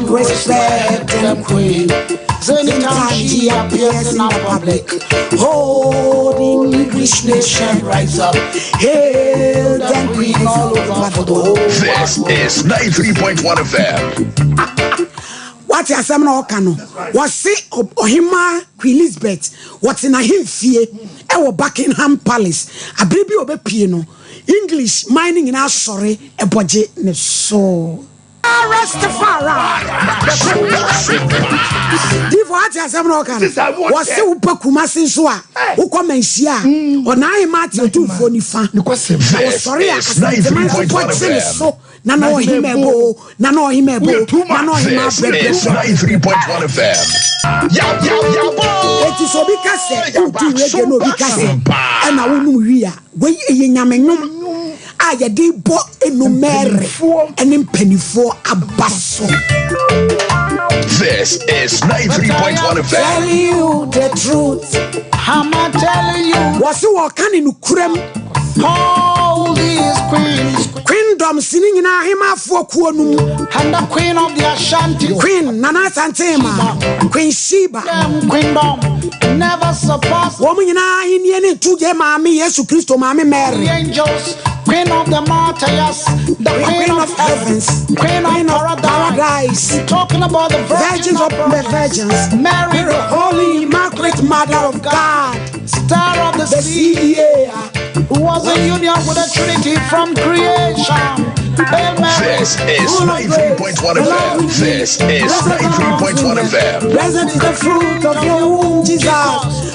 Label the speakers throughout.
Speaker 1: Respect them queen. Anytime she appears in the public, oh, the English nation rise up. Hail them queen all over for the whole
Speaker 2: This is 93.1 FM.
Speaker 1: Wate asɛm na ɔka no? Wɔse ɔhemaa Queen Elizabeth wɔte n'ahemfie ɛwɔ Buckingham Palace. Abere bi a ɔbɛpie no, English man no nyinaa sɔre ɛbɔgye ne so. Rastafari. Difo, ate asɛm na ɔka no? Wɔse wopɛ Kumase nso a, wokɔ Manhyia a, ɔna ahema ate Otumfoɔ nifa na wɔsɔre a, Asantema nso bɔgye ne so. Nana ɔhema ɛbo, nana ɔhema ɛbo, nana ɔhema.
Speaker 2: This is
Speaker 1: brɛbrɛbrɛ.
Speaker 2: 93.1 FM.
Speaker 1: Eti sɛ obi ka sɛ wotu reggae na obi ka sɛ ɛna wonum wi a, wei ɛyɛ nyame nwom a yɛde bɔ enumɛre ɛne mpanimfoɔ aba so.
Speaker 2: This is 93.1 FM.
Speaker 1: Tell you the truth.
Speaker 3: I'm telling you,
Speaker 1: Wɔsi wɔka ne nukuram.
Speaker 3: all these queens
Speaker 1: Queendoms ne nyinaa, ahemafoɔ kuo no mu.
Speaker 3: And the queen of the Ashanti,
Speaker 1: Queen Nana Asantema, Queen Sheba,
Speaker 3: them queendom never surpass
Speaker 1: wɔn nyinaa ahenni ne nto gye maame Yesu Kristo maame
Speaker 3: the
Speaker 1: Mary.
Speaker 3: Angels, queen of the martyrs, the queen of
Speaker 1: heavens,
Speaker 3: queen of paradise.
Speaker 1: Paradise.
Speaker 3: Talking about the virgin
Speaker 1: virgins of the virgins,
Speaker 3: Mary,
Speaker 1: the Holy Immaculate Mother of God,
Speaker 3: star of the
Speaker 1: the
Speaker 3: sea,
Speaker 1: CEA.
Speaker 3: Who was in union with the Trinity from creation. Hail Mary,
Speaker 2: This is
Speaker 1: full of grace,
Speaker 2: 93.1
Speaker 1: the Lord
Speaker 2: FM.
Speaker 1: with thee.
Speaker 2: This is
Speaker 1: Blessed amongst
Speaker 2: 93.1
Speaker 1: women.
Speaker 2: FM.
Speaker 1: Blessed is the fruit of your womb, Jesus.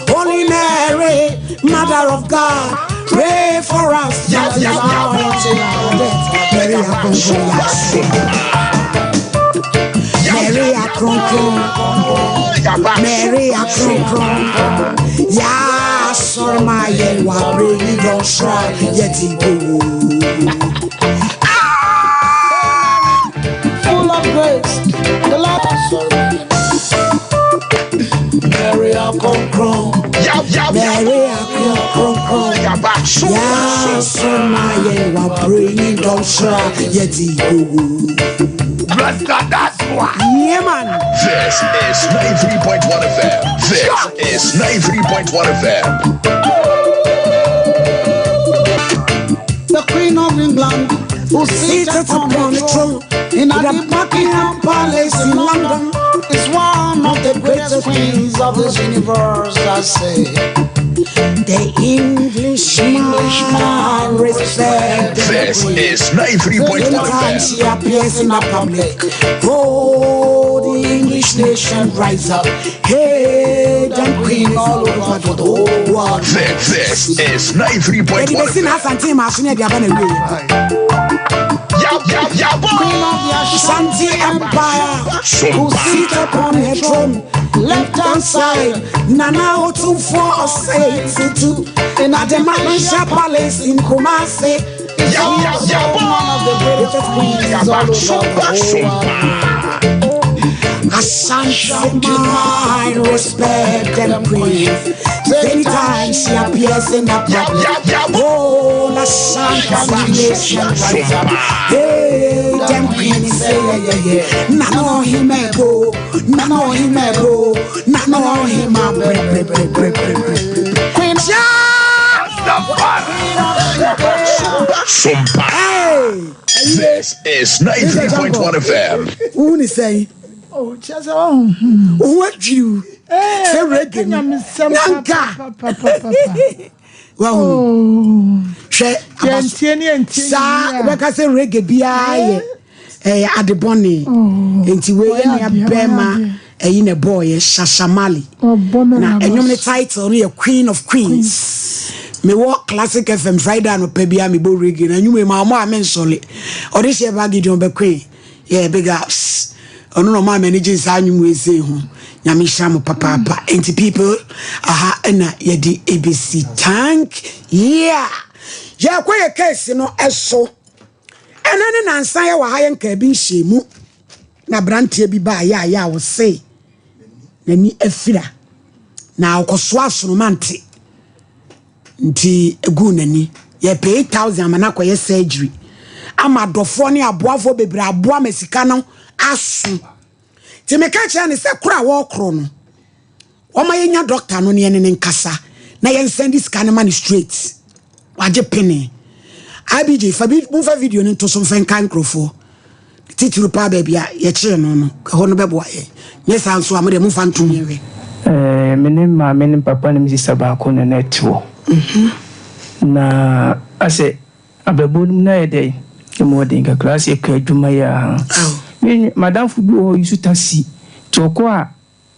Speaker 1: Holy Mary, Mother of God, pray for us. Now and at our death. Mary Akronkron. Mary Akronkron. Mary Akronkron. Ya sorry my yen wa bring don't try yet go.
Speaker 3: Full of grace, the Lord. Mary,
Speaker 1: Akronkron. Mary Akronkron. Ya sorry my yen wa bring don't try yet go. Yeah, man.
Speaker 2: This is 93.1 FM. This is 93.1 FM.
Speaker 3: The Queen of England, who
Speaker 1: seated upon the throne
Speaker 3: in
Speaker 1: in
Speaker 3: the
Speaker 1: the Buckingham Palace in London,
Speaker 3: is one of the greatest queens of this universe, I say.
Speaker 1: The Englishman respect the
Speaker 2: This
Speaker 1: queen.
Speaker 2: is 93.1
Speaker 1: Anytime
Speaker 2: FM.
Speaker 1: she appears in the public, oh, the English nation rise up. Hey, them queen all over the whole world.
Speaker 2: This is 93.1
Speaker 1: Yɛde bɛsi
Speaker 2: FM.
Speaker 1: n'Asante ma aso ne yɛde aba na wie.
Speaker 3: Queen of the
Speaker 1: Ashanti Empire, who sit upon her throne, left hand side, Nana Otumfuo Osei Tutu, in the Manhyia Palace in Kumasi.
Speaker 3: Is also one of the greatest queens all over the whole world.
Speaker 1: Ashanti man respect them queens. Anytime she appears in the public, oh, Ashanti nation rise up. Hey, them queens say yeah. Nano himebo, nano himebo, nano hima bre bre bre bre bre bre.
Speaker 3: Queen
Speaker 1: Hey,
Speaker 2: This is 93.1 FM.
Speaker 1: who ni say?
Speaker 4: Oh, kyerɛ sɛ ɔho.
Speaker 1: Who adwiriw? Sɛ reggae no.
Speaker 4: Nyamesɛm.
Speaker 1: Nanka.
Speaker 4: Papapapa.
Speaker 1: Wahu. Hwɛ.
Speaker 4: Yɛntie ne yɛntie.
Speaker 1: Saa wobɛka sɛ reggae biara yɛ ɛyɛ ade bɔne, nti wei yɛ nua
Speaker 4: Ɔyɛ adeɛ,
Speaker 1: bɛrima
Speaker 4: ɔyɛ adeɛ.
Speaker 1: ɛyi na ɛbɔɔyɛ Shashamali.
Speaker 4: Ɔbɔ me
Speaker 1: na
Speaker 4: na
Speaker 1: ɛnwom ne title no yɛ Queen of Queens. Mewɔ Classic FM Friday anɔpa biara mebɔ reggae na ɛnwom yi ma ɔmo a mensɔle ɔde hyɛ ba Gideon bɛkoe yɛ big ups. Ɔno na ɔma m'ani gye saa nnwom wei sei ho. Nyame hyira mo papaapa. Enti people, aha ɛna yɛde ebesi. Thank yeah, yɛkɔ yɛ case no ɛso. Ɛno ne nansa yɛ wɔ ha, yɛ nka bi nhyɛ mu na aberanteɛ bi baa yɛ a yɛ a wɔse n'ani afira na ɔkɔsoa asoromante nti egu n'ani. Yɛpɛ 8,000 ama no akɔyɛ surgery ama adɔfoɔ ne aboafoɔ bebree aboa ma sika no aso. Nti meka kyerɛ ne sɛ koro a wɔrekoro no, wɔma yɛnya doctor no ne yɛne ne nkasa na yɛnsɛn de sika no ma no straight. Wagye pene. IBJ, fa bi, momfa video no nto so mfa nka nkurɔfoɔ. Titiri paa baabi a yɛkyeree no, ɛhɔ no bɛboa yɛn. Nyɛ saa nso a, mo deɛ momfa nto mu yɛnhwɛ.
Speaker 5: Me ne maame ne papa ne me sista baako na na ɛte hɔ. Na asɛ abrabɔ no mu na ayɛ dɛ emu ɔden kakra, asɛ yɛkɔ adwuma yi a. Me madamfo bi wɔ hɔ use taxi, nti ɔkɔ a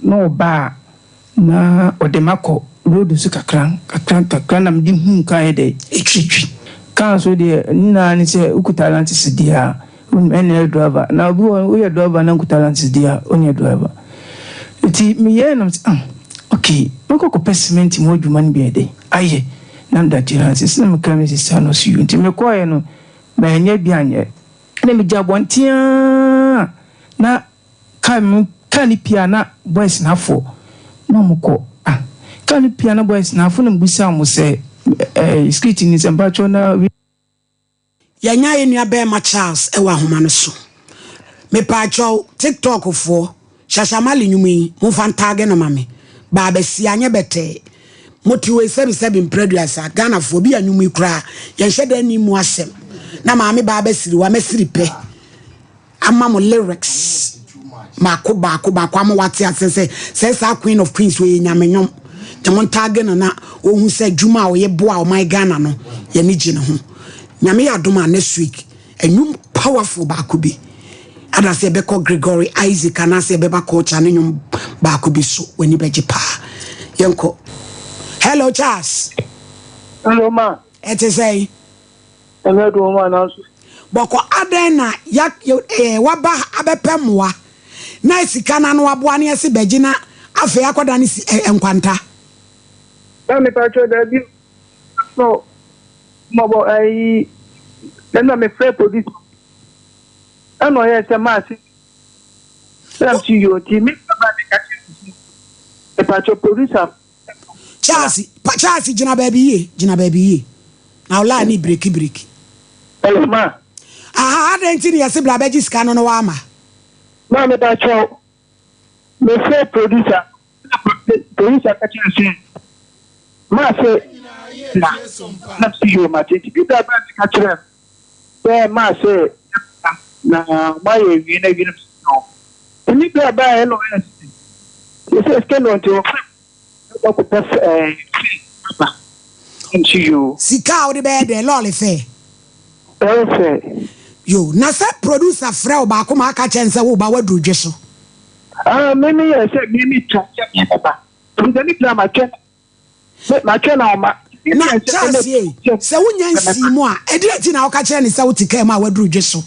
Speaker 5: na ɔba a na ɔde makɔ road so kakra kakra kakra na mede hu kaa yɛ dɛ ɛtwitwi. Kaa nso deɛ ne nyinaa ne sɛ wokuta license deɛ a ɛne driver, na obi wɔ woyɛ driver na nkuta license deɛ a ɔnyɛ driver. Nti meyɛɛ nam sɛ, ah, okay, mɛkɔ kɔpɛ cement mu adwuma no bi yɛ dɛ ayɛ na mede agye license na meka me sista no so yi. Nti mekɔɔɛ no manyɛ bi anyɛ na megya abɔnten a na kaa mu kaa ne pia na boys n'afɔ na ɔmo kɔ, ah, kaa ne pia na boys n'afɔ na mbusa ɔmo sɛ street ni sɛ mpatsɔ na.
Speaker 1: Yɛnya yɛ nua bɛrima Charles ɛwɔ ahoma no so. Mepaakyɛw, TikTok foɔ, Shashamale nnwom yi, momfa ntaage no ma me. Baabɛsi anyɛ bɛtɛɛ. Mote wei sɛbisɛbi mprɛduasa, Ghanafoɔ bi a nnwom yi koraa yɛnhyɛ da ni mu asɛm. Na maame baabɛsiri wa mɛsiri pɛ ama mo lyrics baako baako baako ama wate ase sɛ saa Queen of Queens wɔ yɛ nyame nnwom. Nti mo ntaage no na ohun sɛ dwuma a ɔyɛ boa ɔman Ghana no, yɛne gye ne ho. Nyame yɛ adom a, next week ɛnwom powerful baako bi ada sɛ yɛbɛkɔ Gregory Isaac anaasɛ yɛbɛba culture ne nwom baako bi so, w'ani bɛgye paa. Yɛnkɔ. Hello, Charles.
Speaker 6: Hello, ma.
Speaker 1: Ɛte sɛ?
Speaker 6: Ɛmɛ dùn ma nanso.
Speaker 1: Bɔkɔ. Adɛn na ya waba abɛpɛ mmoa na sika no ano aboa ne yɛse bɛgye na afei akɔda ne si nkwanta?
Speaker 6: Na mepa kyerɛ daabi so mɔbɔ ayi ɛna mefrɛ police ɛna ɔyɛ sɛ maase ɛna si yɛ ɔti me baba ne ka kyerɛ mepa kyerɛ police a.
Speaker 1: Charles, Charles, gyina baabi yie, gyina baabi yie na ɔlaa ne break break.
Speaker 6: Hello, ma.
Speaker 1: Aha, adɛn nti ne yɛse bra bɛgye sika no waama?
Speaker 6: Ma mepa kyerɛ mefrɛ producer, producer ka kyerɛ sɛ maase na si yɛ mate nti bi da ba ne ka kyerɛ sɛ maase na mayɛ awie na awie no no nti bi ba ɛna ɔyɛ sɛ sɛ sika no nti ɔfrɛ ɔkɔpɛ aba nti yo.
Speaker 1: Sika a wode bɛyɛ dɛn? Lɔɔre fɛ?
Speaker 6: Lɔɔre fɛ.
Speaker 1: Yo, na sɛ producer frɛ wo baako ma aka kyɛn sɛ woba, woaduru dwe so?
Speaker 6: Ah, me me yɛ sɛ me me twa sɛ me bɛba nti ne bra matwɛ matwɛ na ɔma.
Speaker 1: Na Charles ye, sɛ wonya nsii mu a, ɛdeɛ nti na woka kyerɛ ne sɛ wote kaa mu a woaduru dwe so?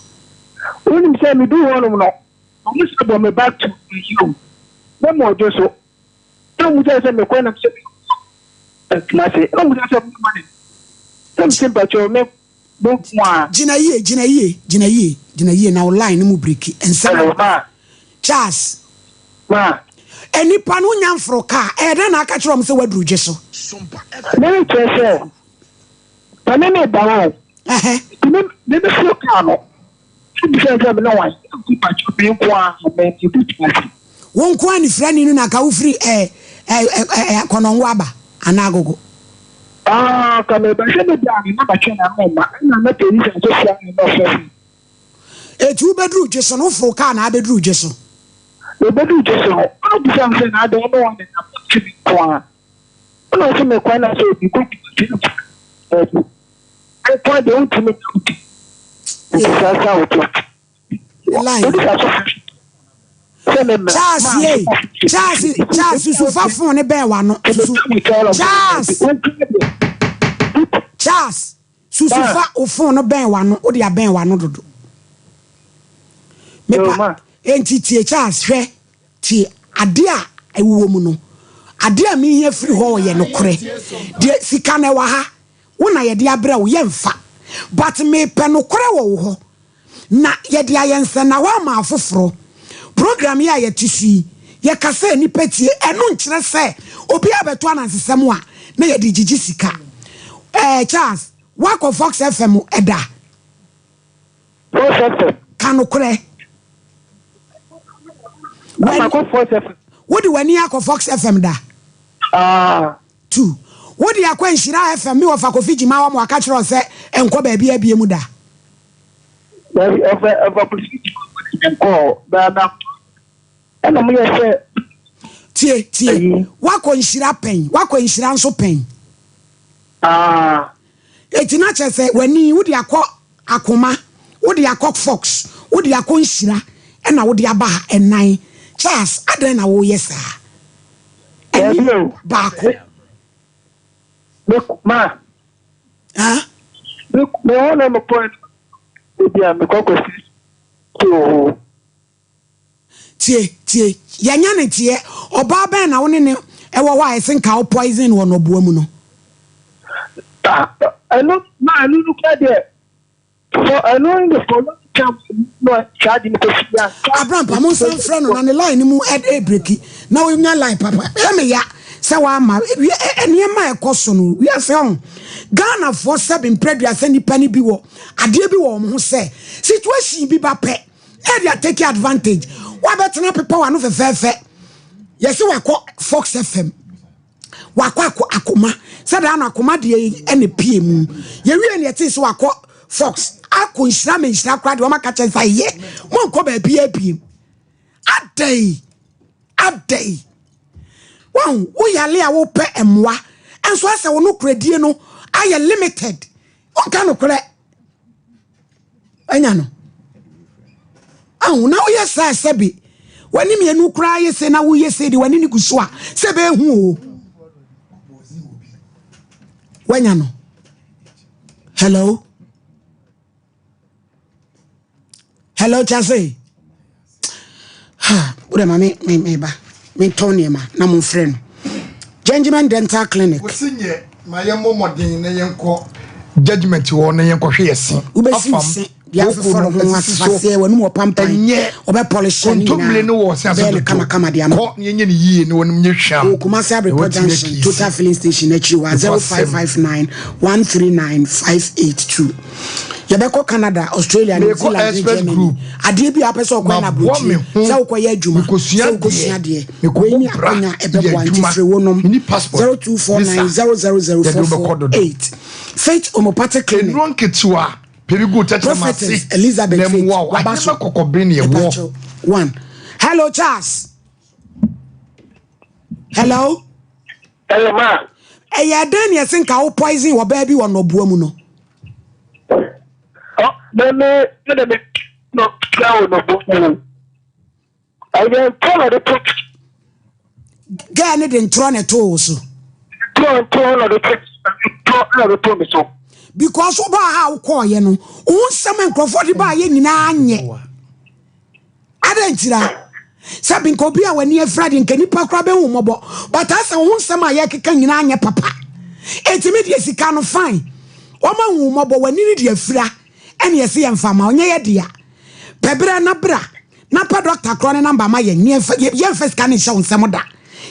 Speaker 6: Wonim sɛ medu hɔnom no, ɔmo sɛ bɔ me back to you na ma ɔdwe so na ɔmo sɛ mekɔ nam sɛ Kumase na ɔmo sɛ mo ma ne na mo sɛ mpakyɛw me mo nko a.
Speaker 1: Gyina yie, gyina yie, gyina yie, gyina yie na wo line no mu break nsɛm.
Speaker 6: Hello, ma.
Speaker 1: Charles.
Speaker 6: Ma.
Speaker 1: Nipa no wonya mforo kaa, ɛyɛ dɛn na aka kyerɛ ɔmo sɛ woaduru dwe so?
Speaker 6: Ne kyerɛ sɛ na me me ba hɔ nti me me foro kaa no ebi sɛ me ne wan mpakyɛw me nko a me me du Kumase.
Speaker 1: Wo nko a ne firani no na ka wofiri ɛ ɛ ɛ Kɔnɔngo aba anaa Agogo?
Speaker 6: Ah, ka me ba sɛ me bra no na matwɛn na no ma ɛna na polisi nso fira no na ɔfrɛ fi.
Speaker 1: Eti wobɛduru dwe so no, woforo kaa na abɛduru dwe so?
Speaker 6: Mebɛduru dwe so no, ɔno bisa me sɛ na adɛn ne wane na mte me nko a ɔna ɔsɛ me kwan na sɛ obi kɔ Kumase no baabi nko a deɛ wontumi nka wo ti nti saa saa wote polisi aso fɛ sɛ me mmerɛ.
Speaker 1: Charles ye, Charles, Charles, susu fa phone ne bɛn wano. Susu, Charles, Charles, susu fa wo phone no bɛn wano, wode abɛn wano dodo. Mepa enti tie, Charles, hwɛ, tie ade a ɛwɔ mu no, ade a mehia firi hɔ yɛ nokorɛ deɛ sika no ɛwɔ ha wo na yɛde abrɛ wo, yɛmfa, but mepɛ nokorɛ wɔ wo hɔ na yɛde ayɛ nsɛnahɔ ama afoforɔ. Program yi a yɛte so yi, yɛka sɛ nnipa tie, ɛno nkyerɛ sɛ obi abɛto anansesɛm a na yɛde gyigye sika. Charles, woakɔ Fox FM ɛda?
Speaker 6: Fox FM.
Speaker 1: Ka nokorɛ.
Speaker 6: Makɔ Fox FM.
Speaker 1: Wode w'ani akɔ Fox FM da?
Speaker 6: Ah.
Speaker 1: Tu. Wode akɔ Nhyira FM me wɔfa Kofi Gyima hɔ ma waka kyerɛ wo sɛ nkɔ baabi abie mu da?
Speaker 6: Dabi, ɔfa ɔfa Kofi Gyima hɔ de menkɔɔ hɔ. Ba na ɛna mo yɛ sɛ.
Speaker 1: Tie, tie. Wakɔ Nhyira pɛn, wakɔ Nhyira nso pɛn.
Speaker 6: Ah.
Speaker 1: Eti na kyerɛ sɛ w'ani wode akɔ Akoma, wode akɔ Fox, wode akɔ Nhyira ɛna wode aba ha ɛnan. Charles, adɛn na woyɛ saa? Ɛni
Speaker 6: Dabi o.
Speaker 1: baako.
Speaker 6: Me ma.
Speaker 1: Ah?
Speaker 6: Me me hɔ na mekɔɛ no ebi a mekɔ kɔsi so wɔ hɔ.
Speaker 1: Tie, tie, yɛnyɛ no nteɛ, ɔbaa bɛn na wo ne no wɔ hɔ a ɛse nka wo poison wɔ nɔboa mu no?
Speaker 6: Ah, ɛno, ma ɛno no kura deɛ, for ɛno ne for long term no saa de no kɔsi ya.
Speaker 1: Abrampa, monsan mfrɛ no na ne line no mu ɛbreki na ɔnya line papa. Ɛyɛ me ya sɛ wama nneɛma a ɛkɔ so no wiase ɔho. Ghanafoɔ sɛbe mprɛduasa nnipa no bi wɔ adeɛ bi wɔ wɔn ho sɛ situation bi ba pɛ na yɛde atake advantage. Wabɛtena pepa w'ano fɛfɛɛfɛ. Yɛse wakɔ Fox FM. Wakɔ akɔ akoma. Sɛ daa no akoma deɛ yi ɛna pie mu. Yɛwie ne yɛtee sɛ wakɔ Fox. Akɔ nhyira me nhyira koraa deɛ wɔn aka kyɛn sɛ yɛ. Monkɔ baabi abiem. Adɛn? Adɛn? Wɔn wo yale a wopɛ mmoa. Nso asɛ wo nokoredie no ayɛ limited. Wonka nokorɛ. Anya no. Ahu na woyɛ saa sɛbe w'ani mmienu koraa yɛ se na woyɛ se de w'ani ne gu so a sɛ bɛhu o. Wanya no. Hello. Hello Chase. Ha, wode ma me me me ba. Me tɔn nneɛma na mo mfrɛ no. Gentleman Dental Clinic.
Speaker 7: Wosi nyɛ ma yɛn mmɔ mmɔden na yɛn kɔ judgement hɔ na yɛn kɔhwɛ yɛ se.
Speaker 1: Wobɛsi se de afefɔre ho afaseɛ w'anum wɔ pampan.
Speaker 7: Ɛnyɛ
Speaker 1: ɔbɛ polish ne
Speaker 7: kontommire no wɔ ɔse ase
Speaker 1: bɛyɛ no
Speaker 7: dodo.
Speaker 1: kamakama de ama.
Speaker 7: Kɔ na yɛnyɛ no yie na w'anum nyɛ hwam.
Speaker 1: Wɔ Kumasi
Speaker 7: Na
Speaker 1: Abrepɔ
Speaker 7: watumi
Speaker 1: Junction
Speaker 7: akiisi.
Speaker 1: Total Filling Station akyiri hɔ a
Speaker 7: Nokwasɛm.
Speaker 1: 0559 139 582. Yɛbɛkɔ Canada, Australia, New
Speaker 7: Merekɔ
Speaker 1: Zealand ne
Speaker 7: Express
Speaker 1: Germany.
Speaker 7: Group.
Speaker 1: Adeɛ bi a wopɛ sɛ wokɔyɛ no
Speaker 7: Maboa me
Speaker 1: aburokyire,
Speaker 7: ho.
Speaker 1: sɛ wokɔyɛ adwuma,
Speaker 7: Mekɔsua
Speaker 1: sɛ wokɔsua
Speaker 7: adeɛ.
Speaker 1: adeɛ.
Speaker 7: Mekɔbɔ
Speaker 1: Wei ne
Speaker 7: bra.
Speaker 1: akwanya
Speaker 7: Yɛ
Speaker 1: ɛbɛboa nti
Speaker 7: adwuma.
Speaker 1: frɛ wonom
Speaker 7: Menni passport.
Speaker 1: 0249
Speaker 7: Visa. Yɛde wobɛkɔ dodo.
Speaker 1: 000448. Faith Homeopathic Clinic.
Speaker 7: Nnuro nketewa. Pɛ bi gu tɛkyerɛma
Speaker 1: Prophetess
Speaker 7: ase.
Speaker 1: Elizabeth
Speaker 7: Na
Speaker 1: Faith
Speaker 7: mmoa wo.
Speaker 1: waba so.
Speaker 7: Ahenema kɔkɔbere ne ɛwɔ.
Speaker 1: Mepakyɛw, One. Hello Charles. Hello.
Speaker 6: Hello ma.
Speaker 1: Ɛyɛ dɛn ne ɛse nka wo poison wɔ baa bi wɔ nnɔboa mu no?
Speaker 6: Ɔ me me me de me no kura wɔ nnɔboa mu. Ɛyɛ ntorɔ na ɔde to.
Speaker 1: Gɛɛ ne de ntorɔ na ɛtoo wo so.
Speaker 6: Ntorɔ ntorɔ na ɔde to ntorɔ na ɔde to me so.
Speaker 1: Because wo baa ha a wokɔɔyɛ no, wo nsɛm a nkurɔfoɔ de baayɛ nyinaa nyɛ. Adɛn ntira? Sɛ bi nka obi a w'ani afira deɛ nka nipa koraa bɛhu mmɔbɔ. But asɛ wo ho nsɛm a yɛkeka nyinaa nyɛ papa. Enti me deɛ sika no fine. Wɔn ahu mmɔbɔ w'ani no deɛ afira ɛne ɛse yɛmfa ma ɔnyɛ yɛ dea. Pɛ berɛ na bra na pɛ dɔkta korɔ ne namba ma yɛn. Yɛmfa yɛmfa sika no nhyɛ wo nsam da.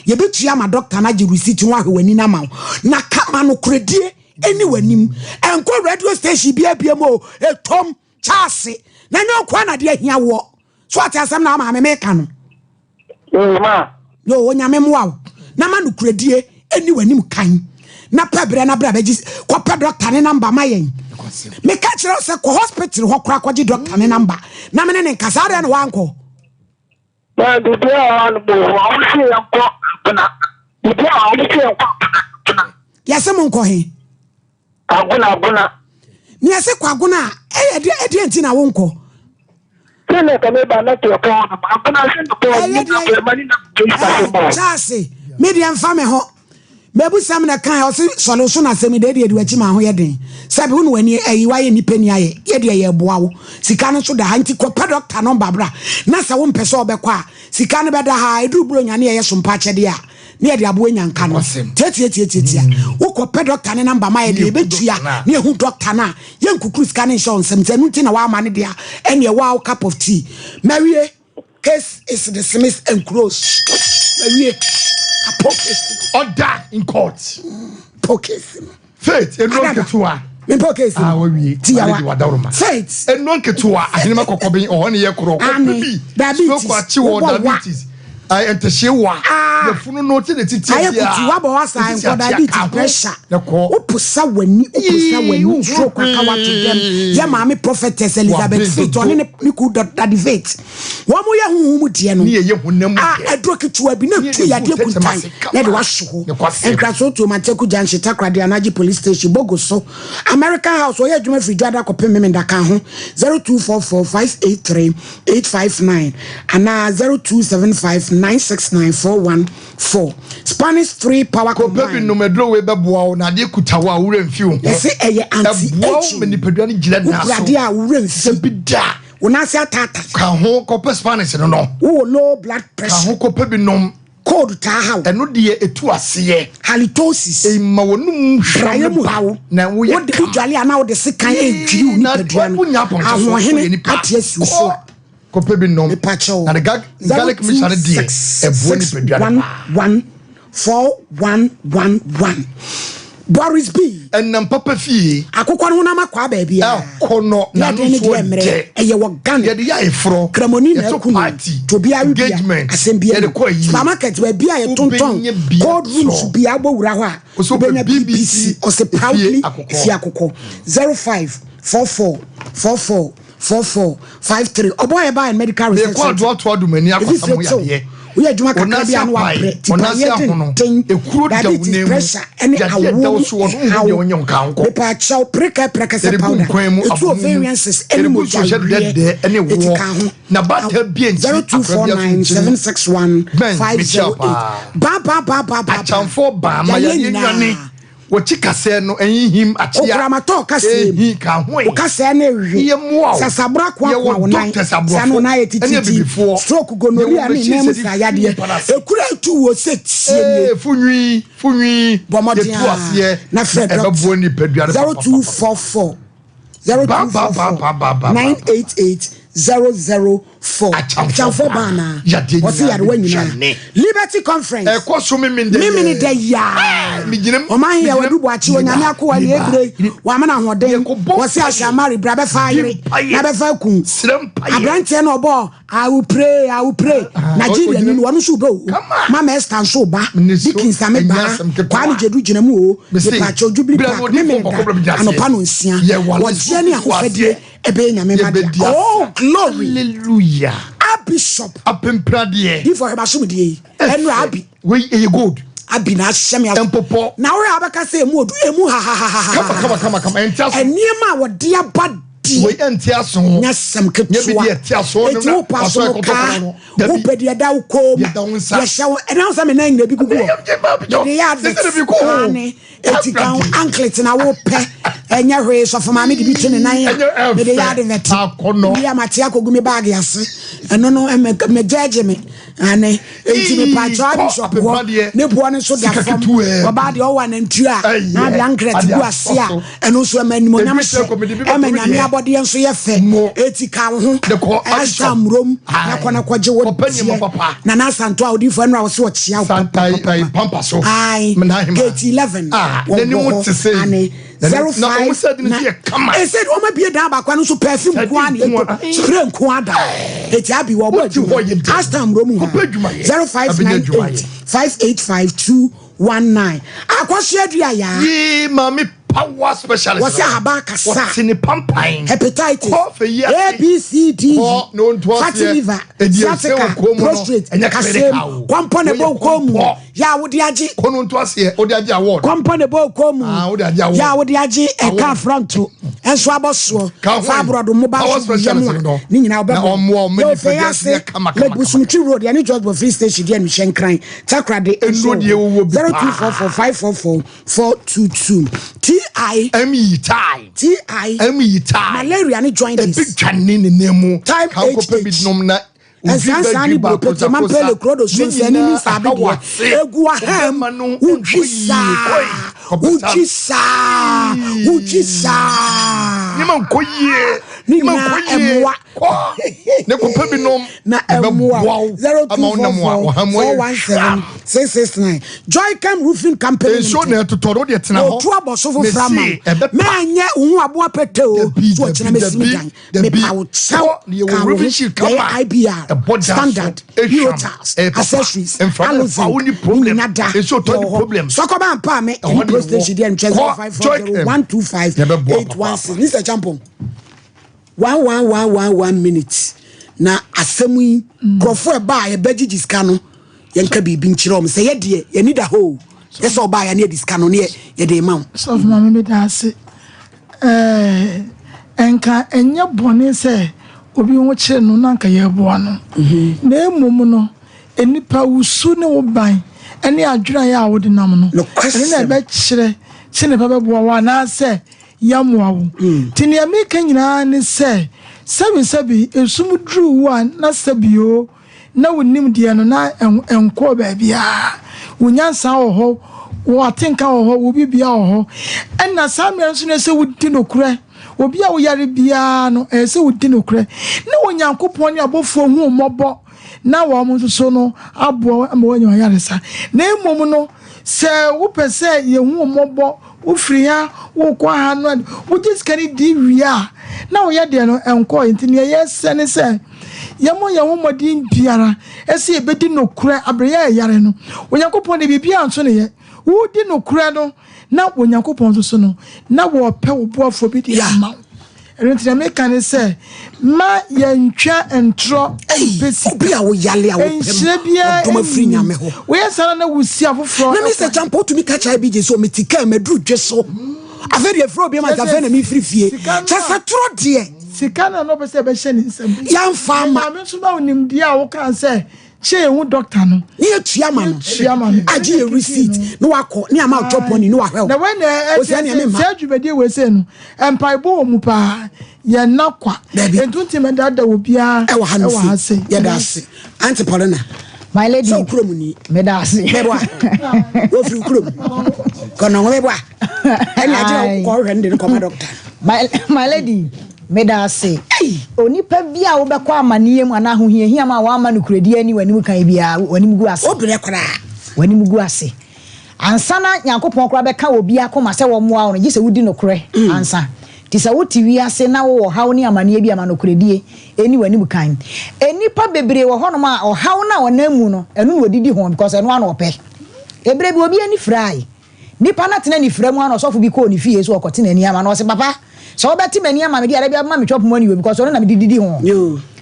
Speaker 1: Yɛbɛtua ama dɔkta no agye receipt no ahwɛ w'ani no ama wo. Na ka ma nokorɛdie ɛni w'anim. Ɛnkɔ radio station biara biam o, ɛtɔm. Kyɛ na nyɛ nkoa na adeɛ ahia woɔ. So ate asɛm na maame meka no?
Speaker 6: Ma.
Speaker 1: Yo, Onyame mmoa wo na ma nokorɛdie ɛni w'anim kan na pɛ berɛ na berɛ bɛgye kɔpɛ dɔkta ne namba ma yɛn. Meka kyerɛ wo sɛ kɔ hospital hɔ koraa kɔgye dɔkta ne namba na mene ne nkasa adɛn na woankɔ?
Speaker 6: Na biribiara a ɔno mo wɔ ɔmo se yɛn kɔ agona biribiara a ɔmo se yɛn kɔ agona agona.
Speaker 1: Yɛse mo nkɔ he?
Speaker 6: Agona agona.
Speaker 1: Ne yɛse kɔ agona a ɛyɛ ɛdeɛ ɛdeɛ nti na wo nkɔ?
Speaker 6: Sɛ na nka meba na te ɔkɔ hɔ nom agona se mekɔ hɔ
Speaker 1: Ɛyɛ
Speaker 6: ne
Speaker 1: deɛ
Speaker 6: na ma ne na police station ba hɔ.
Speaker 1: Charles me deɛ nfa me ho. Mebusɛm na ɛkae ɔse sɔre wo so na asɛm yi deɛ ɛde adi w'akyi ma ho yɛ den sɛbi wo na w'ani ayi w'ayɛ nnipa ni ayɛ yɛ deɛ yɛboa wo sika no nso da ha nti kɔpɛ dɔkta nɔmba bra na sɛ wo mpɛ sɛ ɔbɛkɔ a sika no bɛda ha ɛduru buronya ne yɛyɛ so mpa akyɛdeɛ a ne yɛde aboa nya nka no tiatiatiatiatia wo kɔpɛ dɔkta ne nɔmba ma yɛ deɛ yɛbɛtua ne yɛhu dɔkta no a yɛnkukuru sika no nhyɛ wo nsam nti ɛno nti na woama no deɛ a ɛneɛ wow cup of tea mawie Case is dismissed and closed. Mawie. Apo case
Speaker 7: no. Order in court.
Speaker 1: Po case no.
Speaker 7: Faith enu nketewa.
Speaker 1: Mpo case no.
Speaker 7: Ah wawie.
Speaker 1: Tiawa. Faith.
Speaker 7: Enu nketewa ahenema kɔkɔben ɔhɔ ne yɛ korɔ.
Speaker 1: Ami. Diabetes.
Speaker 7: Stroke akyi wɔ diabetes. Ntɛhyɛ wa.
Speaker 1: Ah.
Speaker 7: Yɛfunu no te ne titi
Speaker 1: Ayɛ kutu wabɔ wa saa nkɔ diabetes pressure. Woposa w'ani woposa w'ani stroke aka wato dɛm. Yɛ maame prophetess Elizabeth Faith ɔne ne ne ku Daddy Faith. Wɔn mo yɛ huhu mu deɛ no.
Speaker 7: Ne yɛ honam mu
Speaker 1: A
Speaker 7: deɛ.
Speaker 1: aduro ketewa bi na
Speaker 7: Ne
Speaker 1: tu
Speaker 7: yɛ
Speaker 1: yadeɛ
Speaker 7: gu
Speaker 1: kuntan
Speaker 7: tɛkyerɛma ase
Speaker 1: na de
Speaker 7: kama.
Speaker 1: wahye hɔ.
Speaker 7: Ne kwasɛm.
Speaker 1: Nkraso to Manteku Junction Takoradi Anagye Police Station Bogo so American House wɔyɛ adwuma firi Dwada kɔpem Memenda ka ho 0244 583 859 anaa 0275 969 414 Spanish 3 Power
Speaker 7: Kɔpɛ bi
Speaker 1: Combined.
Speaker 7: nom aduro wei bɛboa wo na adeɛ kuta wo a wo werɛ mfi wo ho.
Speaker 1: Yɛse ɛyɛ anti
Speaker 7: Ɛboa wo
Speaker 1: aging.
Speaker 7: ma nipadua no gyina
Speaker 1: Wokura
Speaker 7: nan so.
Speaker 1: adeɛ a wo werɛ mfi.
Speaker 7: Sɛ bi da.
Speaker 1: Wo nan ase ataata.
Speaker 7: Ka ho kɔpɛ Spanish no no.
Speaker 1: Wowɔ low blood pressure.
Speaker 7: Ka ho kɔpɛ bi nom.
Speaker 1: Cold taa ha wo.
Speaker 7: Ɛno deɛ ɛtu aseɛ.
Speaker 1: Halitosis.
Speaker 7: Ɛma wɔnum hwam
Speaker 1: Praeɛ mu
Speaker 7: ba.
Speaker 1: ha wo.
Speaker 7: Na woyɛ
Speaker 1: Wode
Speaker 7: kama.
Speaker 1: wodwale anaa wode sekan ɛredwiri wo
Speaker 7: Na
Speaker 1: nipadua no.
Speaker 7: wonya apɔnkye so, woyɛ
Speaker 1: Ahoɔhene
Speaker 7: nipa.
Speaker 1: ate asi wo so a.
Speaker 7: Kɔpɛ bi nom.
Speaker 1: Mepakyɛw.
Speaker 7: Na the garlic mixture no deɛ ɛboa nipadua no paa.
Speaker 1: 1 4 1 1 1 Boris B.
Speaker 7: Ɛnam papa fie.
Speaker 1: Akokɔ no honam akwaa baabiara.
Speaker 7: Ɛkɔ no
Speaker 1: Yɛ
Speaker 7: n'ano
Speaker 1: adeɛ ne
Speaker 7: so
Speaker 1: deɛ mmerɛ.
Speaker 7: dɛ.
Speaker 1: Ɛyɛ wɔ Ghana.
Speaker 7: Yɛde yɛ ayeforɔ.
Speaker 1: Kramoni na
Speaker 7: Yɛto
Speaker 1: aku no.
Speaker 7: party.
Speaker 1: To obiara we bia.
Speaker 7: Engagement.
Speaker 1: Asɛm bia
Speaker 7: Yɛde
Speaker 1: ni.
Speaker 7: kɔ ayie.
Speaker 1: Supermarket baabi a yɛtontɔn
Speaker 7: Wobɛnya bi
Speaker 1: cold rooms
Speaker 7: atɔ.
Speaker 1: bia wobɔ wura hɔ a.
Speaker 7: Ɔsɛ wopɛ
Speaker 1: Wobɛnya
Speaker 7: BBC
Speaker 1: BBC. Ɔsɛ
Speaker 7: efie
Speaker 1: proudly
Speaker 7: akokɔ.
Speaker 1: efie akokɔ. 05 44 44 44 53. Ɔbɔ yɛ ba and medical research
Speaker 7: Mekɔ
Speaker 1: center.
Speaker 7: adoatoa domani
Speaker 1: Efi
Speaker 7: akɔsa mo
Speaker 1: sɛ tew.
Speaker 7: yadeɛ.
Speaker 1: Woyɛ adwuma kakra
Speaker 7: Ɔnase
Speaker 1: bi a na
Speaker 7: apae,
Speaker 1: wabrɛ.
Speaker 7: ɔnase
Speaker 1: Tipaeɛ
Speaker 7: ahono,
Speaker 1: denden.
Speaker 7: ekuro da wo
Speaker 1: Diabetes
Speaker 7: nan mu,
Speaker 1: pressure ɛne
Speaker 7: yadeɛ da
Speaker 1: awoɔ
Speaker 7: wo
Speaker 1: mu
Speaker 7: so wɔ no, wohu
Speaker 1: ɛhaw.
Speaker 7: deɛ ɔnyɛ wo ka nkɔ.
Speaker 1: Mepaakyɛw preka prekɛsɛ
Speaker 7: Yɛde gu
Speaker 1: powder.
Speaker 7: nkwan mu,
Speaker 1: Etu
Speaker 7: abomu mu,
Speaker 1: ovarian cyst ɛne
Speaker 7: yɛde gu
Speaker 1: mogya
Speaker 7: nsuohyɛ
Speaker 1: weɛ.
Speaker 7: dɛdɛɛ ɛne
Speaker 1: Eti
Speaker 7: woɔ.
Speaker 1: ka ho.
Speaker 7: Na baata bie nkyiri, akora bi aso
Speaker 1: 0249
Speaker 7: nkyiri.
Speaker 1: 761
Speaker 7: Bɛn, mekyia
Speaker 1: 508.
Speaker 7: paa.
Speaker 1: Ba ba ba ba ba ba.
Speaker 7: Akyamfoɔ baa ma
Speaker 1: Yareɛ
Speaker 7: yadeɛ
Speaker 1: nyinaa.
Speaker 7: nwane. Wɔkyi kasɛɛ no ɛnhim akyea.
Speaker 1: Okuramatɔ kasɛɛ mu.
Speaker 7: Ehi ka ho yi.
Speaker 1: Okasɛɛ no ehwe.
Speaker 7: Yɛ mmoa o.
Speaker 1: Sasabra koakoa
Speaker 7: Yɛwɔ
Speaker 1: wo nan.
Speaker 7: doctors
Speaker 1: Saa na
Speaker 7: aborɔfo
Speaker 1: wo nan yɛ
Speaker 7: ɛne
Speaker 1: tititi.
Speaker 7: abibifoɔ.
Speaker 1: Stroke gonorrhea
Speaker 7: Yɛwɔ
Speaker 1: ne
Speaker 7: machines
Speaker 1: nan mu
Speaker 7: yɛde
Speaker 1: saa
Speaker 7: fi
Speaker 1: yadeɛ.
Speaker 7: nipa no ase.
Speaker 1: Ekura etu wɔ sɛ tie nie.
Speaker 7: Ee funwi funwi.
Speaker 1: Bɔ mmɔden
Speaker 7: Yɛtu
Speaker 1: a
Speaker 7: aseɛ
Speaker 1: na frɛ
Speaker 7: na
Speaker 1: doctor.
Speaker 7: ɛbɛboa nipadua no papapapa.
Speaker 1: 0244 0244 988 004.
Speaker 7: Akyamfoɔ
Speaker 1: Akyamfoɔ baa na
Speaker 7: yadeɛ
Speaker 1: wɔsi
Speaker 7: nyinaa
Speaker 1: yarewa
Speaker 7: bɛtwa
Speaker 1: nyinaa.
Speaker 7: ne.
Speaker 1: Liberty conference.
Speaker 7: Ɛkɔ so memene dɛ
Speaker 1: Memene dɛ yaa.
Speaker 7: Megyinam,
Speaker 1: Ɔman yɛ
Speaker 7: megyinam,
Speaker 1: wadu buakye onyame akoa ne
Speaker 7: meba,
Speaker 1: ebire wamena ahoɔden.
Speaker 7: Yɛkɔbɔ
Speaker 1: Wɔsi
Speaker 7: mpaeɛ.
Speaker 1: ahyɛ bra bɛfa ayere
Speaker 7: Di mpaeɛ.
Speaker 1: na bɛfa kun.
Speaker 7: Srɛ mpaeɛ.
Speaker 1: Aberanteɛ na ɔbɔ I will pray, I will pray.
Speaker 7: Ah,
Speaker 1: Nigeria
Speaker 7: ogyina-
Speaker 1: ni no wɔn nso bɛ o.
Speaker 7: Kama.
Speaker 1: Mama Esther nso ba.
Speaker 7: Ne so,
Speaker 1: Dickens ame
Speaker 7: ɛnyɛ
Speaker 1: ba.
Speaker 7: asɛm ketewa.
Speaker 1: Kwame Jedu gyina mu o.
Speaker 7: Mese,
Speaker 1: Mepakyɛw Jubilee
Speaker 7: bra na
Speaker 1: Park
Speaker 7: odiyifoɔ
Speaker 1: memene
Speaker 7: bɔkɔ
Speaker 1: da
Speaker 7: bra bɛgyina aseɛ.
Speaker 1: anɔpa no nsia.
Speaker 7: Yɛwɔ
Speaker 1: Wɔgyeɛ ne
Speaker 7: asukuufoɔ
Speaker 1: ahofadie
Speaker 7: aseɛ.
Speaker 1: ɛbɛyɛ nyame ma dea.
Speaker 7: Yɛbɛdi asa.
Speaker 1: Oh glory.
Speaker 7: Hallelujah.
Speaker 1: Abishop.
Speaker 7: Apempradeɛ.
Speaker 1: Difo hwɛ m'asomdie yi. Ɛnura abi.
Speaker 7: Wei ɛyɛ gold.
Speaker 1: Abi na ahyɛ me aso.
Speaker 7: Ɛmpopɔ.
Speaker 1: Na woyɛ abɛka sɛ emu odu emu ha ha ha ha ha.
Speaker 7: Kama kama kama kama ɛnti aso.
Speaker 1: Nneɛma a wɔde aba deɛ.
Speaker 7: Wei ɛnti aso.
Speaker 1: Nyɛ asɛm
Speaker 7: Nyɛ bi
Speaker 1: ketewa.
Speaker 7: deɛ ɛte aso.
Speaker 1: Eti wo pa so
Speaker 7: Ɔsɔ
Speaker 1: no
Speaker 7: ɛkɔtɔ
Speaker 1: kaa.
Speaker 7: kɔnɔ no. Dabi.
Speaker 1: Wo pɛ deɛ da wo kɔn mu.
Speaker 7: Deɛ da wo nsa.
Speaker 1: Yɛhyɛ wo ɛna wo sɛ me nan nyina bi gugu hɔ. Mede yɛ advert.
Speaker 7: Sɛ sɛ bi kɔ hɔ.
Speaker 1: Ane. Eti kan anklet na wo pɛ. Ɛnyɛ hwee sɔfo maame de bi to ne nan a.
Speaker 7: Ɛnyɛ ɛfɛ.
Speaker 1: Mede yɛ advert.
Speaker 7: Akɔnɔ.
Speaker 1: Bi a mate akɔgu me baage ase. Ɛno no ɛmɛ mɛ gyɛɛgye me. Ane. Eti me pa kyɛw
Speaker 7: Kɔ
Speaker 1: bishop hɔ.
Speaker 7: apepadeɛ.
Speaker 1: Ne boɔ no nso da
Speaker 7: Sika
Speaker 1: fam.
Speaker 7: ketewa bi.
Speaker 1: Ɔbaa deɛ ɔwɔ anantwie a.
Speaker 7: Ɛyɛ.
Speaker 1: Na ade anklet
Speaker 7: Ade
Speaker 1: gu ase a.
Speaker 7: asɔ so.
Speaker 1: Ɛno nso ɛma animuonyam
Speaker 7: Ebi sɛ
Speaker 1: hyɛ.
Speaker 7: kɔ mede bi
Speaker 1: Ɛma
Speaker 7: bɛto me
Speaker 1: nyame
Speaker 7: deɛ.
Speaker 1: abɔdeɛ nso yɛ fɛ.
Speaker 7: Mo.
Speaker 1: Eti ka wo ho.
Speaker 7: De kɔ
Speaker 1: Ɛsa
Speaker 7: Bishop.
Speaker 1: mmurom.
Speaker 7: Aye.
Speaker 1: Na kɔ na kɔgye wo
Speaker 7: Kɔpɛ nneɛma
Speaker 1: deɛ.
Speaker 7: papa.
Speaker 1: Nana Asanto a odiyifoɔ ɛno a wɔse ɔkyea wo
Speaker 7: Santa
Speaker 1: papapapa.
Speaker 7: pampa so.
Speaker 1: Aye.
Speaker 7: Menahema.
Speaker 1: Gate 11.
Speaker 7: Ah,
Speaker 1: Wɔwɔ
Speaker 7: n'anim
Speaker 1: hɔ.
Speaker 7: te sei.
Speaker 1: Ane.
Speaker 7: N'anim-
Speaker 1: Zero
Speaker 7: na ɔmo
Speaker 1: five
Speaker 7: sɛ de no
Speaker 1: nine-
Speaker 7: so yɛ kama.
Speaker 1: Ɛsɛ de ɔmo abie dan baako ano nso perfume
Speaker 7: Sɛ
Speaker 1: nko ara
Speaker 7: de
Speaker 1: na
Speaker 7: nko
Speaker 1: yɛtɔ.
Speaker 7: ara.
Speaker 1: Spray nko ara da. Eti abi wɔ ɔbɔ
Speaker 7: Wote hɔ yɛ
Speaker 1: adwuma.
Speaker 7: dɛn?
Speaker 1: Aston Romu ha.
Speaker 7: Kɔpɛ adwuma yɛ.
Speaker 1: Zero five
Speaker 7: Abɛnya
Speaker 1: nine
Speaker 7: adwuma
Speaker 1: eight
Speaker 7: yɛ.
Speaker 1: five eight five two one nine. Akɔso adua yaa.
Speaker 7: Yee maame power specialist.
Speaker 1: Wɔsi ahaba akasa.
Speaker 7: Wɔte ne pampan.
Speaker 1: Hepatitis.
Speaker 7: Kɔ fɛ yi ase.
Speaker 1: A B C D.
Speaker 7: Kɔ na ontu aseɛ.
Speaker 1: Fatty liver.
Speaker 7: Edi ese
Speaker 1: Sciatica.
Speaker 7: wɔ kɔn mu no,
Speaker 1: Prostate.
Speaker 7: ɛnyɛ
Speaker 1: Kasem.
Speaker 7: clinical o.
Speaker 1: Kɔmpɔ ne
Speaker 7: Woyɛ
Speaker 1: bɔ kɔn mu.
Speaker 7: kɔmpɔ.
Speaker 1: Yà wò di agye.
Speaker 7: Kɔ na ontu aseɛ. Ɔde agye award.
Speaker 1: Kɔmpɔ ne bɔ kɔn mu.
Speaker 7: Ah, wode agye award.
Speaker 1: Yà wò di agye ɛka
Speaker 7: Award.
Speaker 1: fronto. Ɛnso abɔ soɔ.
Speaker 7: Ka ho
Speaker 1: Fa
Speaker 7: yi.
Speaker 1: aborɔdo mo ba
Speaker 7: Power
Speaker 1: so yɛ mu
Speaker 7: specialist
Speaker 1: a.
Speaker 7: no.
Speaker 1: Ne nyinaa
Speaker 7: Na
Speaker 1: ɔbɛbɔ.
Speaker 7: ɔmmoa ɔmo
Speaker 1: Yɛ
Speaker 7: nipadua
Speaker 1: ofɛ
Speaker 7: so
Speaker 1: ase.
Speaker 7: yɛ kama, kama,
Speaker 1: Lake Busumtwi road yɛne George Bofiri station deɛ mehyɛ nkran. Takoradi
Speaker 7: Nnuro deɛ wowɔ bi
Speaker 1: Zero
Speaker 7: paa.
Speaker 1: two four four five four four four two two. T I
Speaker 7: M E tie.
Speaker 1: T I
Speaker 7: M E tie.
Speaker 1: Malaria ne jaundice.
Speaker 7: Ebi dwane ne nan mu.
Speaker 1: Time
Speaker 7: Ka nkɔpɛ bi
Speaker 1: HH.
Speaker 7: nom na.
Speaker 1: Nsansan ne buropete mampele kuro do so nsani ne nsabe deɛ egu aham wotwi saa wotwi saa wotwi saa
Speaker 7: Nneɛma nkɔ yie.
Speaker 1: Ne
Speaker 7: Nneɛma
Speaker 1: nyinaa
Speaker 7: nkɔ yie.
Speaker 1: ɛmmoa.
Speaker 7: Kɔ ne kɔpɛ bi nom.
Speaker 1: Na
Speaker 7: Ɛbɛboa
Speaker 1: ɛmmoa.
Speaker 7: wo ama wo nam a ɔha mu ayɛ
Speaker 1: 0244 417 669. Joycam Roofing Company
Speaker 7: Nsuo na ɛtotɔ no, wo deɛ tena hɔ.
Speaker 1: Wɔtu abɔso foforɔ ama
Speaker 7: Mese,
Speaker 1: wo.
Speaker 7: ɛbɛpa.
Speaker 1: Mɛnyɛ wo ho aboa pɛtɛ o.
Speaker 7: Dabi,
Speaker 1: So ɔkyena
Speaker 7: dabi,
Speaker 1: mɛsi me
Speaker 7: dabi,
Speaker 1: dan.
Speaker 7: dabi.
Speaker 1: Mepa wo kyɛw.
Speaker 7: Kɔ na yɛwɔ
Speaker 1: Ka wo
Speaker 7: roofing
Speaker 1: ho.
Speaker 7: sheet
Speaker 1: Yɛyɛ
Speaker 7: kama.
Speaker 1: IBR,
Speaker 7: Ɛbɔ dan so,
Speaker 1: standard,
Speaker 7: ɛhwam,
Speaker 1: Eurotiles,
Speaker 7: ɛyɛ papa.
Speaker 1: accessories,
Speaker 7: Mframa ɛfa, wo ni
Speaker 1: Aluzink,
Speaker 7: problem.
Speaker 1: ne nyina da.
Speaker 7: Nsuo tɔ ni
Speaker 1: Yɛwɔ hɔ.
Speaker 7: problem.
Speaker 1: Sɔkɔba mpa me,
Speaker 7: Ɛhɔ
Speaker 1: ɛne
Speaker 7: na
Speaker 1: pro
Speaker 7: yɛwɔ.
Speaker 1: station deɛ ntwɛ
Speaker 7: Kɔ,
Speaker 1: 0540
Speaker 7: Joycam.
Speaker 1: 125
Speaker 7: Yɛbɛboa
Speaker 1: 816. Mr. Champon. 11111 minute na asɛm yi nkurɔfoɔ ɛba a yɛbɛgyegye sika no yɛnka biribi nkyerɛ ɔm sɛ yɛdeɛ yɛni da hɔ o yɛ sɛ ɔbaa yɛ ne yɛde sika no ne yɛde ma wo.
Speaker 4: Sɔfo maame mi da ase. Ɛɛ nka ɛnyɛ bɔne sɛ obi ho kyerɛ no na nka yɛboa no. Na mmom no nipa wusu ne wo ban ɛne adwene a wode nam no. Ɛno na ɛbɛkyerɛ sɛ nipa bɛboa wo anaasɛ yɛmmoa wo. Nti nea meka nyinaa ne sɛ sɛbi sɛbi esum duru wo a na sɛbi o na wonim deɛ no na ɛnkɔɔ baabiara. Wo nyansa wɔ hɔ, wo atenka wɔ hɔ, wo bibia wɔ hɔ. Ɛna saa mmerɛ nso no sɛ wodi nokorɛ. Obi a woyare biara no ɛyɛ sɛ wodi nokorɛ. Na Onyankopɔn ne abɔfoɔ hu wo mmɔbɔ na wɔn nso so no aboa ama woanya w'ayaresa. Na mmom no sɛ wopɛ sɛ yɛhu wo mmɔbɔ wofiri ha wokɔ ha no wogye sika no di wie a na woyɛ deɛ no ɛnkɔɔ. Nti nea yɛsɛ ne sɛ yɛmmɔ yɛn ho mmɔden biara ɛsɛ yɛbɛdi nokorɛ abere yɛ ɛyare no. Onyankopɔn de biribiara nso ne yɛ wodi nokorɛ no na Onyankopɔn nso so no na wɔpɛ wo boafoɔ bi de ama wo. Ɛno nti na meka ne sɛ ma yɛntwa ntorɔ mpɛ sika.
Speaker 1: Obi a woyale a wopɛ
Speaker 4: Nhyira biara
Speaker 1: ɔdom afiri
Speaker 4: nni.
Speaker 1: Nyame hɔ.
Speaker 4: Woyɛ saa na wosi afoforɔ
Speaker 1: Na Mr. Champo wotumi ka kyerɛ bi gye sɛ ɔmete kaa maduru dwe so afei deɛ frɛ obi ma sɛ afei na mefiri fie kyɛ sɛ torɔ deɛ
Speaker 4: sika no na ɔpɛ sɛ ɛbɛhyɛ ne nsam.
Speaker 1: Yɛmfa ama.
Speaker 4: Nyame nso ma wo nimdeɛ a wokaa sɛ kyɛ yɛhu dɔkta no
Speaker 1: ne yɛtua ma no
Speaker 4: Yɛtua ma no.
Speaker 1: Agye yɛ receipt ne wakɔ ne ama wotɔ pɔni ne wahwɛ wo.
Speaker 4: Na wei na
Speaker 1: Ɔsɛ nea
Speaker 4: ɛkyɛ
Speaker 1: memma.
Speaker 4: sɛ dwumadie wei sei no mpaebɔ wɔ mu paa yɛnna kwa.
Speaker 1: Dabi.
Speaker 4: Ɛnto nti mɛdada wɔ biara
Speaker 1: ɛwɔ ha no
Speaker 4: ɛwɔ ha
Speaker 1: se
Speaker 4: sei.
Speaker 1: yɛda ase Auntie Paulina.
Speaker 8: My lady.
Speaker 1: Sɛ okurom ni.
Speaker 8: Meda ase.
Speaker 1: Mɛboa wɔfiri kurom kɔnɔngo mɛboa ɛne agye kɔhwɛ no de no kɔma dɔkta.
Speaker 8: My lady, meda ase. Onipa bi a wobɛkɔ amanneɛ mu anaa ahohiahia mu a woama no kuradi ani w'anim kan biara w'anim gu ase.
Speaker 1: Wobrɛ koraa.
Speaker 8: W'anim gu ase. Ansa na Nyankopɔn koraa bɛka obi akoma sɛ wɔmmoa wo no gye sɛ wodi nokorɛ ansa. Nti sɛ wote wiase na wowɔ haw ne amanneɛ bi ama nokorɛdie ɛni w'anim kan. Nnipa bebree wɔ hɔnom a ɔhaw no a ɔnam mu no ɛno na odidi ho because ɛno ano ɔpɛ. Ebere bi obi ani firae. Nipa na tena ne fira mu ano ɔsɔfo bi kɔɔ ne fie so ɔkɔte n'ani ama no ɔse papa sɛ wobɛte m'ani ama me deɛ ada bi ama me chop money o because ɔno na mede didi ho.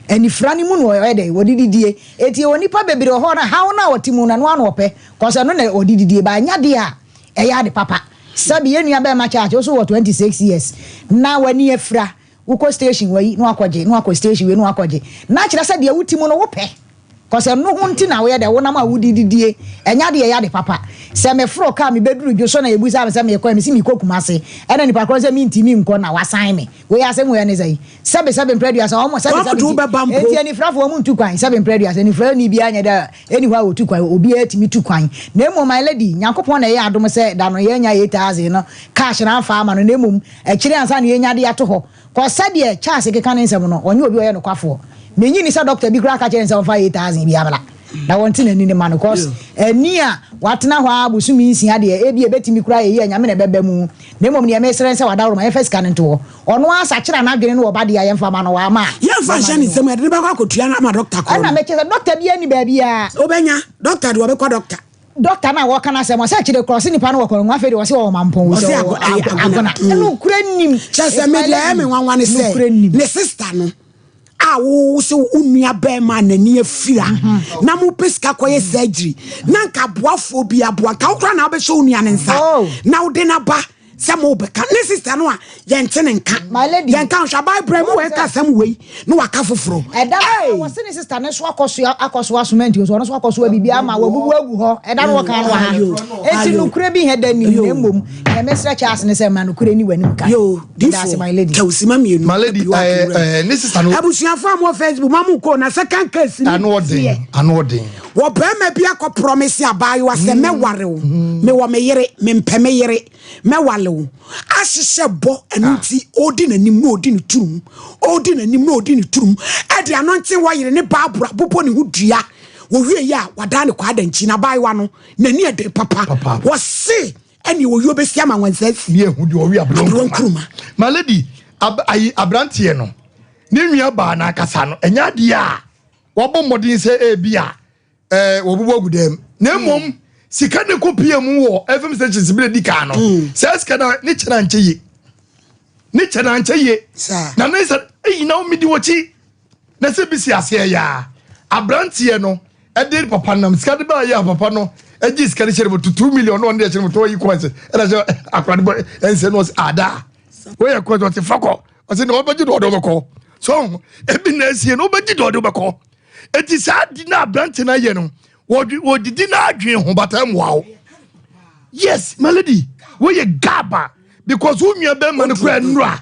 Speaker 8: Anifira no mu na ɔyɛ dɛ wɔde didie. Eti wɔ nipa bebree wɔ hɔ na haw no a ɔte mu no ɛno ano ɔpɛ cause ɛno na ɔde didie ba anya deɛ a ɛyɛ ade papa. Sɛbi yɛn nua bɛrima kyɛ wo so wɔ 26 years na w'ani afira wokɔ station wɔ yi na wakɔgye na wakɔ station wei na wakɔgye na kyerɛ sɛ deɛ wote mu no wopɛ cause ɛno ho nti na woyɛ dɛ wonam a wodi didie ɛnya deɛ ɛyɛ ade papa. Sɛ meforo kaa mebɛduru dwo so na yɛbusa me sɛ mekɔ mesi mekɔ Kumase ɛna nipa korɔ sɛ mentimi nkɔ na wasan me wei asɛm wei ne sɛ sɛbe sɛbe mprɛ aduasa ɔmo sɛbe
Speaker 1: Wɔn de wo bɛba mpo.
Speaker 8: Enti anifirafoɔ ɔmo ntu kwan sɛbe mprɛ aduasa anifira ni biara nyɛ dɛ ɛni hɔ a wɔtu kwan obiara tumi tu kwan. Na mmom my lady Nyankopɔn na ɛyɛ adom sɛ da no yɛnya 8000 no cash na amfa ama no na mmom akyire ansa na yɛnya de ato hɔ kɔ sɛdeɛ Charles keka ne nsɛm no ɔnyɛ obi a ɔyɛ nokwafoɔ. Menyi ni sɛ dɔkta bi koraa ka kyerɛ ne sɛ ɔmfa 8000 bi amla na wɔnte n'ani ne ma no cause ani a watena hɔ a bosome 6 deɛ ebi ebɛtumi koraa yɛyi a Nyame na ɛbɛba mu. Na mmom deɛ mesrɛ sɛ wadaworo ma yɛmfa sika no nto hɔ ɔno asakyera n'adwene no wɔ ba deɛ a yɛmfa ma no wɔ ama a
Speaker 1: yɛmfa nhyɛ ne nsɛm yɛde ne bɛkɔ akɔtua no ama dɔkta korɔ
Speaker 8: ɛna
Speaker 1: no.
Speaker 8: mekyɛ sɛ dɔkta bi ani baabiaa
Speaker 1: wobɛnya dɔkta de wɔbɛkɔ dɔkta
Speaker 8: dɔkta no a wɔka no asɛm ɔsɛ akyire korɔ ɔse nipa no wɔ kɔnɔ afei de ɔse wɔwɔ mampɔn wɔ
Speaker 1: Ɔse
Speaker 8: sɛ
Speaker 1: ɛyɛ
Speaker 8: agona.
Speaker 1: agona.
Speaker 8: Ɛno kura nim.
Speaker 1: Kyɛ sɛ me deɛ ɛyɛ me nwanwa ne sɛ
Speaker 8: Nokorɛ nim.
Speaker 1: ne sister no a wo sɛ wo nua bɛrima a n'ani afira na mopɛ sika kɔyɛ surgery na nka aboafoɔ bi aboa nka wo koraa na wobɛhyɛ wo nua ne nsa
Speaker 8: Oh.
Speaker 1: na wode n'aba sɛ mobɛka ne sister no a yɛnte ne nka.
Speaker 8: My lady.
Speaker 1: Yɛnka nhwɛ abae brɛ mu wɔɛka asɛm wei na waka foforɔ.
Speaker 8: Ɛda no wɔse ne sister ne so akɔsoa akɔsoa cement so ɔno so akɔsoa biribi ama wabubu agu hɔ ɛda no wɔka no wɔ ha.
Speaker 1: Ayo.
Speaker 8: Enti
Speaker 1: Ayo.
Speaker 8: nokorɛ bi hɛ da nim na mmom nea mesrɛ Charles ne sɛ ma nokorɛ ni w'anim ka.
Speaker 1: Yo,
Speaker 8: Meda ase, my lady.
Speaker 1: Kawusima mmienu.
Speaker 7: My lady, ne sister no
Speaker 1: Abusuafo a mo wɔ Facebook ma mo kɔ na second case ni.
Speaker 7: Ano ɔden, ano ɔden.
Speaker 1: Wɔ barima bi akɔ promise abaayewa sɛ mɛware wo, mewɔ me yere, mempɛ me yere, mɛwale wo. Ahyehyɛ bɔ, ɛno nti ɔredi n'anim na ɔredi ne turum, ɔredi n'anim na ɔredi ne turum, ɛde anointing wɔ yere ne Bible abobɔ ne ho dua. Wɔwie yɛ a, wadan ne kɔ adankyi na abaayewa no, n'ani ɛden papa. Wɔse ɛne wɔwie ɔbɛsi ama nwansa asi.
Speaker 7: Ne ehu deɛ ɔwe aberewa nkuruma. My lady, ab, ayi, aberanteɛ no, ne nua baa n'ankasa no, ɛnyɛ adeɛ a wabɔ mmɔden sɛ ebi a ɛɛ wɔbobɔ agu dɛm na mmom mm. sika ne kɔ pie mu wɔ fm stations bi na di kan no mm. saa sika na ne kyɛ na nkyɛ yie ne kyɛ na nkyɛ yie na ne sɛ eyi na omi di wɔkyi na sɛ bi si aseɛ yaa aberanteɛ no ɛde papa nam sika de baa yɛ a papa no ɛgye sika de hyɛ ne mu 2 million na ɔne de hyɛ ne mu tɔn yi kɔn ɛsɛ ɛna sɛ akora de bɔ ɛnsɛ no ɔsɛ ada wɔyɛ kɔn ɔsɛ fakɔ ɔsɛ na ɔbɛgye de ɔde ɔbɛkɔ so ebi na esie no ɔbɛgye de ɔde ɔbɛkɔ eti saa di na aberante na yɛ no wɔdidi na adwene ho bata mmoa wo. Yes, my lady, wɔyɛ gaba because wo nua bɛrima no kura nnura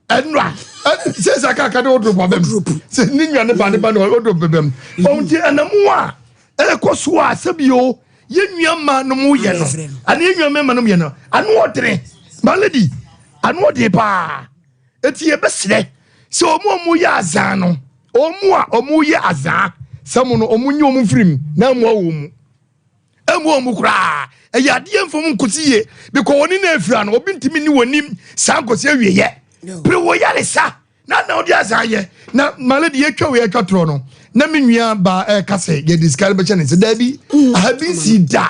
Speaker 7: nnura sɛ sɛ akaka de wodoro ba bɛm sɛ ne nua ne ba ne ba ne wodoro bɛbɛm ɔn ti ɛnam a ɛkɔ so a sɛbi o yɛ nua mmaa no mu yɛ no ane yɛ nua mmarima no mu yɛ no ano ɔdene, my lady, ano ɔdene paa. Eti yɛbɛsrɛ sɛ ɔmo a ɔmo yɛ azan no, ɔmo a ɔmo yɛ azan sɛ mo no, ɔmo nye ɔmo mfiri mu na ɛmoa wɔn mu, ɛmoa wɔn mu koraa. Ɛyɛ adeɛ mfam nkosi yie because wɔn na efira no obi ntumi ni wɔn nim saa nkosi awie yɛ pere wɔ yaresa na na ɔde azan yɛ. Na my lady, yɛtwa wɔ yɛtwa torɔ no na me nua ba ɛka sɛ yɛde sika no bɛkyɛ ne nsa daabi ahabi nsi da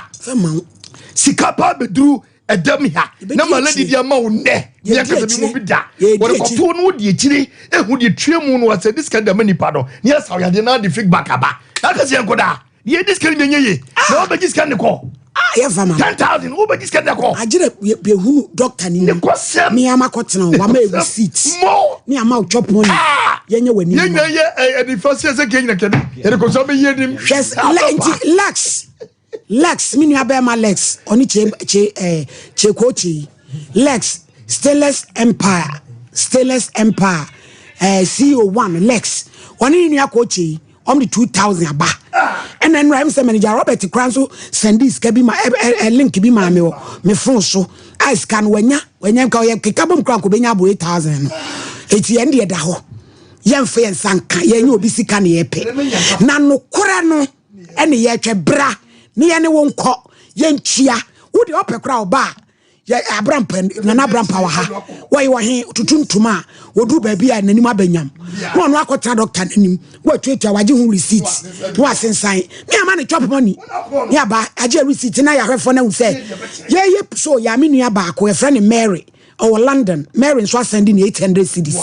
Speaker 7: sika paa bɛduru ɛdam ha na my lady di ama wo nnɛ ne akasa bi mu bi da wɔde kɔtoo no wodi akyire ehu deɛ tue mu no asɛ de sika dama nipa no ne yɛ saw yadeɛ na de feedback aba na akasa yɛn kɔda yɛ de sika no nyɛ yie na wɔbɛgye sika ne kɔ 10,000 wobɛgye sika ne kɔ.
Speaker 1: Agyerɛ yɛhunu doctor ni
Speaker 7: ne kɔ sɛm.
Speaker 1: Me ama kɔtena hɔ wama yɛ receipt
Speaker 7: mo
Speaker 1: ne ama wo chop money yɛnyɛ w'anim.
Speaker 7: Yɛnya yɛ ɛnifa sɛ sɛ kɛnyina kɛne yɛde kɔ so abɛyɛ anim.
Speaker 1: Hwɛ nti Lex, Lex, me nua bɛrima Lex, ɔne kye kye ɛɛ kye kookye Lex, Stainless Empire, Stainless Empire CEO one Lex, ɔne ne nua kookye yi, ɔmo de 2,000 aba. Ɛna nnura ɛm sɛ manager Robert kora nso send sika bi ma ɛ ɛ link bi maa mi wɔ me phone so a sika no wanya wanya nka ɔyɛ keka bom kora nko benya abo 8,000 no. Eti yɛn deɛ da hɔ, yɛnfa yɛn nsa nka yɛn nye obi sika na yɛpɛ na nokorɛ no ɛne yɛtwɛ bra ne yɛne wo nkɔ yɛntua. Wo deɛ ɔpɛ kora ɔba a yɛ Abrampa Nana Abrampa wɔ ha, wɔyɛ wɔ he tutu ntoma a wɔduru baabi a n'anim abɛnyam na ɔno akɔtena doctor n'anim wɔatuatua wagye ho receipt na wasensan ne ama ne chop money ne aba agye receipt na yɛahwɛfoɔ no ahu sɛ yɛyɛ so. Yɛ me nua baako yɛfrɛ ne Mary, ɔwɔ London. Mary nso asend ne 800 cedis.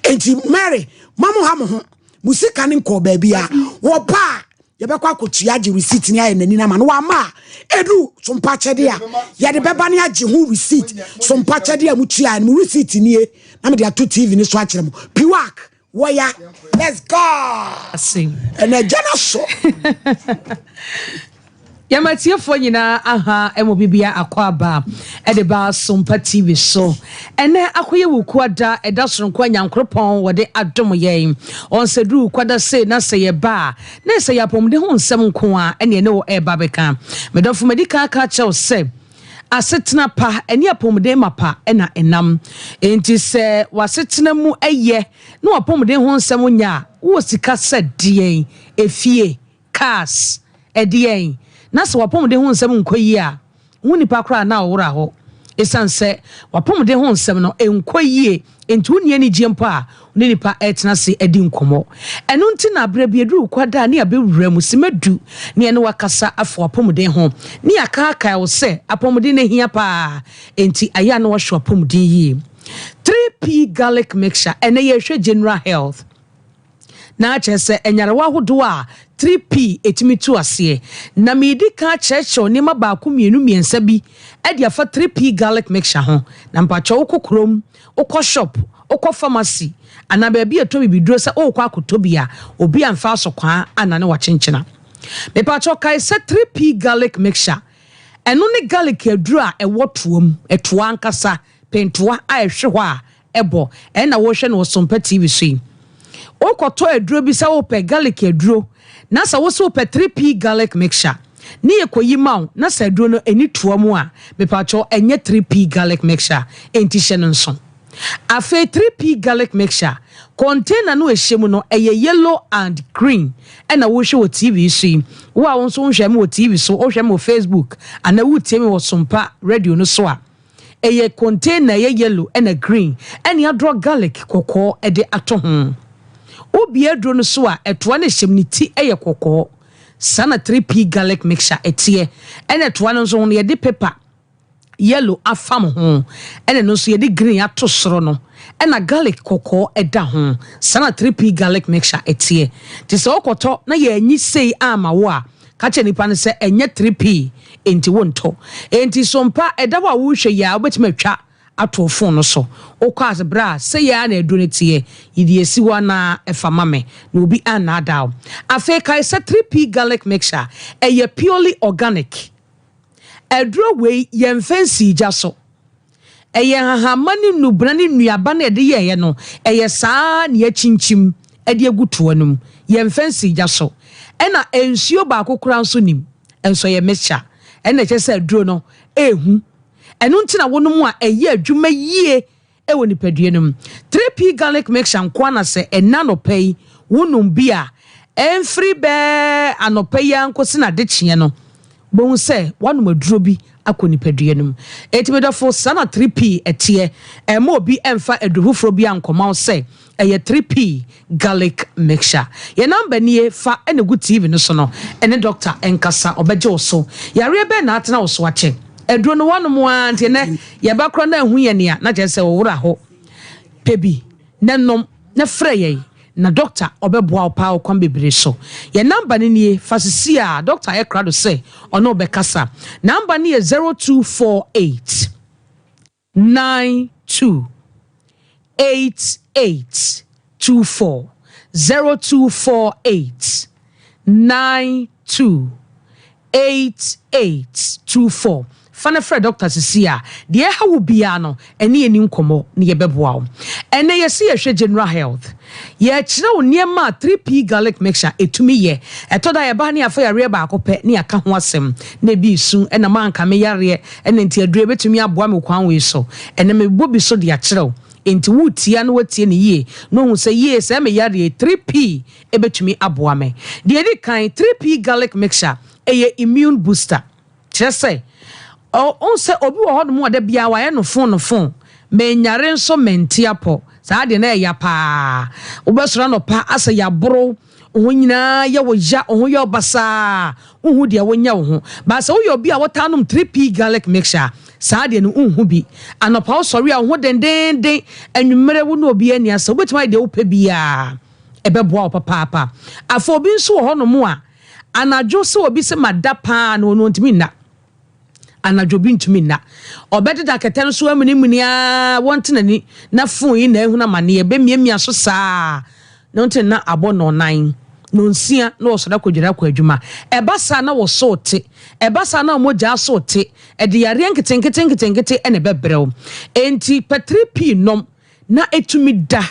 Speaker 1: Enti Mary, ma mo ha mo ho mo sika ne nkɔɔ baabi a wɔba a yɛbɛkɔ akɔtua agye receipt ne ayɛ n'ani ama no. Wama a ɛdu sompa kyɛdeɛ a yɛde bɛba ne agye ho receipt. Sompa kyɛdeɛ a mutua no, mo receipt nie na mede ato TV ne so akyerɛ mo. Piwak wɔya, let's go. Ɛna agya no so.
Speaker 9: Yɛmatiefoɔ nyinaa aha ɛmɔ bibia akɔ aba ɛde ba Sompa TV so. Ɛnɛ akɔyɛ Wukuada, ɛda soronko a Nyankoropɔn wɔde adom yɛn. Ɔnsɛduru Wukuada sei na sɛ yɛba a na sɛ yɛ apɔmuden ho nsɛm nko a ɛne ɛne wɔ ɛreba bɛka. Medɔfo, madi kan aka kyerɛw sɛ asetena pa ɛne apɔmuden mapa ɛna ɛnam. Enti sɛ w'asetena mu ɛyɛ na w'apɔmuden ho nsɛm nyɛ a, wowɔ sika sɛ deɛn, efie, cars, ɛdeɛn, na sɛ w'apɔmuden ho nsɛm nkɔ yie a, wo nipa koraa na ɔwora hɔ, ɛsiane sɛ w'apɔmuden ho nsɛm no nkɔ yie nti wonni anigye mpo a ne nipa ɛtena ase adi nkɔmmɔ. Ɛno nti na aberɛ bi aduru kwada ne abɛwura mu simadu ne ɛne wakasa afa w'apɔmuden ho ne yɛakaakae wo sɛ apɔmuden no ahia paa. Enti ayɛ a na wahwɛ w'apɔmuden yie. 3P Garlic Mixture, ɛnɛ yɛhwɛ general health na akyerɛ sɛ ɛnyarewa ahodoɔ a 3P ɛtumi tu aseɛ. Na meedi ka kyerɛkyerɛw nneɛma baako, mmienu, mmiɛnsa bi ɛde afa 3P Garlic Mixture ho. Na mpakyɛ, wokɔ kurom, wokɔ shop, wokɔ pharmacy anaa baabi a ɛtɔ bibiduro sɛ wokɔ akɔtɔ bi a, obi amfa asɔkwaa ana ne wakyenkyena. Mepakyɛw, kae sɛ 3P Garlic Mixture ɛno ne garlic aduro a ɛwɔ toa mu, ɛtoa ankasa, pentoa a ɛhwe hɔ a ɛbɔ ɛna wɔhwɛ no wɔ Sompa TV so yi. Wokɔtɔ aduro bi sɛ wopɛ garlic aduro. Na sɛ wo se wopɛ 3P garlic mixture ne yɛkɔyi ma wo na sɛ aduro no ɛni toa mu a, mepakyɛw ɛnyɛ 3P garlic mixture, enti hyɛ no nso. Afei 3P garlic mixture, container no a ɛhyɛ mu no ɛyɛ yellow and green ɛna wohwɛ wɔ TV so yi. Wo a wo nso wonhwɛ me wɔ TV so, wohwɛ me wɔ Facebook anaa wotie me wɔ Sompa radio no so a, Ɛyɛ container ɛyɛ yellow ɛna green ɛne adrɔ garlic kɔkɔɔ ɛde ato ho. Wo bue aduro no so a ɛtoa no ɛhyɛm ne ti ɛyɛ kɔkɔɔ. Saa na 3P garlic mixture ɛteɛ. Ɛna ɛtoa no nso ho no yɛde paper yellow afam ho ɛna ɛno nso yɛde green ato soro no ɛna garlic kɔkɔɔ ɛda ho. Saa na 3P garlic mixture ɛteɛ. Nti sɛ wokɔtɔ na yɛanyi sei amma wo a, Ka kyerɛ nipa no sɛ ɛnyɛ 3P enti wontɔ. Enti so mpa ɛda hɔ a worehwɛ yi ara wobɛtumi atwa ato wo fon no so. Wokɔ ase berɛ a sei ara na aduro no teɛ, yi deɛ ɛsi hɔ anaa fa ma me na obi annaadaa wo. Afei kae sɛ 3P garlic mixture ɛyɛ purely organic. Aduro wei yɛmfa nsii gya so. Ɛyɛ nhahamma ne nnubena ne nnuaba na yɛde yɛeɛ no, ɛyɛ saa ara na yɛakyinkyim de agu toa no mu. Yɛmfa nsii gya so. Ɛna nsuo baako koraa nso nnim, nso ɛyɛ mixture. Ɛna ɛkyerɛ sɛ aduro no ɛrehu. Ɛno nti na wonom a ɛyɛ adwuma yie wɔ nipadua no mu. 3P garlic mixture nko ara na sɛ ɛnnɛ anɔpa yi wonom bi a, ɛmfiri bɛɛ anɔpa yi ara nkɔsi n'adekyeɛ no, wobɛhu sɛ woanom aduro bi akɔ nipadua no mu. Enti me dɔfo, saa na 3P teɛ. Ɛmma obi mfa aduro foforɔ biara nkɔma wo sɛ ɛyɛ 3P garlic mixture. Yɛn number nie, fa na gu TV no so no, ɛne doctor nkasa, ɔbɛgye wo so. Yareɛ bɛn na atena wo so akyɛ? Aduro no woanom ara nti ɛnnɛ yɛba koraa na ahu yɛn a, na kyerɛ sɛ wo werɛ aho. Pɛ bi na nom na frɛ yɛn na doctor ɔbɛboa wo paa wɔ kwan bebree so. Yɛn number no nie, fa sisi a doctor ayɛ krado sɛ ɔne wo bɛkasa. Number no yɛ 0248 92 88 24, 0248 92 8824 Fa no frɛ dɔkta sisi a, deɛ ɛha wo biara no, ɛne yɛn nni nkɔmmɔ na yɛbɛboa wo. Ɛnnɛ yɛse yɛhwɛ General Health. Yɛrekyerɛ wo nneɛma a 3P Garlic Mixture ɛtumi yɛ. Ɛtɔ da a yɛba ha ne yɛafa yareɛ baako pɛ ne yɛaka ho asɛm na ebi resu, ɛna manka me yareɛ, ɛna nti aduro yi bɛtumi aboa me kwan wei so. Ɛnnɛ mebɔ bi so de akyerɛ wo. Enti woretie a na woatie no yie na woahu sɛ yie sɛɛ me yareɛ yi 3P ɛbɛtumi aboa me. Deɛ ɛdi kan, 3P garlic mixture, ɛyɛ immune booster. Kyerɛ sɛ, wohu sɛ obi wɔ hɔnom a da biara wayɛ no fon no fon, menyare nso mente apɔ. Saa deɛ na ɛya paa. Wobɛsɔre anɔpa asɛ yɛaboro wo, wo ho nyinaa yɛ wo ya, wo ho yɛ wo basaa, wonhu deɛ wonyɛ wo ho. But sɛ woyɛ obi a wotaa nom 3P garlic mixture a, saa deɛ no wonhu bi. Anɔpa wosɔre a wo ho dendeenden, anwummerɛ wo ne obiara nni asɛm, wobɛtumi ayɛ deɛ wopɛ biara. Ɛbɛboa wo papaapa. Afei obi nso wɔ hɔnom a, anadwo sɛ obi sɛ mada paa no, ɔno ɔntumi nna. Anadwo obi ntumi nna. Ɔbɛdeda kɛtɛ no so amunimuni ara, wɔnte n'ani na fon yi na ehunu amaneɛ, ɛbɛmiamia so saa na ɔnte na abɔ nnɔnnan, nnɔnsia na ɔsɔre akɔdwiri akɔ adwuma. Ɛba saa na wo so te. Ɛba saa na wo mogya so te. Ɛde yareɛ nketenkete nketenkete na ɛbɛbrɛ wo. Enti pɛ 3P nom na ɛtumi da.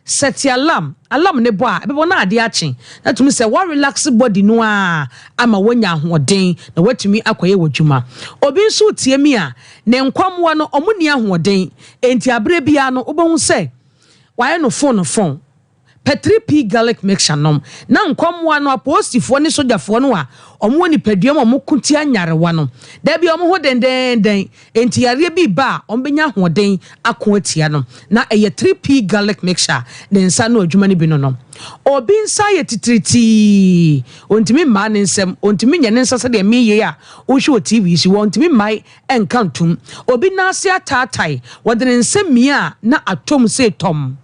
Speaker 9: Sɛte alarm, alarm no bɔ a, ɛbɛbɔ na adeɛ akye. Na tumi sɛ wa relax body no ara ama wanya ahoɔden na watumi akɔyɛ w'adwuma. Obi nso retie me a, ne nkwammoa no wɔn nni ahoɔden, enti aberɛ biara no wobɛhu sɛ wayɛ no fon fon. Pɛ 3P garlic mixture nom na nkwammoa no, apolisifoɔ ne sogyafoɔ no a wɔn wɔ nipadua mu a wɔko tia nyarewa no, da biara wɔn ho dendenden, Enti yareɛ bi reba a, wɔbɛnya ahoɔden ako atia no. Na ɛyɛ 3P garlic mixture ne nsa ano adwuma no bi no no. Obi nsa ayɛ titiritii, ɔntumi mmaa ne nsam, ɔntumi nyɛ ne nsa sɛdeɛ mereyɛ yi a wohwɛ wɔ TV yi so yi, ɔntumi mmae nka ntom. Obi nan ase ataatae, wɔde ne nsa mia a na atɔ mu sei tɔmm.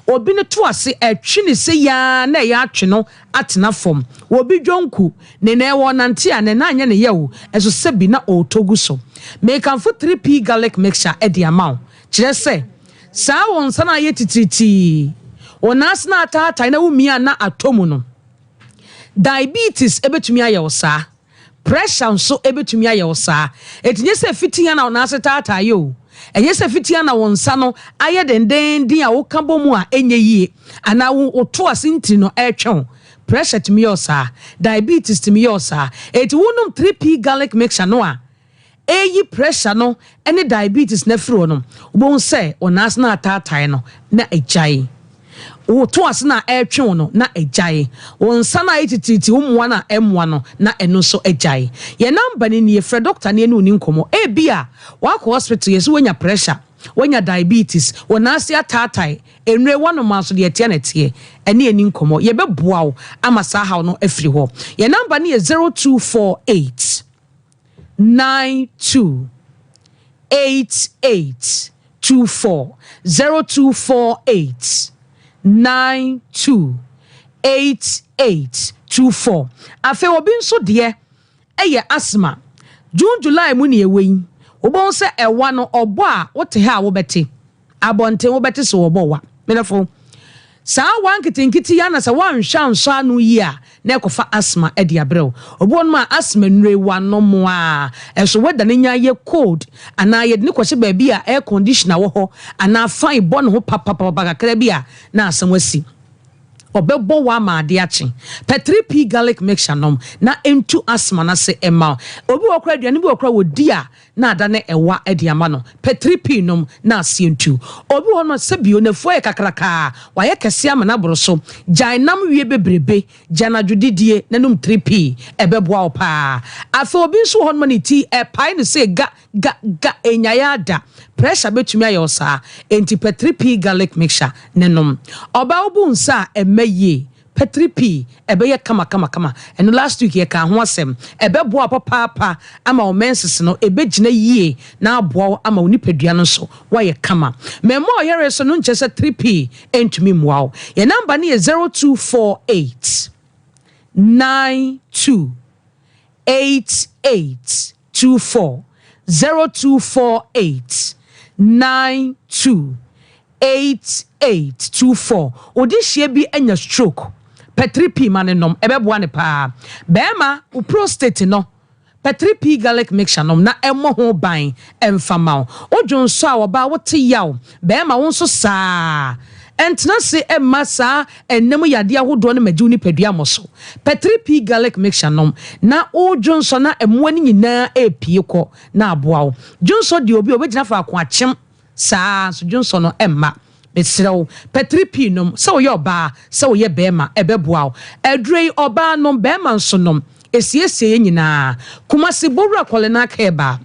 Speaker 9: Obi no to ase ɛtwe no sei ara na ɛyɛ atwe no atena fam. Obi dwonku, ne nan ɛwɔ ɔnante a ne nan nyɛ ne yaw nso sɛbi na ɔretɔ gu so. Mekamfo 3P garlic mixture de ama wo. Kyerɛ sɛ, saa wo nsa no a ayɛ titiritii, wo nan ase no a ataatae na wumia a na atɔ mu no, diabetes bɛtumi ayɛ wo saa. Pressure nso bɛtumi ayɛ wo saa. Enti nyɛ sɛ fiti ha na wo nan ase taataeɛ o. Ɛnyɛ sɛ fiti ha na wo nsa no ayɛ dendeenden a woka bɔ mu a ɛnyɛ yie anaa wo wo to ase ntini no retwe wo. Pressure tumi yɛ wo saa. Diabetes tumi yɛ wo saa. Enti wonom 3P garlic mixture no a, ɛreyi pressure no ne diabetes no afiri hɔ no, wobɛhu sɛ wo nan ase no ataatae no na agyae. Wo to ase no a ɛretwe wo no na agyae. Wo nsa no a ayɛ titiritii, wo mmoa no a ɛmmoa no na ɛno nso agyae. Yɛn number no nie, frɛ doctor na yɛne wo ni nkɔmmɔ. Ebia woakɔ hospital yɛse woanya pressure, woanya diabetes, wo nan ase ataatae, nnure woanom a nso deɛ ɛteɛ na ɛteɛ. Ɛne yɛn ni nkɔmmɔ. Yɛbɛboa wo ama saa haw no afiri hɔ. Yɛn number no yɛ 0248. 92 88 24 0248 92 88 24 Afei obi nso deɛ ɛyɛ asthma. June July mu ne ɛwɔ yi, wobɛhu sɛ ɛwa no ɔbɔ a wote ha a wobɛte. Abɔnten wobɛte sɛ wɔbɔ wa. Me dɔfo, saa wa nketenkete yi ara na sɛ woanhwɛ ansɔ ano yie a, na ɛkɔfa asthma de abrɛ wo. Obi wɔ hɔnom a asthma nnuro wanom a, ɛso weather no nya yɛ cold anaa yɛde no kɔhyɛ baabi a air conditioner wɔ hɔ anaa fan bɔ ne ho papapapa kakra bi a, na asɛm asi. Ɔbɛbɔ wo ama ade akye. Pɛ 3P garlic mixture nom na ɛntu asthma no ase mma wo. Obi wɔ hɔ koraa aduane bi wɔ hɔ koraa ɔdi a, na adane ɛwa de ama no. Pɛ 3P nom na aseɛ ntu. Obi wɔ hɔ nom a sɛbio n'afu ayɛ kakrakaa, wayɛ kɛseɛ ama no aboro so. Gyae nam wie bebrebe, gya anadwo didie na nom 3P, ɛbɛboa wo paa. Afei obi nso wɔ hɔ nom a ne ti ɛpae no sei ga ga ga, ɛnyae ara da. Pressure bɛtumi ayɛ wo saa, enti pɛ 3P garlic mixture ne nom. Ɔbaa wobu nsa a ɛmma yie, Petri pii, ɛbɛyɛ kama kama kama. Ɛno last week yɛkaa ho asɛm. Ɛbɛboa wo papaapa ama wo menses no ɛbɛgyina yie na aboa wo ama wo nipadua no nso woayɛ kama. Mɛmma ɔyare so no nkyerɛ sɛ 3P ntumi mmoa wo. Yɛn number no yɛ 0248 92 88 24, 0248 92 8824 Odehyeɛ bi anya stroke, pɛ 3P ma no nom, ɛbɛboa no paa. Barima, wo prostate no, pɛ 3P garlic mixture nom na ɛmmɔ ho ban mfa ma wo. Wo dwonsɔ a, ɔbaa wote yaw, barima wo nso saa. Ɛntena ase mma saa ɛnna mu yadeɛ ahodoɔ no mmɛgye wo nipadua mmɔ so. Pɛ 3P garlic mixture nom na wo dwonsɔ na mmoa no nyinaa repue kɔ na aboa wo. Dwonsɔ deɛ obi a ɔbɛgyina faako akyem Saa ara nso dwonsɔ no mma. Mesrɛ wo, pɛ 3P nom, sɛ woyɛ ɔbaa, sɛ woyɛ barima, ɛbɛboa wo. Aduro yi, ɔbaa nom, barima nso nom. Ɛsiesie yɛn nyinaa. Kumasi, Bowura Kɔlenak Herbal,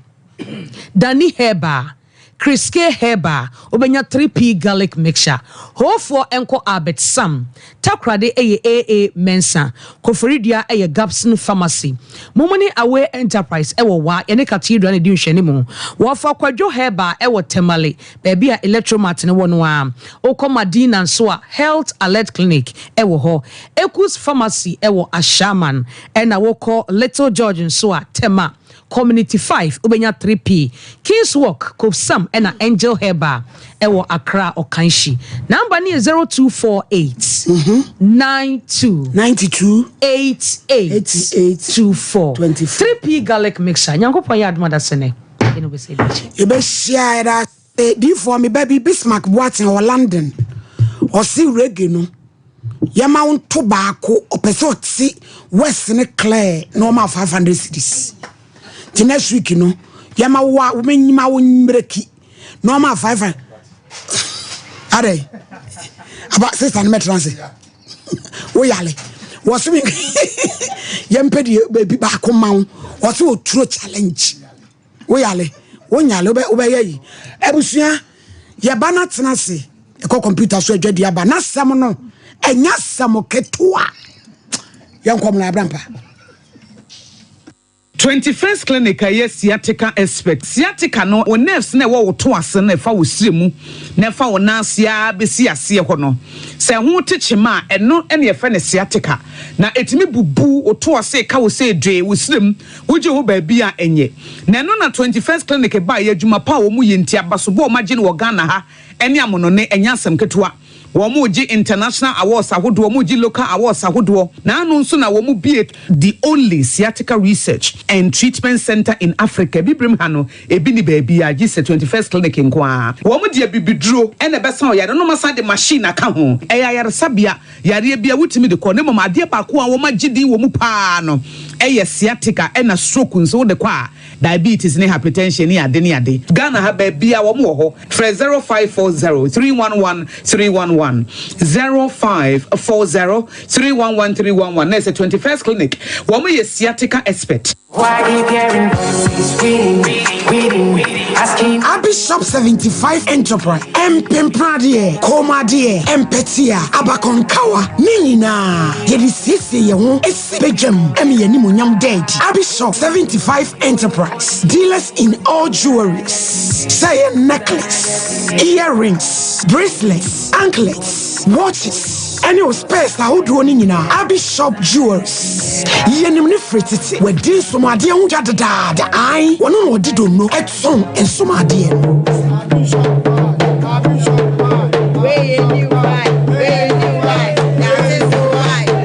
Speaker 9: Dani Herbal, Kriske Herbal, wobɛnya 3P Garlic Mixture. Hoofoɔ nkɔ Albert Sam. Takoradi yɛ AA Mensah. Koforidua yɛ Gabson Pharmacy. Mumuni Away Enterprise wɔ Wa, yɛne Cathedral na ɛdi nhwɛanimu. Wɔfa Kwadwo Herbal wɔ Tamale, baabi a Electromart no wɔ no ara. Wokɔ Madina nso a, Health Alert Clinic wɔ hɔ. Ekus Pharmacy wɔ Ashaiman. Ɛna wokɔ Little George nso a, Tema. Community 5 wobɛnya 3P, Kings Walk, Kopsam ɛna Angel Herbal ɛwɔ Accra Ɔkanhyi. Number no yɛ 0248 92
Speaker 1: 92
Speaker 9: 88
Speaker 1: 88
Speaker 9: 24.
Speaker 1: 24.
Speaker 9: 3P garlic mixture. Nyankopɔn yɛ adom adasene. Yɛne wobɛsɛ bi akyi.
Speaker 1: Yɛbɛhyia yɛda ase. Diifoɔ me ba bi Bismarck Boateng wɔ London ɔse reggae no yɛma wo nto baako ɔpɛ sɛ ɔte west ne clear na ɔma 500 cedis nti next week no yɛma wo a wobɛnyima wo mmerɛki na ɔma 500 adɛn aba sister no mɛtena ase woyale wɔse me yɛmpɛ deɛ baabi baako ma wo ɔse ɔturo challenge Woyale, wonyale, wobɛ wobɛyɛ yi. Abusua, yɛba no atena ase, ɛkɔ kɔmputa so adwadi aba. N'asɛm no, ɛnyɛ asɛm ketewa. Yɛnkɔ mmra abrampa.
Speaker 10: 21st Clinic a ɛyɛ sciatica expert. Sciatica no, wo nerves no a ɛwɔ wo to ase no a ɛfa wo srɛ mu na ɛfa wo nan ase ara bɛsi aseɛ hɔ no, sɛ ɛho te kyema a, ɛno na yɛfrɛ no sciatica. Na ɛtumi bubu wo to ase, ka wo sɛ dwee, wo srɛ mu, Wogye hɔ baabi a ɛnyɛ. Na ɛno na 21st Clinic baeɛ, adwuma pa a wɔn yɛ nti, abasobɔ a wɔn agye no wɔ Ghana ha ne amonɔne, ɛnyɛ asɛm ketewa. Wɔregye international awards ahodoɔ, wɔregye local awards ahodoɔ. Na ano nso na wɔbue the only sciatica research and treatment centre in Africa. Abibirem ha no, ebi nni baabiara gye sɛ 21st Clinic nko ara. Wɔde abibiduro na ɛbɛsa ɔyare no na wɔasan de machine aka ho. Ɛyɛ ayaresabea, yareɛ biara wotumi de kɔ. Na mmom adeɛ baako a wɔagye din wɔ mu pa ara no yɛ sciatica ɛna stroke nso wode kɔ a, Diabetes ne hypertension ne ade ne ade. Ghana ha baabiaa wɔn wɔ hɔ. Frɛ 0540 311 311, 0540 311 311 na ɛsɛ 21st Clinic. Wɔn yɛ sciatica expert.
Speaker 1: Abi Shop 75 Enterprise, Mpempradeɛ, kɔnmuadeɛ, mpɛtea, abakɔnkawa, ne nyinaa yɛde siesie yɛn ho si badwam ma yɛn animuonyam da adi. Abi Shop 75 Enterprise, dealers in all jewelries, sɛ ɛyɛ necklace, earrings, bracelets, anklets, watches, ɛne wo spares ahodoɔ no nyinaa. Abi Shop Jewelries, yɛnim no firi tete, wadi nsomadeɛ ho dwa dedaada, ae, wɔno na ɔde donno tɔn nsomadeɛ no.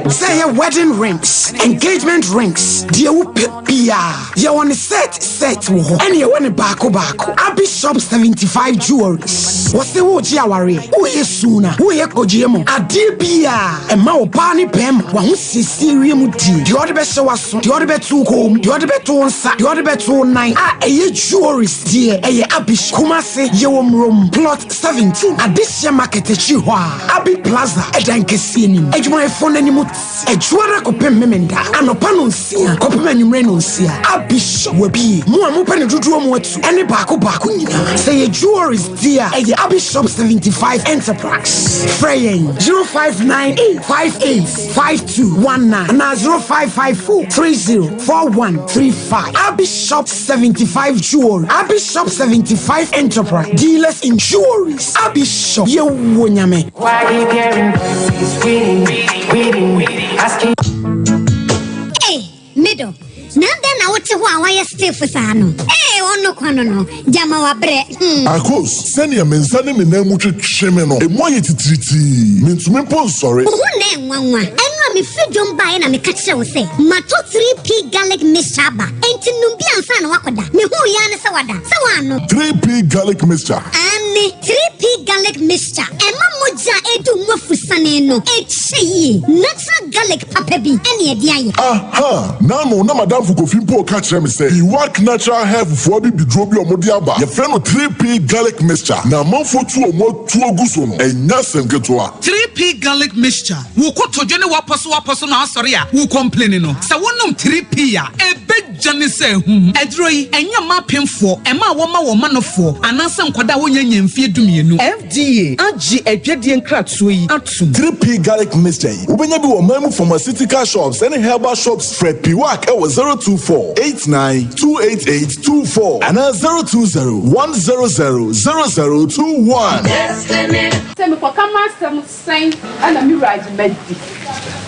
Speaker 1: Sɛ ɛyɛ wedding rings, engagement rings, deɛ wopɛ biara, yɛwɔ ne set set wɔ hɔ, ɛne yɛwɔ ne baako baako. Abi Shop 75 Jewelries, wɔse woregye awareɛ, woyɛ suna, woyɛ kɔgyeɛ mu, adeɛ biara ɛma ɔbaa ne bɛrima w'ahosiesie wiem die, deɛ ɔde bɛhyɛ w'aso, deɛ ɔde bɛto wo kɔn mu, deɛ ɔde bɛto wo nsa, deɛ ɔde bɛto wo nan a ɛyɛ jewelries deɛ ɛyɛ Abi Shop. Kumasi, yɛwɔ Murom, Plot 17, Adehyeɛ Market akyiri hɔ a, Abi Plaza ɛdan kɛseɛ no mu. Adwumayɛfoɔ no anim te Adwuada kɔpem Memenda, anɔpa nonsia kɔpem anwummere nonsia. Abi Shop wabue. Mo a mopɛ no dodoɔ mu atu ɛne baako baako nyinaa, sɛ ɛyɛ jewelries deɛ a, ɛyɛ Abi Shop 75 Enterprise. Frɛ yɛn 0598 58 5219 anaa 0554 30 4135. Abi Shop 75 Jewelry, Abi Shop 75 Enterprise, dealers in jewelries. Abi Shop, yɛwɔ Nyame.
Speaker 11: Ei, me dɔ, na adɛn na wote hɔ a woayɛ stiff saa no? Ei, ɔno kwa no no, gyama wabrɛ, hmm.
Speaker 2: Akos, sɛnea me nsa ne me nan mu twetwe me no, emu ayɛ titiritii. Mintumi mpo nsɔre.
Speaker 11: Wo ho nnɛ nwanwa. Ɛno a mefiri dwom baeɛ na meka kyerɛɛ wo sɛ matɔ 3P garlic mixture aba, enti nom bi ansa na woakɔda. Mehuu yi ara ne sɛ wada. Sɛ woannom.
Speaker 2: 3P garlic mixture.
Speaker 11: Aane, 3P garlic mixture. Ɛma mogya a ɛredi wo mu afusane no kyɛ yie. Natural garlic papa bi ne ɛde ayɛ.
Speaker 2: Aha! N'ano na m'adamfo Kofi mpo reka kyerɛ me sɛ Iwak Natural Health foɔ abibiduro bi a wɔde aba, yɛfrɛ no 3P Garlic Mixture, na amanfoɔ tu wɔn atuo gu so no, ɛnyɛ asɛm ketewa.
Speaker 10: 3P Garlic Mixture, Wo kotodwe ne w'apɔsowapɔso na asɔre a wo complaini no, sɛ wonom 3P a, ɛbɛdwane sɛ ahum. Aduro yi, ɛnyɛ mma apemfoɔ, mmaa a wɔma wɔn manofoɔ, anaasɛ nkwadaa a wɔnnya nnya mfeɛ dumienu. FDA agye adwadie nkratoɔ yi atom.
Speaker 2: 3P Garlic Mixture yi, wobɛnya bi wɔ ɔman mu pharmaceutical shops ne herbal shops. Frɛ Piwak wɔ 024 89 288 24 anaa 020 100 0021.
Speaker 12: Sɛ mekɔka m'asɛm sɛn na me wura agye madi.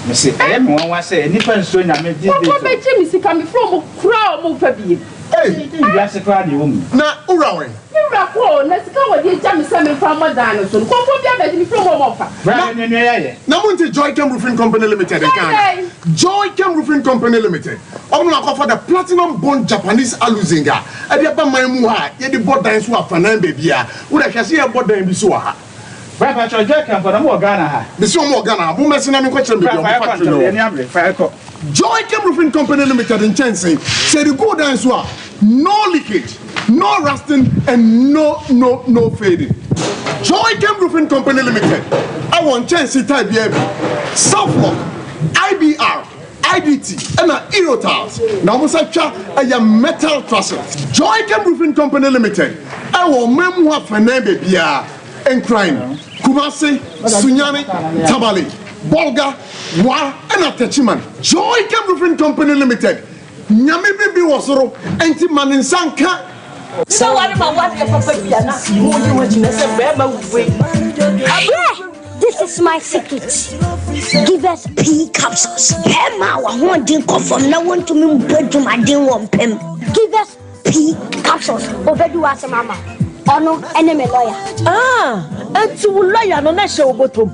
Speaker 13: Mese ɛyɛ me nwanwa sɛ nnipa nsuro Nyame these days o.
Speaker 12: Nkurɔfoɔ bɛgye me sika mefrɛ wɔn koraa a wɔn mfa biem.
Speaker 13: Ei wiase koraa na ɛwɔ mu yi.
Speaker 14: Na wo wura wɛn?
Speaker 12: Me wura kɔ o, na sika a wɔde agya me sɛ memfa mmɔ dan no so no, nkurɔfoɔ bi abɛgye mefrɛ wɔn a wɔmfa.
Speaker 13: Bra yɛ nea nua yi ayɛ.
Speaker 14: Na monte Joychem Roofing Company Limited nka ana? Joychem Roofing Company Limited, wɔn na wɔakɔfa the Platinum Bond Japanese Aluzinc a ɛde aba man mu ha a yɛde bɔ dan so wɔ afanan baabiara. Wo deɛ hwɛ sɛ yɛrebɔ dan bi so wɔ ha.
Speaker 13: Bra patrɔ Joychem fo na mo wɔ Ghana ha?
Speaker 14: Mese wɔn wɔ Ghana ha, mommɛse na menkɔkyerɛ mo baabi a
Speaker 13: Bra
Speaker 14: wɔn
Speaker 13: fa yɛkɔ
Speaker 14: factory
Speaker 13: ntɛm
Speaker 14: no
Speaker 13: yɛn
Speaker 14: wɔ.
Speaker 13: ani abere fa yɛkɔ.
Speaker 14: Joychem Roofing Company Limited nkyɛnse, sɛ yɛde gu wo dan so a, no leakage, no rusting and no no no fading. Joychem Roofing Company Limited wɔ nkyɛnse type biara bi, Southlock, IBR, IDT ɛna Eurotiles na wɔn nsa twa ɛyɛ metal trusses. Joychem Roofing Company Limited ɛwɔ ɔman mu hɔ afanan baabiara, Nkran, Kumasi, Sunyani, Tamale, Bolga, Wa ɛna Techiman. Joychem Roofing Company Limited, Nyame bi bi wɔ soro enti ma ne nsa nka.
Speaker 15: Sɛ ware ma wadeɛ papa bi a na mo yi ho agyina sɛ bɛrima wei.
Speaker 11: Abrɛ, this is my secret. Give us pea capsules. Bɛrima a w'ahoɔden kɔ fam na wontumi mbɔ adwumaden wɔ mpam. Give us pea capsules. Obedi w'asɛm ama wo. Ɔno ne me lɔya.
Speaker 15: Ah, enti wo lɔya no na ɛhyɛ wo bɔtɔ mu?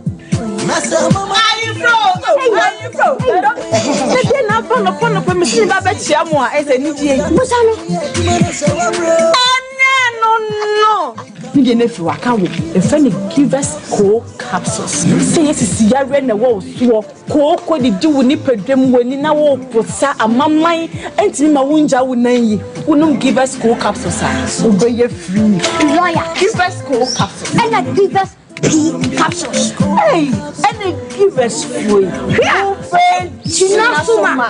Speaker 15: Ayefro! Ayefro! Sɛdeɛ na aba nɔpa nɔpa mesi ne ba bɛkyia mo a ɛsɛ anigyeɛ yi.
Speaker 11: Busa no.
Speaker 15: Ɛnyɛ no no. Ne deɛ no afiri waka wo. Yɛfrɛ no Givers Co capsules. Sɛ yɛ sisi yareɛ na ɛwɔ wo soɔ. Kooko didi wo nipadua mu, w'ani na woreposa, amaman ntumi ma wongya wo nan yi. Wonom Givers Co capsules a, wobɛyɛ free.
Speaker 11: Lawyer.
Speaker 15: Givers Co capsules.
Speaker 11: Ɛna Givers P capsules.
Speaker 15: Ei, ɛna Givers foɔ yi. Wobɛgyina so ma.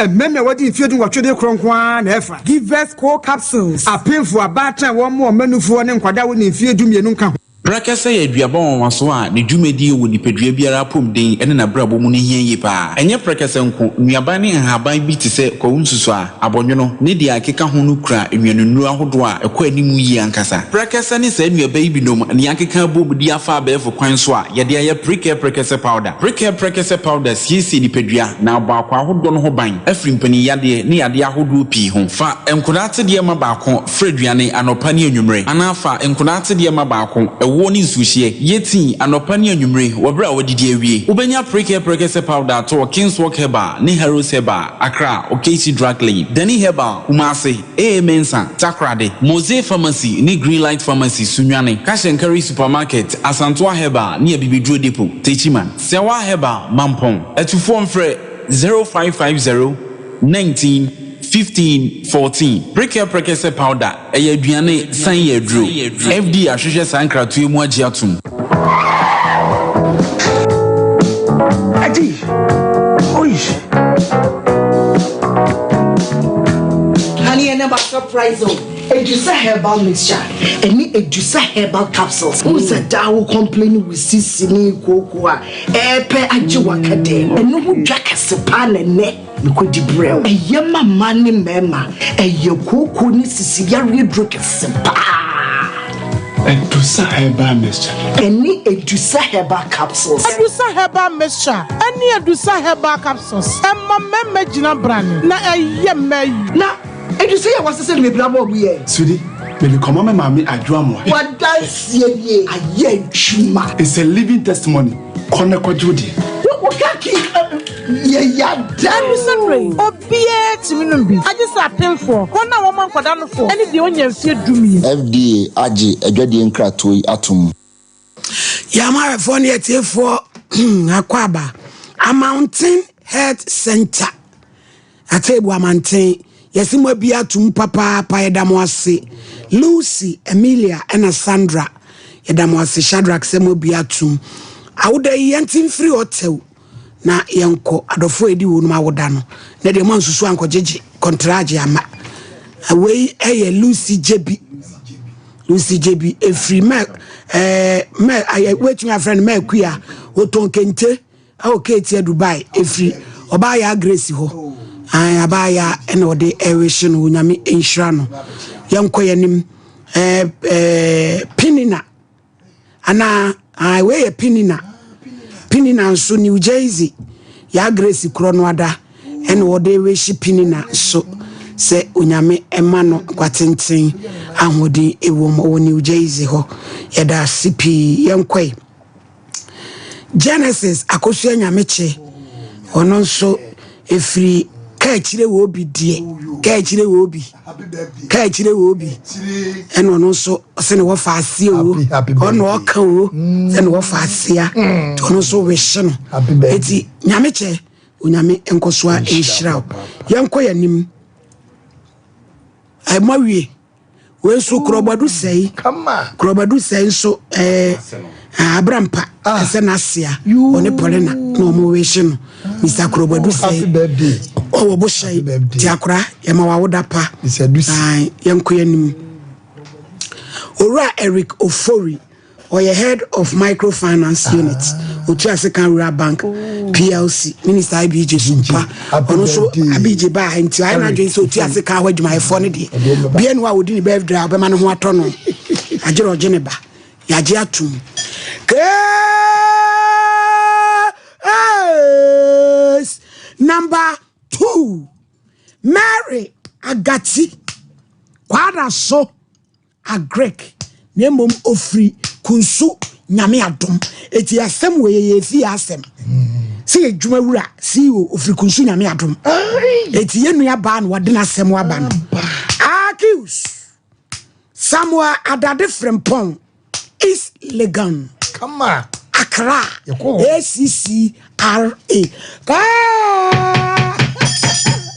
Speaker 16: Mmarima a wɔadi mfeɛ dunwɔtwe de korɔ nko ara na ɛfa. Givers Co capsules. Apemfo, abaatan a wɔmmoa wɔn mma nufoɔ ne nkwadaa a wɔnni mfeɛ dumienu nka ho.
Speaker 17: Prɛkɛsɛ yɛ aduaba nwanwaso a ne dwumadi wɔ nipadua biara apɔmuden ne n'abrabɔ mu no hia yie paa. Ɛnyɛ prɛkɛsɛ nko, nnuaban ne nhaban bi te sɛ kwawu nsusuaa, abɔnwono, ne deɛ ɛkeka ho no kura nnuanennuro ahodoɔ a ɛkɔ anim yie ankasa. Prɛkɛsɛ ne saa nnuaba yi binom na yɛakeka abom de afa abɛɛfo kwan so a yɛde ayɛ Prekɛ Prɛkɛsɛ Powder. Prekɛ Prɛkɛsɛ Powder siesie nipadua na abɔ akwaa ahodoɔ no ho ban afiri mpaninyadeɛ ne yadeɛ ahodoɔ pii ho. Fa nkwadaa atedeɛ ma baako Fra aduane anɔpa ne anwummere, anaa fa nkwadaa atedeɛ ma baako, ɛwoɔ ne nsuohyeɛ. Yɛ tii anɔpa ne anwummere wɔ berɛ a woadidi awie. Wobɛnya Prekɛ Prɛkɛsɛ Powder atɔ wɔ Kingswalk Herbal ne Harrows Herbal, Accra, Okaishie Drug Lane, Dani Herbal, Kumasi, AA Mensah, Takoradi, Mose Pharmacy ne Greenlight Pharmacy, Sunyani, Cash and Carry Supermarket, Asantoa Herbal ne Abibiduro Depot, Techiman, Sɛwa Herbal, Mampong. Atufoɔ mfrɛ 0550 19 15 14. Prekɛ prɛkɛsɛ powder, ɛyɛ aduane san yɛ aduro. FDA ahwehwɛ saa nkratoɔ yi mu agye atom.
Speaker 1: Adi, oi.
Speaker 18: Honey, ɛnɛ ma surprise o. Edusa herbal mixture ɛne Edusa herbal capsules. Wohu sɛ daa wo complain wo sisi ne kooko a ɛɛpɛ agye waka dɛm. Ɛno ho dwa kɛse paa na ɛnɛ. Mekɔdi brɛ wo. Ɛyɛ ma mmaa ne mmarima. Ɛyɛ kooko ne sisi yareɛ duro kɛse paa.
Speaker 14: Adusa Herbal Mixture.
Speaker 18: Ɛne Adusa Herbal Capsules.
Speaker 4: Adusa Herbal Mixture ɛne Adusa Herbal Capsules ɛma mmarima gyina brane na ɛyɛ mmaa yi.
Speaker 18: Na Adusa yi a wɔasesa no bebree ama wɔn yɛ.
Speaker 14: Sweetie, mede kɔma me maame Adwo Amoah.
Speaker 18: W'adanseɛ nie, ayɛ adwuma.
Speaker 14: It's a living testimony, kɔ na kɔgye wo deɛ.
Speaker 18: Wo car key yɛ ya da.
Speaker 4: Ɛno yi, obiara tumi nom bi, agye sɛ apemfoɔ, wɔn a wɔma nkwadaa nofoɔ, ne deɛ ɔnnya mfeɛ dumien.
Speaker 19: FDA agye adwadie nkratoɔ yi atom.
Speaker 1: Yɛn ahwɛfoɔ ne atiefoɔ akwaaba Amountain Health Center Atebu Amanten yɛse mo abi atum papaapa yɛda mo ase Lucy, Emilia ɛna Sandra yɛda mo ase Shadrack sɛ mo abi atum awoda yi yɛnte mfiri hɔ tɛw na yɛnkɔ adɔfoɔ a ɛdi wɔ nom awoda no na deɛ mo ansusu ankɔgyegye kɔntragye ama wei ɛyɛ Lucy Gyebi Lucy Gyebi ɛfiri mɛ ɛɛ mɛ ayɛ wetumi afrɛ no mɛ akua wɔtɔn kente ɛwɔ keetia Dubai ɛfiri ɔbaa yaa Grace hɔ ae abaa yaa ɛna ɔde ɛrehye no onyame nhyira no yɛnkɔ yɛnim ɛɛ ɛɛ Penina Anaa ae wei yɛ Penina. Penina nso New Jersey Yaa Grace korɔ no ada ɛna wɔde rehye Penina nso sɛ Onyame ɛma no nkwa tenten ahoɔden ɛwom ɔwɔ New Jersey hɔ yɛda ase pii yɛnkɔe Genesis Akosua Nyamekye ɔno nso ɛfiri kaakyire wɔ obi deɛ kaakyire wɔ obi kaakyire wɔ obi ɛna ɔno nso ɔsɛ ne wɔfa aseɛ o ɔno ɔka o sɛ ne wɔfa asea mm. ɔno nso wehye no eti nyame kyɛ onyame nkɔsoa nhyira o yɛnkɔ yɛn anim ɛmɔ wie. Wei nso korɔbadu sɛe. Korɔbadu sɛe nso ɛɛ abrampa ah. ɛsɛ n'asea ɔne Paulina na wɔn wehye no Mr. Korɔbadu sɛe ɔwɔ bohyɛe tiakora yɛma wawoda pa yɛnkɔ yɛn anim. Owura Eric Ofori. Ɔyɛ Head of Microfinance Unit, Otua Sekan Rural Bank PLC, Minister IBJ Sumpa. Ɔno nso IBJ baa ha nti ayɛ n'adwene sɛ otua sekan hɔ adwumayɛfoɔ no deɛ. Bia ni hɔ a ɔdi ne birthday a ɔbɛma ne ho atɔ no. Agyere ɔgye ne ba. Yɛagye atom. Case number 2. Mary Agati. Kwada so Agric na mmom ofiri Kunsu Nyame adom. Eti asɛm wei yɛ efie asɛm. Sɛ yɛ dwuma wura CEO ofiri Kunsu Nyame adom. Eti yɛ nua baa na wɔde n'asɛm aba no. Accuse Samuel Adade Frimpong East Legon.
Speaker 7: Kama.
Speaker 1: Accra. ACCRA. Kaa.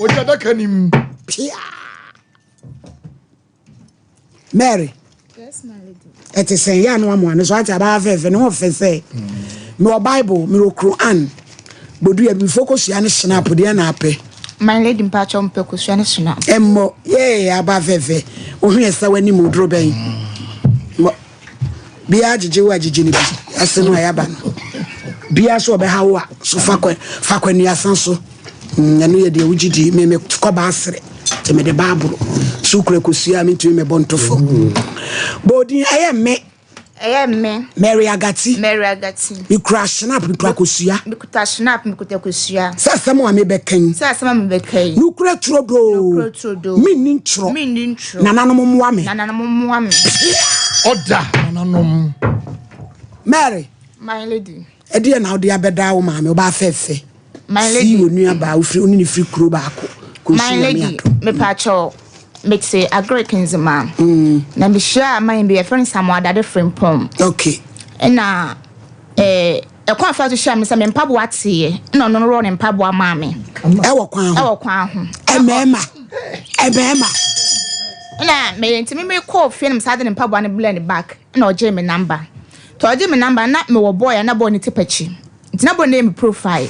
Speaker 7: Ogya daka nim.
Speaker 1: Pia. Mary. Ɛte sɛn yɛ ano amoa no so ate abaa fɛfɛ ne ho fɛ sɛ mewɔ Bible mewɔ Quran bodu yɛ bifo kosua ne snap deɛ na apɛ.
Speaker 20: My lady mpakyɛw mepɛ kosua ne snap.
Speaker 1: Ɛmmɔ yee aba fɛfɛ wohu yɛ sɛ w'anim oduro bɛn mmɔ biara gyegye wo a gyegye no bi ase no a yɛaba no biara so ɔbɛha wo a so fa kɔ fa kɔ anuasa so ɛno yɛ deɛ wogye di me me kɔ baasere nti mede baaboro so kura kosua a mentumi mɛbɔ ntofo bɔɔdin ɛyɛ me
Speaker 20: Ɛyɛ me.
Speaker 1: Mary Agati.
Speaker 20: Mary Agati.
Speaker 1: Mekura shinap, mekura kosua.
Speaker 20: Mekuta shinap, mekuta kosua.
Speaker 1: Sɛ asɛm a mebɛka yi.
Speaker 20: Sɛ asɛm a mebɛka yi.
Speaker 1: Nokura turodoo.
Speaker 20: Nokura turodoo.
Speaker 1: Menni ntorɔ.
Speaker 20: Menni ntorɔ.
Speaker 1: Nananom mmoa me.
Speaker 20: Nananom mmoa me.
Speaker 7: Ɔda nananom.
Speaker 1: Mary.
Speaker 20: My lady.
Speaker 1: Ɛdeɛ na wode abɛdaa wo maame, ɔbaa fɛfɛ.
Speaker 20: My lady.
Speaker 1: Sii onua baa, wofiri, wo ne ne firi kuro baako.
Speaker 20: My lady, mepaakyɛw, mete Agric Nzema. Na mehyiaa man bi, yɛfrɛ no Samuel Adade Frimpong.
Speaker 1: Okay.
Speaker 20: Ɛna eh, ɛkwan afa so hyia me sɛ me mpaboa teeɛ, ɛna ɔno no rɔɔ ne mpaboa maa me.
Speaker 1: Ɛwɔ kwan ho.
Speaker 20: Ɛwɔ kwan ho.
Speaker 1: Ɛmɛɛma, ɛmɛɛma.
Speaker 20: Ɛna meyɛ nti me mekɔɔ fie na mesan de ne mpaboa no blɛ ne back, ɛna ɔgyee me number. Nti ɔgyee me number na mewɔ boy a na boy no te pakyi. Nti na boy no yɛ me profile.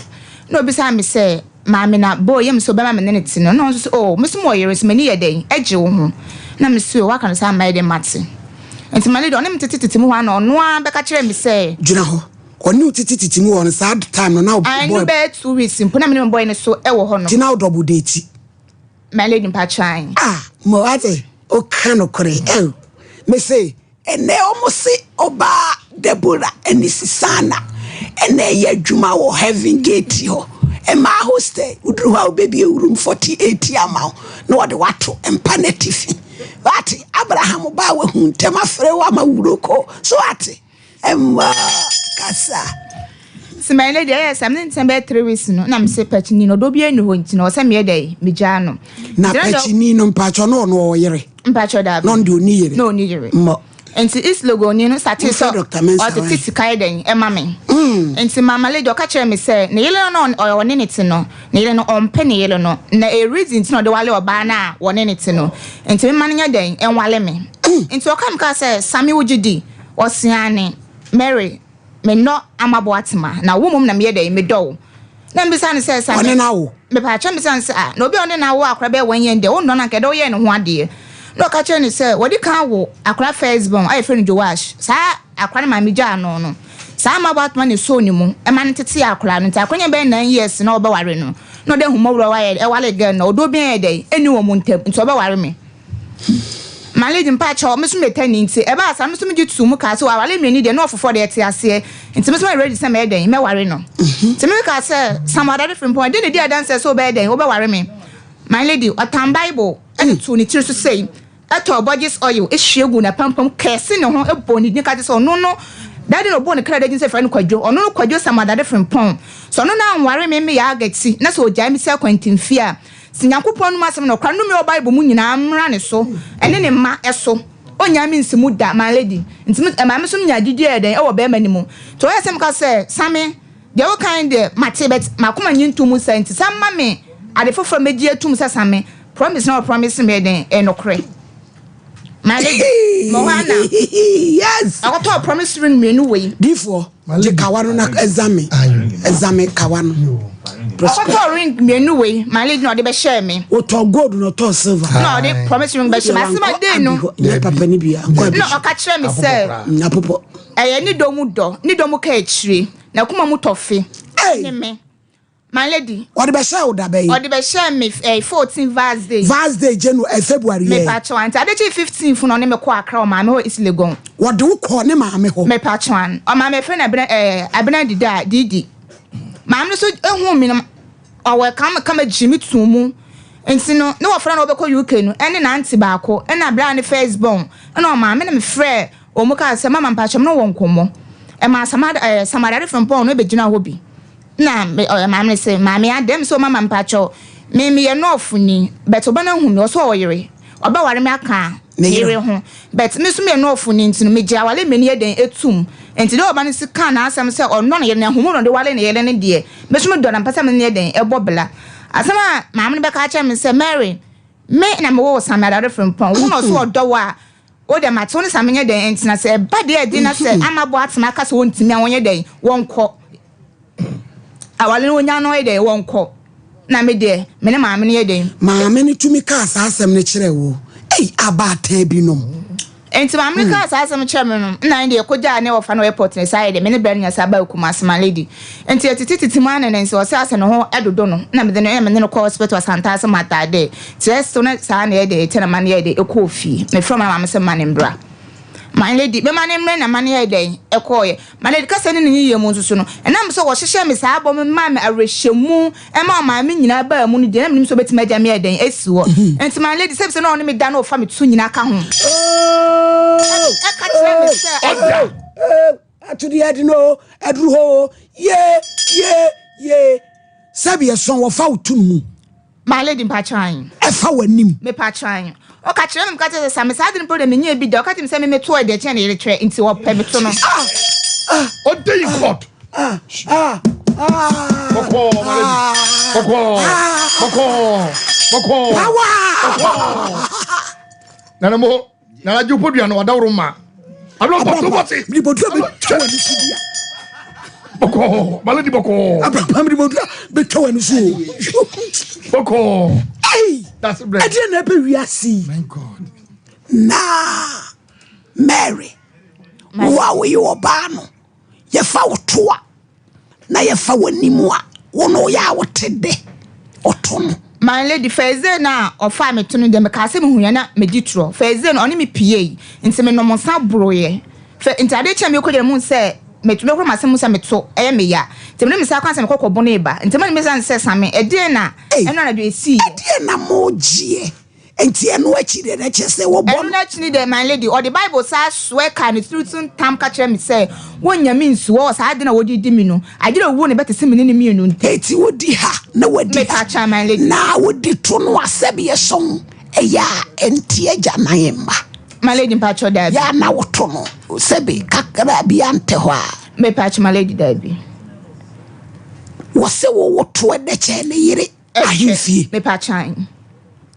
Speaker 20: Na obisaa me sɛ, Maame na boy yɛ me sɛ ɔbɛma me ne no te no. Na ɔno nso sɛ, oh, me nso mewɔ yere nso m'ani yɛ dɛn gye wo ho. Na me se, oh, woaka no saa mayɛ dɛn mate. Nti ma lady ɔne me tete tete mu hɔ ara na ɔno ara bɛka kyerɛɛ me sɛ.
Speaker 1: Gyina hɔ. Ɔne wo tete tete mu hɔ no saa time no na wo boy.
Speaker 20: Ɛno bɛyɛ 2 weeks mpo na me ne me boy no so wɔ hɔ nom.
Speaker 1: Nti na wo double date.
Speaker 20: My lady mpakyɛ ae.
Speaker 1: Ah, mo wate, woka nokorɛ, oh, me se. Ɛnnɛ wɔn se ɔbaa Deborah ne Susana na ɛyɛ adwuma wɔ Heaven Gate hɔ. Mmaa hostel, woduru hɔ a wobɛbie room 48 ama wo na wɔde wato mpa no atifi. Wate, Abraham ba a wahu ntɛm afrɛ wo ama wuro kɔ. So wate? Mmaa kasa.
Speaker 20: Nti my lady ɛyɛ sɛ mene ntɛm bɛyɛ 3 weeks no na mese pakyini no ɔdɔ bi ani hɔ nti na ɔsɛ meyɛ dɛ megyaa no.
Speaker 1: Na pakyini no mpakyɛ no ɔno ɔwɔ yere.
Speaker 20: Mpakyɛ daabi.
Speaker 1: Na ɔno deɛ ɔnni yere.
Speaker 20: Na ɔnni yere.
Speaker 1: Mmɔ.
Speaker 20: Nti East Legon ni no startee
Speaker 1: Wofrɛ
Speaker 20: sɛ
Speaker 1: Dr. Mensah
Speaker 20: ɔtete
Speaker 1: why?
Speaker 20: sika yɛ dɛn ɛma me. Nti mama lady ɔka kyerɛɛ me sɛ ne yere no na ɔne ne te no, ne yere no ɔmpɛ ne yere no na ɛyɛ reason nti na ɔde wale ɔbaa no a wɔne ne te no. Nti memma no nyɛ dɛn ɛnwale me. Nti ɔka me kaa sɛ Sammy wogye di? Ɔse aane. Mary Mennɔ Ama Boatema, na wo mmom na meyɛ dɛn? Medɔ wo. Na mebisa no sɛ, Sɛ
Speaker 1: Ɔne no awo?
Speaker 20: Mepaakyɛw mebisa no sɛ, Ah, na obi a ɔne no awo akora bɛyɛ one year no deɛ, wonnɔ no anka ɛdɛ woyɛɛ ne ho adeɛ? Na ɔka kyerɛɛ no sɛ, Wɔde kan awo akora first born a yɛfrɛ no Joash. Saa akora no maame gyaa no no, saa Ama Boatema na ɛsɔɔ ne mu ma no tetee akora no. Nti akora no nya bɛyɛ 9 years na ɔbɛware no. Na ɔde ahummɔborɔ wayɛ ɛware girl no, ɔdɔ biara yɛ dɛn? Ɛnni wɔn ntam, nti ɔbɛware me. My lady mpakyɛw me so me tani nti ɛbaa saa me so me gye too mu kaa sɛ aware mmienu deɛ na ɔfoforɔ deɛ ɛte aseɛ nti me so mayɛ ready sɛ mɛyɛ dɛn mɛware no nti me kaa sɛ Samuel Adade Frimpong ɛdeɛ na ɛdi adanseɛ sɛ wobɛyɛ dɛn wobɛware me. My lady ɔtan bible ɛde too ne tiri so sei ɛtɔɔ Borges oil ɛhwie guu n'apampam kɛse ne ho ɛbɔɔ ne din ka kyerɛ sɛ ɔno no daddy na ɔbɔɔ ne kra dagyin sɛ frɛ no Kwadwo ɔno no Kwadwo Samuel Adade Frimpong sɛ ɔno no anware me meyɛ agati na sɛ ɔgyae me si akwantemfie a Se Nyankopɔn anom asɛm nɔkora nnome a ɛwɔ Bible mu nyinaa mmra ne so ɛne ne mma so. Ɔnnyaa me nsi mu da, my lady. Nti me, ɛmaa me nso menyaa gyidie ayɛ dɛn ɛwɔ barima no mu. Nti ɔyɛɛ sɛ meka sɛ, Same, deɛ woka yi deɛ, mate, but m'akoma nnye nto mu saa nti san ma me ade foforɔ a mɛgye atum sɛ Same, promise no a wopromise me yɛ dɛn, ɛyɛ nokorɛ. My lady, mewɔ hɔ ara na
Speaker 1: Yes!
Speaker 20: ɔkɔtɔɔ promise ring mmienu wei.
Speaker 1: Difoɔ, gye kawa no na ɛzame, ɛzame kawa no.
Speaker 20: Ɔkɔtɔɔ ring mmienu wei, my lady, na ɔde bɛhyɛɛ me.
Speaker 1: Ɔtɔɔ gold na ɔtɔɔ silver.
Speaker 20: Na ɔde promise ring bɛhyɛ me. Asɛm a dei no.
Speaker 1: Nyɛ papa ni bia. Nkɔ
Speaker 20: Na ɔka kyerɛ me sɛ.
Speaker 1: Apopɔ.
Speaker 20: Ɛyɛ ne dɔ mu dɔ, ne dɔ mu ka akyire, na kuma mu tɔfe. Ne me. My lady.
Speaker 1: Ɔde bɛhyɛɛ wo da bɛn?
Speaker 20: Ɔde bɛhyɛɛ me eh, 14 Vars Day.
Speaker 1: Vars Day January eh, February yɛ.
Speaker 20: Mepa kyɛw ante ade kye 15 fo na ɔne me kɔɔ Accra ɔmaame hɔ East Legon.
Speaker 1: Wɔde wo kɔɔ ne maame hɔ?
Speaker 20: Mepa kyɛw an. Ɔmaame yɛfrɛ no Abena eh, Abena Dida Didi. Maame no so ehuu me no ɔwɔ kama kama gyee me too mu. Nti no, ne wɔfrɛ no a ɔbɛkɔ UK no ne n'aunty baako na bra ne first born na ɔmaa me na mefrɛɛ wɔn kaa sɛ mama mpakyɛ me ne wo wɔ nkɔmmɔ. Ɛmaa Samad ɛɛ Samadare Frimpong no bɛgyinaa hɔ bi na me ɔyɛ maame no sɛ maame adɛn me sɛ mama mpakyɛw me meyɛ nɔɔfoni but ɔba no ahu me ɔsɛ ɔwɔ yere ɔbɛware me aka ne yere ho but me nso meyɛ nɔɔfoni nti no megye aware mmienu yɛ dɛn ɛtum nti dɛ ɔba no si kaa n'asɛm sɛ ɔnnɔ ne yere na ahonu na ɔde ware ne yere no deɛ me nso medɔ na mepɛ sɛ me ne yɛ dɛn ɛbɔ bla. Asɛm a maame no bɛka akyerɛ me sɛ, Mary, me na mewoo Sammy Adade Frimpong, wo na ɔso ɔdɔ wo a, wo deɛ mate wo ne Sammy nyɛ dɛn ntena, sɛ ɛba deɛ ɛden na sɛ Ama Boatema aka sɛ wɔntumi a wɔnyɛ dɛn, wɔnkɔ. Awale no wɔnya no yɛ dɛn, wɔnkɔ. Na me deɛ, me ne maame no yɛ dɛn.
Speaker 1: Maame no tumi kaa saa asɛm no kyerɛɛ wo? Ei, abaatan binom.
Speaker 20: Enti maame no kaa saa asɛm no kyerɛɛ me no, nna ne deɛ yɛkɔgyaa ne wɔfa no wɔ airport no, saa yɛ deɛ me ne bra no nya saa baa Kumasi, my lady. Enti yɛtete tete mu ara na nansi ɔsɛ asɛ ne ho dodo no, nna mede no, nna me ne no kɔ hospital Asantase Matade. Kyerɛ so na saa na yɛyɛ deɛ yɛkyɛ na ma no yɛɛ dɛ ɛkɔɔ fie. Mefrɛ ma maame sɛ ma no mbra. My lady, mema no mmerɛ na ma no yɛɛ dɛn ɛkɔɔeɛ. My lady, kasa ne ne yiyɛ mu nso so no, ɛnam sɛ wɔhyehyɛɛ me saa bɔ me maa me awerɛhyɛmu ɛma ɔmaa me nyinaa baa mu no deɛ, na menim sɛ ɔbɛtumi agya me ayɛ dɛn asi hɔ. Nti my lady, sɛbi sɛ na ɔne me da na ɔfa me to nyinaa ka ho. Ɛka kyerɛ me sɛ.
Speaker 1: Ɔda! Ato deɛ ɛde no aduru hɔ o, ye, ye, ye. Sɛbi ɛsɔn wɔfa wo to no mu.
Speaker 20: My lady mpakyɛw ahen.
Speaker 1: Ɛfa w'anim.
Speaker 20: Mepakyɛw ahen. Ɔka kyerɛ me meka kyerɛ sɛ sa me saa ade no mpo deɛ menyɛɛ bi da ɔka kyerɛ me sɛ me meto ɛdeɛ kyɛn ne yere kyerɛ nti ɔpɛ me to no.
Speaker 7: Ɔde yi court. Bɔkɔɔ my lady. Bɔkɔɔ. Bɔkɔɔ. Bɔkɔɔ. Bɔkɔɔ. Nana mo. Nana gye podua no wadaworo ma. Abirapa to bɔte.
Speaker 1: Miribodua bɛ twa wani so bia.
Speaker 7: Bɔkɔɔ maladi bɔkɔɔ.
Speaker 1: Abirapa miribodua bɛ twa wani so o.
Speaker 7: Bɔkɔɔ.
Speaker 1: Ɛyi ɛdeɛ na ɛbɛ wiase.
Speaker 7: My God.
Speaker 1: Na Mary wo a woyɛ ɔbaa no yɛfa wo to a. na yɛfa w'anim a, wo no woyɛ a wote dɛ ɔto no.
Speaker 20: My lady, first day no a ɔfaa me to no deɛ mekaa sɛ mehuiɛ na medi torɔ. First day no ɔne me piei nti menom nsa boroeɛ. Fɛ nti adeɛ kyeeɛ mekɔ gyina muhu sɛ meto mekɔ m'asɛm mu sɛ meto ɛyɛ me ya. Nti mede me nsa kwan sɛ mekɔ kɔbo no reba. Nti mene mebisa no sɛ Same ɛdeɛn na ɛno anadwo ɛsiiɛ?
Speaker 1: Ɛdeɛn na mogyeɛ? Enti ɛno akyi deɛ na kyerɛ sɛ wɔbɔ no.
Speaker 20: Ɛno akyi no deɛ, my lady, ɔde Bible saa soɛ kaa ne tiri so ntam ka kyerɛɛ me sɛ, Wonnya me nsu hɔ wɔ saa ade no a wode redi me no, agye dɛ owuo na ɛbɛte sɛ me ne no mmienu ntam.
Speaker 1: Enti wodi ha na wadi ha,
Speaker 20: Mepa kyɛw, my lady.
Speaker 1: na wodi to no a sɛdeɛ sɔn ɛyɛ a ɛnte agyanan mma.
Speaker 20: My lady, mpakyɛw, daabi.
Speaker 1: Yɛ a na woto no sɛbe kakra bi antɛ hɔ a.
Speaker 20: Mepa kyɛw, my lady, daabi.
Speaker 1: Wɔse wo woto ɛdɛ kyɛn ne yere ahemfie.
Speaker 20: Mepa kyɛw.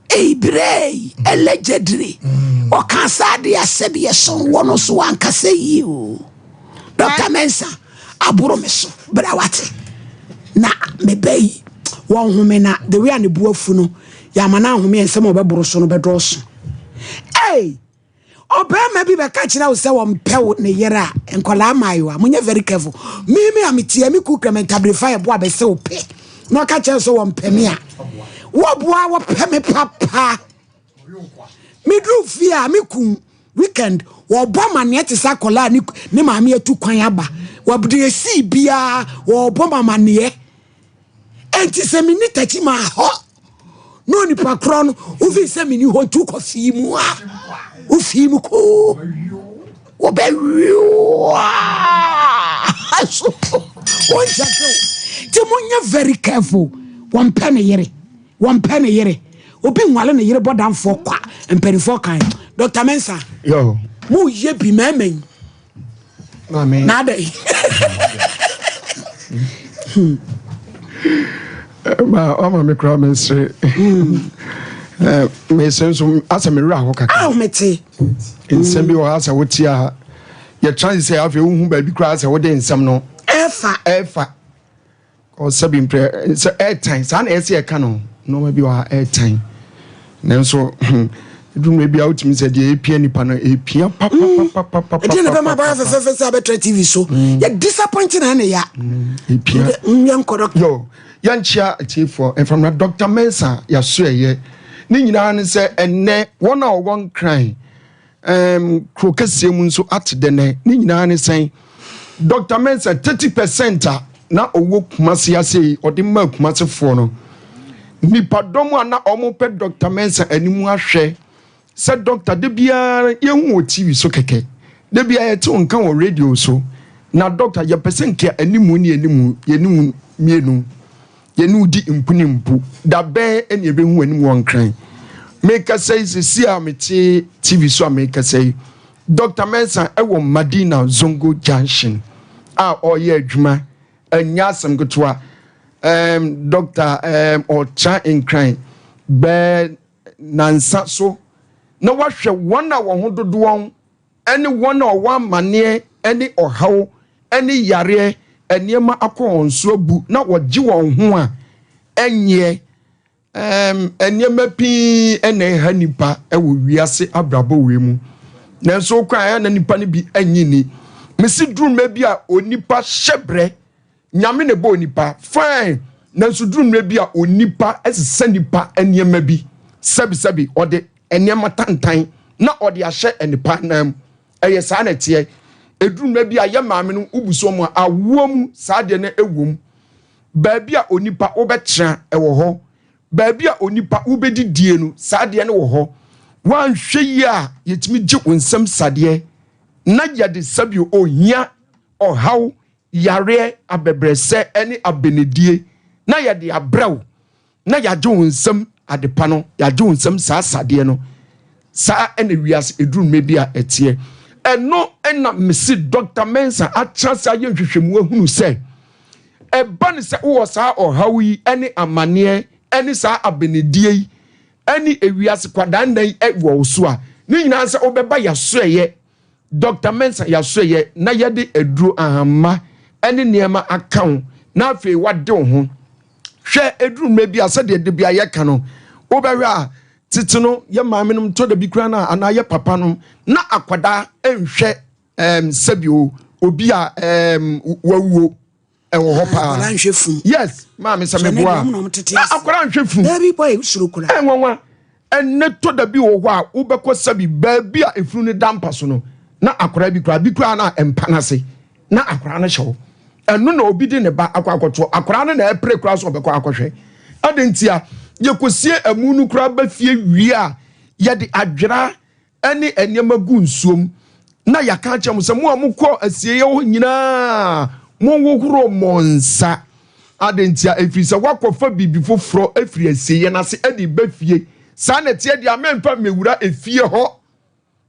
Speaker 1: Ei brɛɛi allegedly ɔkaa saa deɛ a sɛbi ɛso wɔ no so wankasa yie o Dr. Mensah aboro me so bra wate na me ba yi wɔn home na the way a ne bu afu no yɛama no ahome nsɛm a ɔbɛboro so no bɛdɔɔso ei Ɔbarima bi bɛka kyerɛ wo sɛ wɔmpɛ wo ne yere a, nkwadaa mmaayewa, monyɛ very careful. Me me a metia me ku krɛmɛ ntabere fa yɛ boa bɛsɛ wo pɛ. Na ɔka kyerɛ sɛ wɔmpɛ me a, wɔboa wɔpɛ me papa. Meduru fie a me kun weekend wɔbɔ amaneɛ te sɛ akwadaa ne ne maame atu kwan aba. Wɔde esi biara wɔbɔ amaneɛ. Enti sɛ menni takyi ma hɔ na onipa korɔ no wofi sɛ menni hɔ nti wokɔ fii mu a wofii mu koo wɔbɛwioa so wɔnkyɛkew nti monyɛ very careful wɔmpɛ ne yere wɔmpɛ ne yere obi nwale ne yere bɔdamfoɔ kwa mpanimfoɔ kan Dr. Mensah moyɛ bi mɛmɛ yi
Speaker 21: Maame.
Speaker 1: Na adɛn?
Speaker 21: Ma wama me koraa mesere. Eh, mesere nso asɛ me werɛ ahɔ kakra.
Speaker 1: Aw mete.
Speaker 21: Nsɛm bi wɔ ha sɛ wote a yɛtra sɛ afei wohu baabi koraa sɛ wode nsɛm no.
Speaker 1: Ɛfa.
Speaker 21: Ɛfa. Ɔsɛbi mprɛ sɛ ɛɛtan saa na ɛsɛ ɛka no nneɛma bi wɔ ha ɛɛtan nanso hmm, ɛduru mmerɛ bi a wotumi sɛ deɛ ɛpia nipa no ɛpia papapapapapa
Speaker 1: ɛdeɛ na bɛma abaya fɛfɛɛfɛ sɛ abɛtra tv so mm. yɛ disappointing na ɛne ya
Speaker 21: ɛpia
Speaker 1: mm, yɛnkɔ dɔkta
Speaker 21: yo yɛnkyea atiefoɔ mfamna Dr. Mensah yɛaso ɛyɛ ne nyinaa ne sɛ ɛnnɛ wɔn a wɔwɔ nkran Um, kuro kɛseɛ mu nso ate dɛ nɛ. Ne nyinaa ne sɛn? Dr. Mensah, 30 percent a na ɔwɔ Kumasi ase yi, ɔde maa Kumasefoɔ no. Nnipadɔm a na wɔrepɛ Dɔkta Mensah anim ahwɛ sɛ dɔkta, da biara yɛhu wɔ TV so kɛkɛ, da biara yɛte wo nka wɔ radio so, na dɔkta yɛpɛ sɛ nka animu ne animu yɛne wo mmienu yɛne wo di mpu ne mpu, da bɛn na yɛbɛhu w'anim wɔ Nkran? Mekasa yi sisi a mete TV so a mekasa yi, Dɔkta Mensah wɔ Madina Zongo Junction a ɔreyɛ adwuma. Ɛnyɛ asɛm ketewa. Um, dɔkta um, ɔtra Nkran bɛɛ nansa so na wahwɛ wɔn a wɔn ho dodoɔn ne wɔn a wɔwɔ amanneɛ ne ɔhaw ne yareɛ nneɛma akɔ wɔn so abu na wɔgye wɔn ho a ɛnyeɛ. Um, nneɛma pii na ɛha nipa wɔ wiase abrabɔ wei mu. Nanso wokɔ a ɛyɛ na nipa no bi anyi ni. Mesi duru mmerɛ bi a onipa hyɛ brɛ. Nyame na ɛbɔ onipa. Fine. Nanso duru mmerɛ bi a onipa sesa nipa nneɛma bi. Sɛbisɛbi ɔde nneɛma tantan na ɔde ahyɛ nipa nan mu. Ɛyɛ saa na ɛteɛ. Ɛduru mmerɛ bi a yɛ maame no wobu so mu a awoɔ mu saa deɛ no ɛwɔ mu. Baabi a onipa wobɛtena ɛwɔ hɔ. Baabi a onipa wobɛdidie no saa deɛ no wɔ hɔ. Woanhwɛ yie a yɛtumi gye wo nsam sadeɛ na yɛde sɛbio ohia, ɔhaw, yareɛ, abɛbrɛsɛ ne abenedie na yɛde abrɛ wo. na yɛagye wo nsam adepa no, yɛagye wo nsam saa asadeɛ no. Saa ɛna wiase ɛduru mmerɛ bi a ɛteɛ. Ɛno ɛna mese Dr. Mensah atena ase ayɛ nhwehwɛmu ahunu sɛ ɛba ne sɛ wowɔ saa ɔhaw yi ɛne amaneɛ ɛne saa abenedie yi ɛne ewiase kwadanna yi ɛwɔ wo so a, ne nyinaa sɛ wobɛba yɛasoɛyɛ Dɔkta Mensah yɛasoɛyɛ na yɛde aduro ahamma ne nneɛma aka wo na afei wade wo ho. Hwɛ ɛduru mmerɛ bi a sɛdeɛ da bi a yɛka no wobɛhwɛ a tete no yɛ maame nom tɔ da bi koraa no a anaa yɛ papa nom na akwadaa nhwɛ um, sɛbio obi a um, wawuo ɛwɔ hɔ paa.
Speaker 1: Akwadaa nhwɛ funu.
Speaker 21: Yes, maame sɛ meboa.
Speaker 1: Na
Speaker 21: akwadaa nhwɛ funu.
Speaker 1: Dabi boy suro kura.
Speaker 21: Ɛnwanwa ɛnɛ tɔ da bi wɔ hɔ a wobɛkɔ sɛbi baabi a efunu no da mpa so no na akwadaa bi koraa bi koraa na mpa no ase na akwadaa no hyɛ hɔ. Ɛno na obi de ne ba akɔ akɔtoɔ akwadaa no na ɛpere koraa so ɔbɛkɔ akɔhwɛ. Ɛde ntia yɛkɔsie amu no koraa ba fie wie a yɛde adwera ne nneɛma gu nsuom, na yɛaka akyerɛ mo sɛ mo a mokɔ asieeɛ hɔ nyinaa monhohoro mo nsa. Adɛn ntia? Ɛfiri sɛ woakɔfa biribi foforɔ afiri asieeɛ no ase de ba fie. Saa na ɛteɛ deɛ a memfa mmɛwura efie hɔ.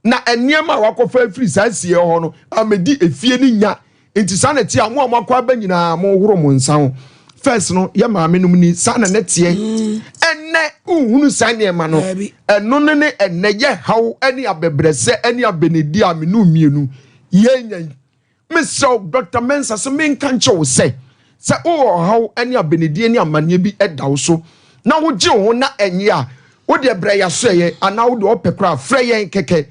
Speaker 21: Na nneɛma a wakɔfa afiri saa asieeɛ hɔ no ammɛdi efie no nya. Nti saa na ɛteɛ a mo a moakɔ aba nyinaa monhoro mo nsa ho. First no yɛ maame nom ni saa na ne teɛ. Mm. Ɛnɛ wohunu saa nneɛma no. Ɛno no ne ɛnɛ yɛ haw ne abɛbrɛsɛ ne abɛnedi a mene mmienu yɛnya yi. Mesrɛ wo Dr. Mensah sɛ menka nkyɛ wo sɛ sɛ wowɔ ɔhaw ne abɛnedie ne amanneɛ bi da wo so na wogye wo ho na ɛnyɛ a wodeɛ brɛ yɛasoɛyɛ anaa wode ɔpɛ koraa frɛ yɛn kɛkɛ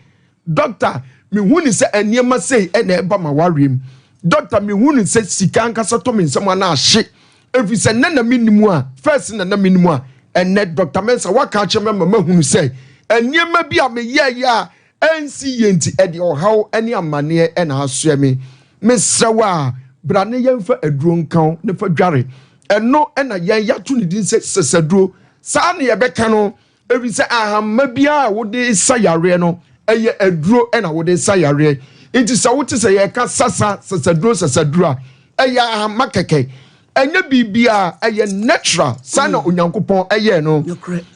Speaker 21: Dɔkta, mehu no sɛ nneɛma sei na ɛba m'awareɛ mu. Dɔkta, mehu no sɛ sika ankasa tɔ me nsam anaa ahye. Ɛfiri sɛ nnɛ na menni mu a, first na na menni mu a, ɛnnɛ Dɔkta Mensah woaka akyerɛ me ama mahunu sɛ nneɛma bi a meyɛeɛ a ɛnsi yie nti ɛde ɔhaw ne amanneɛ na asoɛ me. Mesrɛ wo a, bra ne yɛmfa aduro nka wo na fa dware. Ɛno na yɛn yɛato ne din sɛ sɛsɛduro. Saa na yɛbɛka no. Efisɛ ahamma biara a wode sa yareɛ no, ɛyɛ aduro na wode sa yareɛ. Nti sɛ wote sɛ yɛreka sasa, sasaduro, sasaduro a, ɛyɛ ahamma kɛkɛ. Ɛnyɛ biribiara, ɛyɛ natural. Saa na mm. Onyankopɔn ɛyɛɛ no.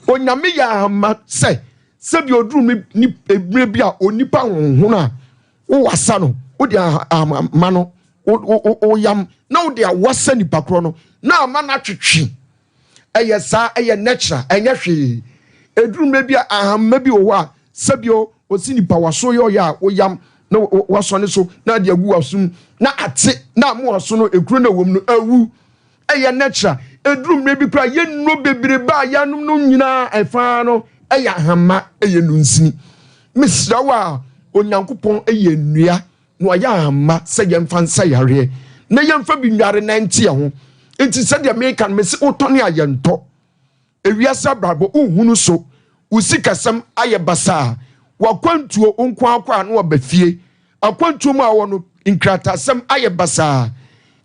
Speaker 21: Onyame yɛ ahamma sɛ sɛbi oduru ne mmerɛ bi a onipa honhono a wowasa no, wode ahamma no woyam na wode awasa nipa korɔ no na ama no atwetwe. Ɛyɛ saa, ɛyɛ natural, ɛnyɛ hwee. Ɛduru mmerɛ bi a ahamma bi wɔ hɔ a sɛbio ɔsi nipa waso yɛ ɔyɛ a woyam na wasɔne so na ade agu wasom na ate na ama waso no ekuro na ɛwɔ mu no awu. Ɛyɛ natural. Ɛduru mmerɛ bi koraa yɛ nnuro bebrebe a yɛanom no nyinaa ɛfaa no ɛyɛ ahamma, ɛyɛ nunsini. Mesrɛ wo a Onyankopɔn ɛyɛ nnua na wayɛ amma sɛ yɛmfa nsa yareɛ na yɛmfa bi nnware na ɛnte yɛn ho. Nti sɛdeɛ meka no, mese wotɔne a yɛntɔ. Ewiase abrabɔ wohunu so, wo sikasɛm ayɛ basaa, w'akwantuo wo nko ara kɔ a na waba fie, akwantuo mu a wɔ no nkrataasɛm ayɛ basaa,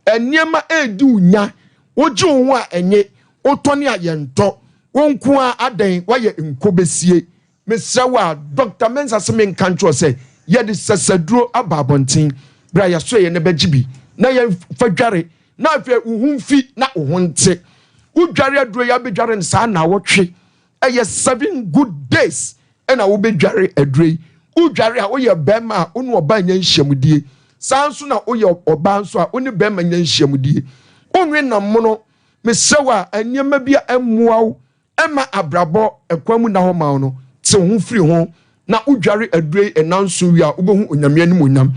Speaker 21: nneɛma ɛredi wo nya, wogye wo ho a ɛnye, wotɔne a yɛntɔ. Wo nko ara adɛn woayɛ nkɔbɛsie? Mesrɛ wo a, Dɔkta Mensah se menka nkyerɛ wo sɛ yɛde sasaduro aba abɔnten. Bra yɛasoɛeɛ na bɛgye bi na yɛmfa dware na afei wo ho mfi na wo ho nte. Wodware aduro yi a wobɛdware no saa nnawɔtwe. Ɛyɛ seven good days na wobɛdware aduro yi. Wodware a woyɛ barima a wo ne ɔbaa nya nhyiamudie. Saa nso na woyɛ ɔbaa nso a wo ne barima nya nhyiamudie. Wonwe nam mono. Mesrɛ wo a nneɛma bi a ɛmmoa wo ɛmma abrabɔ kwan mu nna hɔ ma wo no, te wo ho firi ho na wodware aduro yi nnanson wie a, wobɛhu Onyame animuonyam.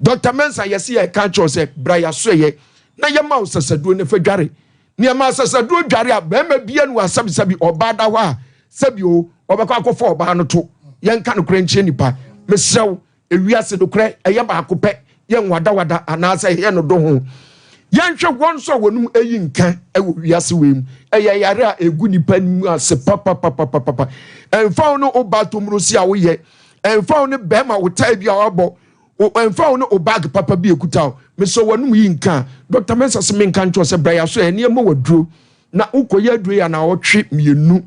Speaker 21: Dɔkta Mensah, yɛse yɛreka akyerɛ wo sɛ bra yɛasoɛyɛ na yɛma wo sasaduro no fa dware. Nea ɛma sasaduro dware a, barima biara ni wɔ asɛbisɛbi, ɔbaa da hɔ a, sɛbi o, ɔbɛkɔ akɔfa ɔbaa no to. Yɛnka nokorɛ nkyerɛ nipa. Mesrɛ wo, Ewiase nokorɛ ɛyɛ baako pɛ, yɛ nwadawada anaasɛ yɛyɛ no do ho. Yɛnhwɛ wɔn nso a wɔnom ayi nka wɔ wiase wei mu. Ɛyɛ yare a ɛgu nipa mu ase papapapapapa. Ɛmfa wo ne wo ba tomurosi a woyɛ, ɛmfa wo ne bɛrima wo tae bi a wabɔ, ɛmfa wo ne wo bag papa bi ekuta wo. Mesɛ wɔnom yi nka a, Dr. Mensah se menka nkyerɛ wo sɛ bra yɛaso ɛ, nneɛma waduro. Na wokɔyɛ aduro yi a naawɔtwe mmienu.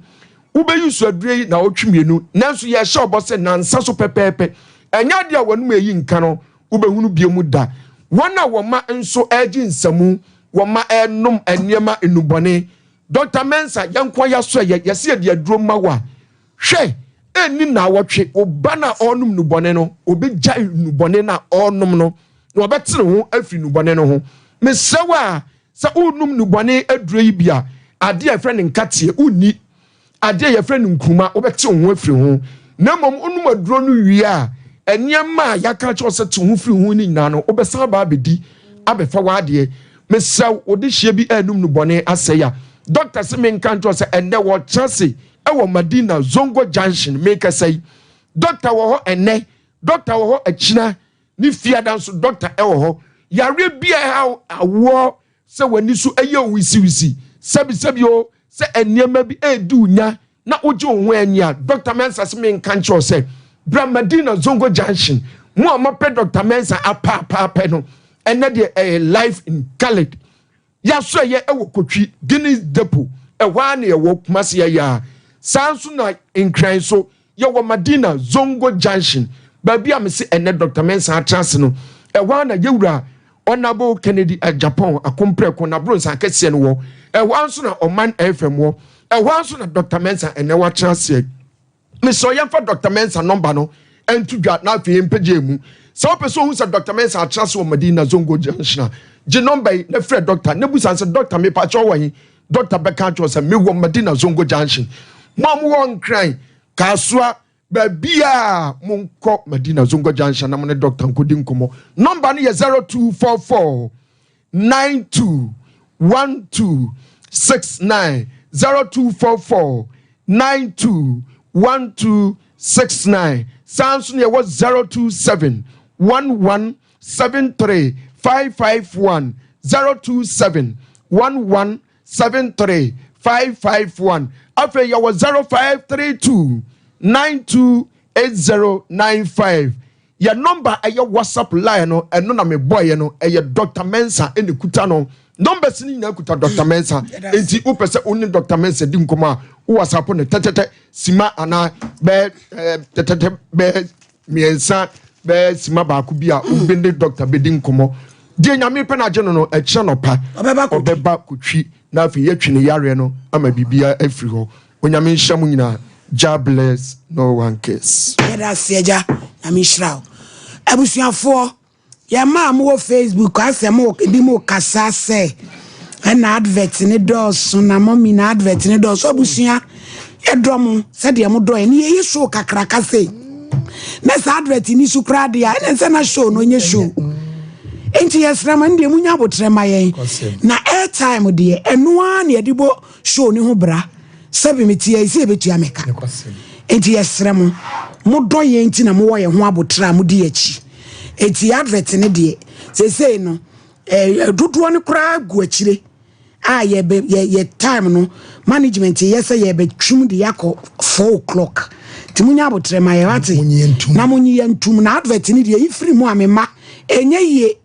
Speaker 21: Wobɛyi so aduro yi naawɔtwe mmienu, nanso yɛhyɛ ɔbɔ sɛ nansa so pɛpɛɛpɛ. Ɛnyɛ adeɛ a wɔnom eyi nka no wobɛhunu bio mu da. Wɔn a wɔn mma nso regye nsamu, wɔn mma renom nneɛma nnubɔne. Dɔkta Mensah, yɛn nko ara yɛasɔ ɛyɛ, yɛse yɛde aduro ma wo a, hwɛ, ɛnni naawɔtwe, wo ba no a ɔrenom nnubɔne no, ɔbɛgyae nnubɔne no a ɔrenom no, na ɔbɛte ne ho afiri nnubɔne no ho. Mesrɛ wo a, Sɛ worenom nnubɔne aduro yi bi a, adeɛ a yɛfrɛ no nkateɛ, wonni. Adeɛ a yɛfrɛ no nkruma, wobɛte wo ho afiri ho. Na mmom wonom aduro no wie a, nneɛma a yɛaka akyerɛ wo sɛ te wo ho firi ho no nyinaa no, wobɛsan aba abɛdi abɛfa w'adeɛ. Mesrɛ wo, wo dehyeɛ bi anum nnubɔne asɛe a, dɔkta se menka nkyerɛ wo sɛ ɛnnɛ wɔkyerɛ ase wɔ Madina Zongo Junction, merekasa yi. Dɔkta wɔ hɔ ɛnnɛ, dɔkta wɔ hɔ akyina, Ne fiada nso dɔkta wɔ hɔ. Yareɛ bi a ɛhaw awoɔ sɛ w'ani so yɛ wo wisiwisi, sɛbisɛbi o, sɛ nneɛma bi redi wo nya na wogye wo ho anni a, Dɔkta Mensah se menka nkyerɛ wo sɛ bra Madina Zongo Junction. Mo a moapɛ Dɔkta Mensah apaapaapɛ no, ɛnnɛ deɛ ɛyɛ life in colored. Yɛasoɛeɛ wɔ Kotwi, Guinness Depot, ɛhɔ ara na yɛwɔ, Kumasi ha yi ara. Saa nso na Nkran nso, yɛwɔ Madina Zongo Junction, baabi a mese ɛnnɛ Dɔkta Mensah atra ase no, ɛhɔ ara na yɛwura Honourable Kennedy Agyapong Akompreko n'abrɔnsan kɛseɛ no wɔ, ɛhɔ ara nso na Ɔman FM wɔ, ɛhɔ ara nso na Dɔkta Mensah ɛnnɛ watra aseɛ. Mesrɛ yɛmfa Dɔkta Mensah nɔmba no nto dwa na afei yɛmpagya emu. Sɛ wopɛ sɛ ohu sɛ Dɔkta Mensah atra ase wɔ Madina Zongo Junction a, gye nɔmba yi na frɛ dɔkta na busa no sɛ, Dɔkta, mepakyɛ wowɔ he? Dɔkta bɛka akyerɛ wo sɛ, Mewɔ Madina Zongo Junction. Mo a mowɔ Nkran, Kasoa, baabiara, monkɔ Madina Zongo Junction na mo ne dɔkta nkɔdi nkɔmmɔ. Nɔmba no yɛ 0244 92 12 69 0244 92 12 69 saa nso na yɛwɔ 027 11 73 551 027 11 73 551 afei yɛwɔ 0532 92 8095 Yɛ number ɛyɛ WhatsApp line no ɛno na me bɔeɛ no ɛyɛ Doctor Mensah ɛna ɛkuta no numbers no nyinaa kuta Doctor Mensah nti wopɛ sɛ wo ne Doctor Mensah di nkɔmɔ a wo WhatsApp no tɛtɛtɛ sima anaa bɛɛ ɛɛ tɛtɛtɛ bɛɛ mmiɛnsa bɛɛ sima baako bi a wobɛ ne Doctor bɛdi nkɔmɔ deɛ nyame pɛ no agye no no ɛkyerɛ nɔpa ɔbɛba kotwi na afei yɛtwe ne yareɛ no ama biribiara afiri hɔ Onyame nhyira mo nyinaa Jah bless no one curse.
Speaker 1: Yɛda ase agya, Nyame nhyira wo. Abusuafoɔ, yɛn mma a mowɔ Facebook asɛ mo ebi mo kasa sɛ ɛna advert ne dɔɔso na mɔmi na advert ne dɔɔso abusua yɛdɔ mo sɛdeɛ mo dɔ yɛn ne yɛyɛ show kakraka sei na saa advert ni so koraa deɛ a ɛna nsɛ na show no nyɛ show nti yɛsrɛ mo ɛno deɛ munya abotrɛ ma yɛn na airtime deɛ ɛno ara na yɛde bɔ show ne ho bra sɛbi me te sɛ yɛbɛtua me ka nti yɛsrɛ mo modɔ yɛn nti na mowɔ yɛn ho abotrɛ a modi akyi nti advert ne deɛ seesei no eh, dodoɔ no koraa gu akyire a yɛbɛ yɛ yɛ time no management yɛ sɛ yɛbɛtwam de yɛakɔ 4 o'clock nti monya abotrɛ ma yɛwate na monyi yɛn ntom na advert ne deɛ yɛfiri mu a mema ɛnyɛ yie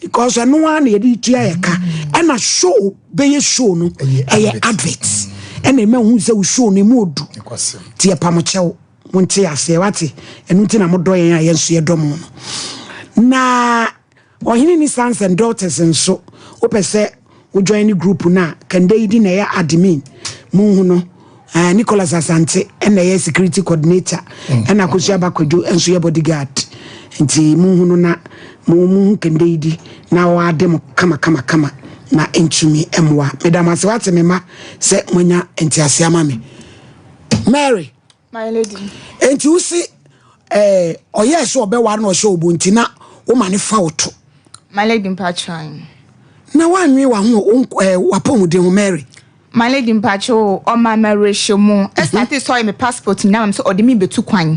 Speaker 1: because ɛno ara na yɛde tua yɛ ka ɛna show bɛyɛ show no ɛyɛ advert mm. Ɛna ɛma hu sɛ wo show no emu odu. Nti yɛpa mo kyɛw. Monte aseɛ wate. Ɛno nti na modɔ yɛn a yɛn nso yɛdɔ mo no. Na Ɔhene ni sons and daughters nso wopɛ sɛ wo join ne group no a Kande yi di na ɛyɛ admin monhu no eh, Nicholas Asante ɛna ɛyɛ security coordinator mm. ɛna Akosua Bakwadwo nso yɛ bodyguard nti monhu no na monhu Kande yi di na wɔade mo kama kama kama na ntumi mmoa meda mo ase wate me ma sɛ moanya ntease ama me Mary
Speaker 20: My lady.
Speaker 1: Enti wo se eh, ɔyɛɛ sɛ ɔbɛware na ɔhyɛ obo nti na woma ne fa wo to.
Speaker 20: My lady mpakyɛw.
Speaker 1: Na woanwe w'aho eh, w'apɔmuden ho Mary.
Speaker 20: My lady mpakyɛw ɔma me awerɛhyɛmu. Ɛsate sɛ ɔyɛ me passport nyinaa ma me sɛ ɔde me bɛtu kwan.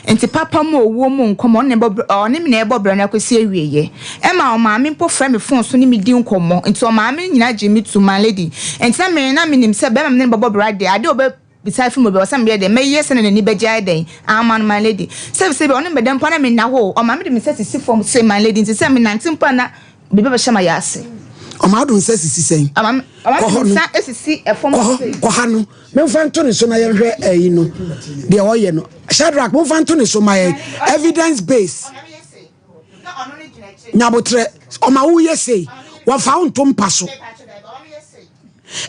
Speaker 20: Nti papa mu owuo mu nkɔmmɔ ɔne bɔ ɔne me na ɛbɔ brɛ no akɔsi awieɛ. Ɛma ɔmaame mpo frɛ me phone so ne me di nkɔmmɔ. Nti ɔmaame nyinaa gye me to my lady. Nti na me na menim sɛ bɛrima me ne no bɛbɔ bra deɛ adeɛ ɔbɛ Bisa fi mu bɛ, ɔsɛ meyɛ dɛn? Mɛyɛ sɛnea n'ani bɛgye ayɛ dɛn ama no, my lady? Sɛbi sɛbi ɔne me bɛda mpo a na menna hɔ o, ɔma mede me nsa sisi fam sei, my lady, nti sɛ menante mpo a na biribi abɛhyɛ m'ayɛ ase.
Speaker 1: Ɔma wode wo nsa sisi sɛn?
Speaker 20: Ɔma me
Speaker 1: Kɔ
Speaker 20: ɔma
Speaker 1: hɔ
Speaker 20: mede me
Speaker 1: no,
Speaker 20: nsa sisi fam
Speaker 1: kɔ hɔ,
Speaker 20: sei.
Speaker 1: kɔ ha no, memfa nto ne so na yɛnhwɛ ɛyi no, deɛ ɔyɛ no. Shadrach, momfa nto ne so ma yɛn, evidence base. Nyabotrɛ, ɔma woyɛ sei, wɔfa wo nto mpa so.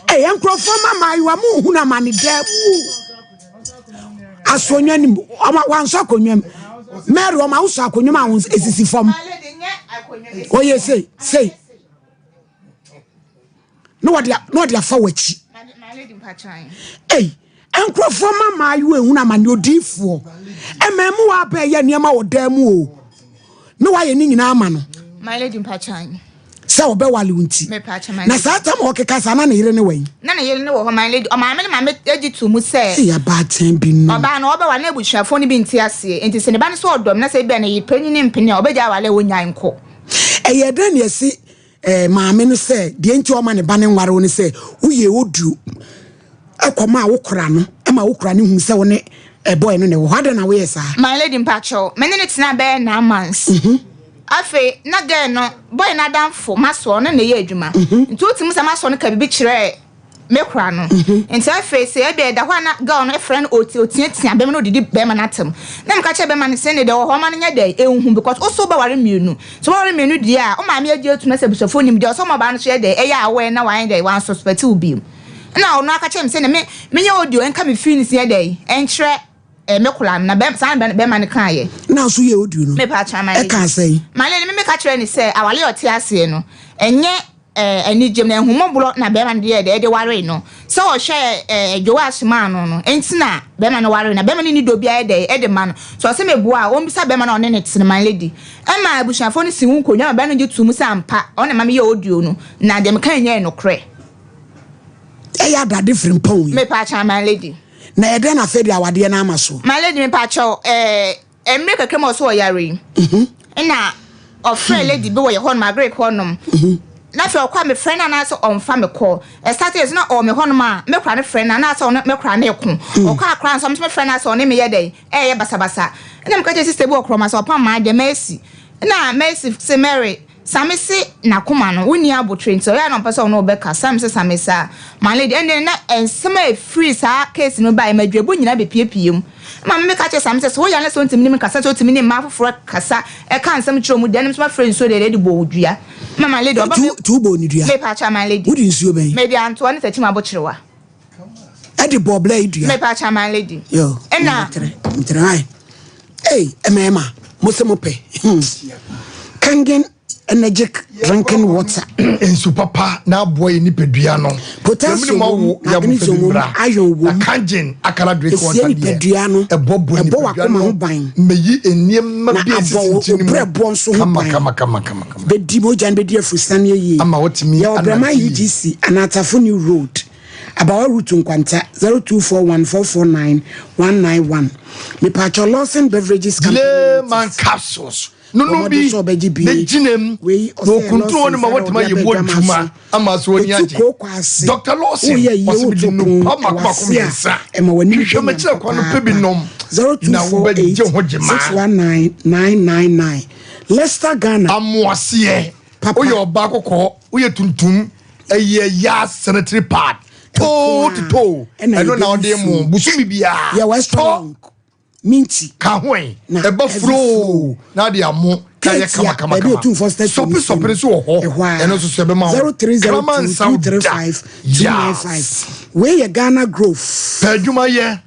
Speaker 1: Ɛyɛ nkurɔfoɔ ma mmaayewa mo nhunu amane daa mu asonwa nim ɔma wansɔ akonnwa mu Mary ɔma wosɔ akonnwa mu a wɔn esisi fam ɔyɛ sei sei na wɔde na wɔde afa w'akyi ei nkurɔfoɔ ma mmaayewa ehunu amane odiifoɔ ɛmɛɛmu wa abɛɛyɛ nneɛma wɔ dan mu o. na wayɛ ne nyinaa ama no sɛ ɔbɛwale wo nti na saa tam a ɔkeka saa na ne yere ne wɛn.
Speaker 20: Na ne yere ne wɔ hɔ my lady ɔmaame ne maame gye to mu sɛ.
Speaker 1: Ɛyɛ abaatan bi no.
Speaker 20: Ɔbaa no ɔbɛwale na abusuafoɔ no bi nte aseɛ nti sɛ ne ba no sɛ ɔdɔ me na sɛ ebia ne yere panyin no mpene a ɔbɛgya awale a ɔnyae nkɔ.
Speaker 1: Ɛyɛ dɛn na yɛsi eh, maame no sɛ deɛ nti ɔma ne ba no nware wo ne sɛ woyɛ oduo ɛkɔma wo kora no ɛma wo kora no hu sɛ wo ne ɛbɔɛ no na ɛwɔ hɔ adɛn na woyɛ saa.
Speaker 20: My lady mpakyɛw me ne no tenaa bɛyɛ nine months afei na girl no boy no adamfo masoɔ ɔno na ɛyɛ adwuma nti wotumi sɛ masoɔ no ka biribi kyerɛɛ me kora no nti afei sɛ ebia ɛda hɔ a na girl no frɛ no ɔti ɔtiatia bɛrima no ɔdidi bɛrima no atam na meka kyerɛ bɛrima no sɛ ne deɛ wɔ hɔ ɔma no nyɛ dɛ ɛnhu because wo so wobɛware mmienu sɛ woware mmienu deɛ a wo maame agye atum na sɛ abusuafoɔ nim deɛ ɔsɛ ɔma ɔbaa no so yɛ dɛ ɛyɛ aware na wanyɛ dɛ wansuspect wo bio na ɔno aka kyerɛ me sɛ ne me menyɛ audio ɛnka me feelings nyɛ dɛ ɛnkyerɛ eh, me kola no na bɛrima saa na bɛrima no kaeɛ.
Speaker 1: Na nso yɛ audio no
Speaker 20: mepa akyerɛ ma
Speaker 1: ɛka sɛn?
Speaker 20: Ma ne me meka kyerɛ ne sɛ awale a ɔte aseɛ no ɛnyɛ eh, anigyem na ahummɔborɔ na bɛrima no de yɛɛ dɛ ɛde waree no. Sɛ ɔhwɛ eh, Joash maa no no nti na bɛrima no waree no. Na bɛrima no nni dɔ biara yɛ dɛ ɛde ma no. So ɔsɛ meboa a, ɔmmisa bɛrima no a ɔne no te no, my lady. Ɛma abusuafoɔ no sii ho nkonnwa ma bɛrima no gye too mu sɛ ampa ɔno na ɛma meyɛɛ audio no, na deɛ mekaeɛ nyinaa yɛ nokorɛ.
Speaker 1: Ɛyɛ adade frimpɔn yi.
Speaker 20: Mepaakyɛw, my lady.
Speaker 1: Na ɛyɛ dɛn na afei de awadeɛ no ama so?
Speaker 20: My lady mepaakyɛw, eh, Mmerɛ kakra mu a ɔsɛ ɔyare yi, ɛna ɔfrɛ lady bi wɔ yɛ hɔnom, agric hɔnom. Na afei ɔkɔ a mefrɛ no anaasɛ ɔmfa me kɔ. Ɛsate yɛ so na ɔwɔ me hɔnom a, me kora no frɛ no anaasɛ ɔno me kora no reko. Ɔkɔ akora nso, ɔno nso mefrɛ no asɛ ɔne me yɛ dɛn, ɛyɛ basabasa. Ɛna meka kyerɛ sister bi wɔ Korɔma sɛ ɔpam m'adeɛ, Mercy. Ɛna Mercy se Mary, Same se nakoma no wonni abotre nti ɔyɛ a na ɔmpɛ sɛ ɔne wo bɛka Same se Same saa My lady ɛnde na nsɛm a ɛfiri saa case no baeɛ madwirabu nyinaa bɛpiepie mu ma me meka kyerɛ Same sɛ sɛ woyare na sɛ wontumi ne me nkasa sɛ wotumi ne mmaa foforɔ kasa ɛka nsɛm kyerɛ wɔn deɛ ɛno nso mafrɛ nsuo deɛ de bɔ wo dua ma my lady ɔba
Speaker 1: Tu tu bɔ ne dua.
Speaker 20: Mepaakyɛw my lady.
Speaker 1: Wode nsuo bɛn?
Speaker 20: Mede antoa ne sakyim abokyerewa.
Speaker 1: Ɛde bɔ ɔbla yi dua.
Speaker 20: Mepaakyɛw my lady.
Speaker 1: Yo.
Speaker 20: Ɛna.
Speaker 1: Metere metere ayi. Ei, mmarima, mo se mo pɛ. Hmm. Kangen energetic drinking water.
Speaker 7: Nsu papa na aboa yɛ nipadua no.
Speaker 1: Potassium wom, magnesium wom, iron wom.
Speaker 7: Na kangen akara drink water
Speaker 1: deɛ. Esie nipadua no.
Speaker 7: Ɛbɔ bɔ
Speaker 1: nipadua no. ho ban.
Speaker 7: Mmeyi nneɛma bi esisi nkyɛn mu.
Speaker 1: Na abɔ wo brɛboɔ nso ho ban.
Speaker 7: Kama kama kama kama.
Speaker 1: Bɛdi mogya no bɛdi afurusane yie.
Speaker 7: Ama watumi
Speaker 1: anante yie. Yɛwɔ Brɛman UGC anaa Tafo New Road. Abawa Route Nkwanta, 0241 449 191. Mepaakyɛw Lawson Beverages Company
Speaker 7: Delay
Speaker 1: Limited.
Speaker 7: man capsules no nom
Speaker 1: Wɔde
Speaker 7: bi
Speaker 1: sɛ ɔbɛgye bi.
Speaker 7: na gyina mu
Speaker 1: Wei
Speaker 7: na
Speaker 1: ɔsɛ
Speaker 7: okuntun
Speaker 1: Lawson
Speaker 7: ne ma
Speaker 1: sɛ
Speaker 7: watumi
Speaker 1: ɔde
Speaker 7: ayɛ
Speaker 1: aba
Speaker 7: mu
Speaker 1: adwama
Speaker 7: adwuma
Speaker 1: so.
Speaker 7: ama so ani
Speaker 1: Otu
Speaker 7: agye.
Speaker 1: kooko ase.
Speaker 7: Dr. Lawson
Speaker 1: Woyɛ yie
Speaker 7: ɔsɛ mede
Speaker 1: woto
Speaker 7: nnupa
Speaker 1: pon
Speaker 7: mako
Speaker 1: ɛwɔ
Speaker 7: mako
Speaker 1: ase a
Speaker 7: mmiɛnsa
Speaker 1: ɛma w'ani
Speaker 7: hwehwɛ
Speaker 1: bɛnya
Speaker 7: m'akyerɛ kwan no pɛ bi
Speaker 1: papaapa.
Speaker 7: nom na
Speaker 1: 0248
Speaker 7: wobɛgye ho gyema.
Speaker 1: 619 999 Leicester Ghana.
Speaker 7: Amoaseɛ
Speaker 1: Papa.
Speaker 7: Woyɛ ɔbaa kɔkɔɔ, woyɛ tuntum, ɛyɛ ya sanitary pad. Too to too. Ɛno na ɔde mu busumi biara.
Speaker 1: Yɛwɔ extra long. Minti.
Speaker 7: Ka ho ɛ. Ɛba furoo na ade amo na yɛ kama kama kama. Sɔpi sɔpi nso wɔ hɔ. Ɛno nso so ɛbɛma wo. Kraman nsa wo da.
Speaker 1: Yes. Wei yɛ Ghana Grove.
Speaker 7: Pɛ adwuma yɛ.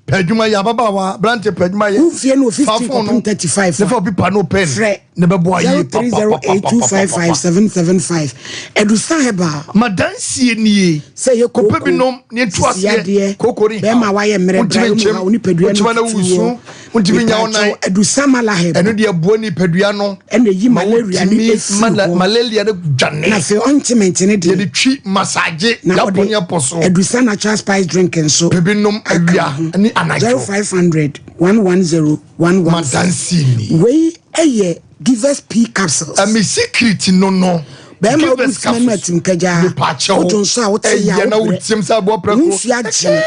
Speaker 7: Pɛ adwuma yɛ ababaawa aberante pɛ adwuma yɛ.
Speaker 1: Wofie no 15 kɔpem 35.
Speaker 7: Ne fa obi pa no pen.
Speaker 1: Frɛ.
Speaker 7: Ne bɛboa yie
Speaker 1: 0308255775. Adusa Herbal.
Speaker 7: Madansie nie.
Speaker 1: Sɛ yɛ
Speaker 7: kooko. Kɔpɛ bi nom ne ntu aseɛ. Kooko ne
Speaker 1: haw. Bɛrima wayɛ mmerɛ bra mu haw nipadua no tutu wɔ.
Speaker 7: Wontumi nya wo nan.
Speaker 1: Adusa malaheb.
Speaker 7: Ɛno deɛ boa nipadua no.
Speaker 1: Ɛna eyi malaria no efiri hɔ.
Speaker 7: Malaria no dwane.
Speaker 1: Na afei ɔntement ne deɛ.
Speaker 7: Yɛde twi massage.
Speaker 1: Na
Speaker 7: ɔde ne apɔ so.
Speaker 1: Adusa natural spice drink nso.
Speaker 7: Pɛ bi nom awia ne anadwo.
Speaker 1: 0500 110 114.
Speaker 7: Madansie nie.
Speaker 1: Wei ɛyɛ Givers P capsules.
Speaker 7: Ɛmi secret no no.
Speaker 1: Bɛrima obi sima no atim kagyaa.
Speaker 7: Mepaakyɛw.
Speaker 1: Woto nso a wote yɛ a
Speaker 7: wobrɛ. Ɛyɛ na wotiam sɛ aboa prɛko.
Speaker 1: Wo nsuo agyene.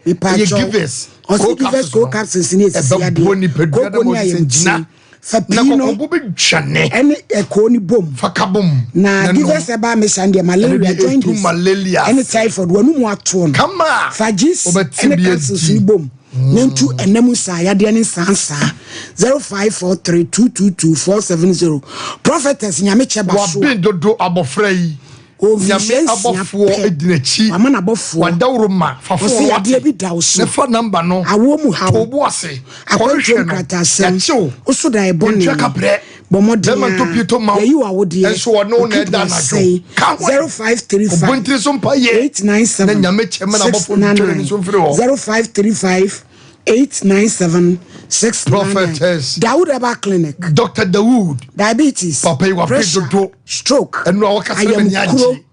Speaker 1: Mepaakyɛw.
Speaker 7: Ɛyɛ Givers.
Speaker 1: Ɔsi Givers co capsules ne esisi adeɛ. Koko ne ayamkyi. Fa pii no. Ɛne ɛkoo ne bom.
Speaker 7: Fa ka bom.
Speaker 1: Na Givers herbal mixture deɛ malaria, jaundice, ɛne typhoid wɔn mu atoɔ no.
Speaker 7: Kama.
Speaker 1: Fa gis ɛne capsules ne bom. Ne ntu ɛnam nsaa yadeɛ ne nsaa nsaa. 0543 222 470. Prophetess Nyamekyɛ Basoa.
Speaker 7: Waben dodo abɔfra yi.
Speaker 1: Nyame
Speaker 7: abɔfoɔ di n'akyi.
Speaker 1: Wama n'abɔfoɔ.
Speaker 7: Wadaworo ma fa fon
Speaker 1: Ɔsɛ
Speaker 7: wate.
Speaker 1: yadeɛ bi da wo so.
Speaker 7: Ne fa number no.
Speaker 1: Awoɔ mu haw.
Speaker 7: To wo bo ase.
Speaker 1: Akwantuo
Speaker 7: Kɔhwehwɛ no.
Speaker 1: nkrataasɛm.
Speaker 7: Yɛakye wo.
Speaker 1: Wo so da ɛbɔne.
Speaker 7: Yɛntua kaprɛ.
Speaker 1: Bɔ mmɔden
Speaker 7: Bɛrima
Speaker 1: a.
Speaker 7: ntɔ pie tɔ ma wo.
Speaker 1: Yɛyi wo awodeɛ.
Speaker 7: Nso ɔne wo
Speaker 1: Wo
Speaker 7: na ɛda
Speaker 1: kidney
Speaker 7: anadwo.
Speaker 1: asɛe.
Speaker 7: Ka ho ɛ.
Speaker 1: 0535
Speaker 7: Obontiri so mpa yɛ.
Speaker 1: 897
Speaker 7: Na Nyame kyɛ ma n'abɔfoɔ ntwitwa n'ani so mfiri hɔ.
Speaker 1: 0535 897 699.
Speaker 7: Prophetess.
Speaker 1: Dawood Herbal Clinic.
Speaker 7: Dr. Dawood.
Speaker 1: Diabetes.
Speaker 7: Papa yi wape
Speaker 1: Pressure.
Speaker 7: dodo.
Speaker 1: Stroke.
Speaker 7: Ɛnu a wɔkasa na m'ani
Speaker 1: Ayamkuro.
Speaker 7: agye.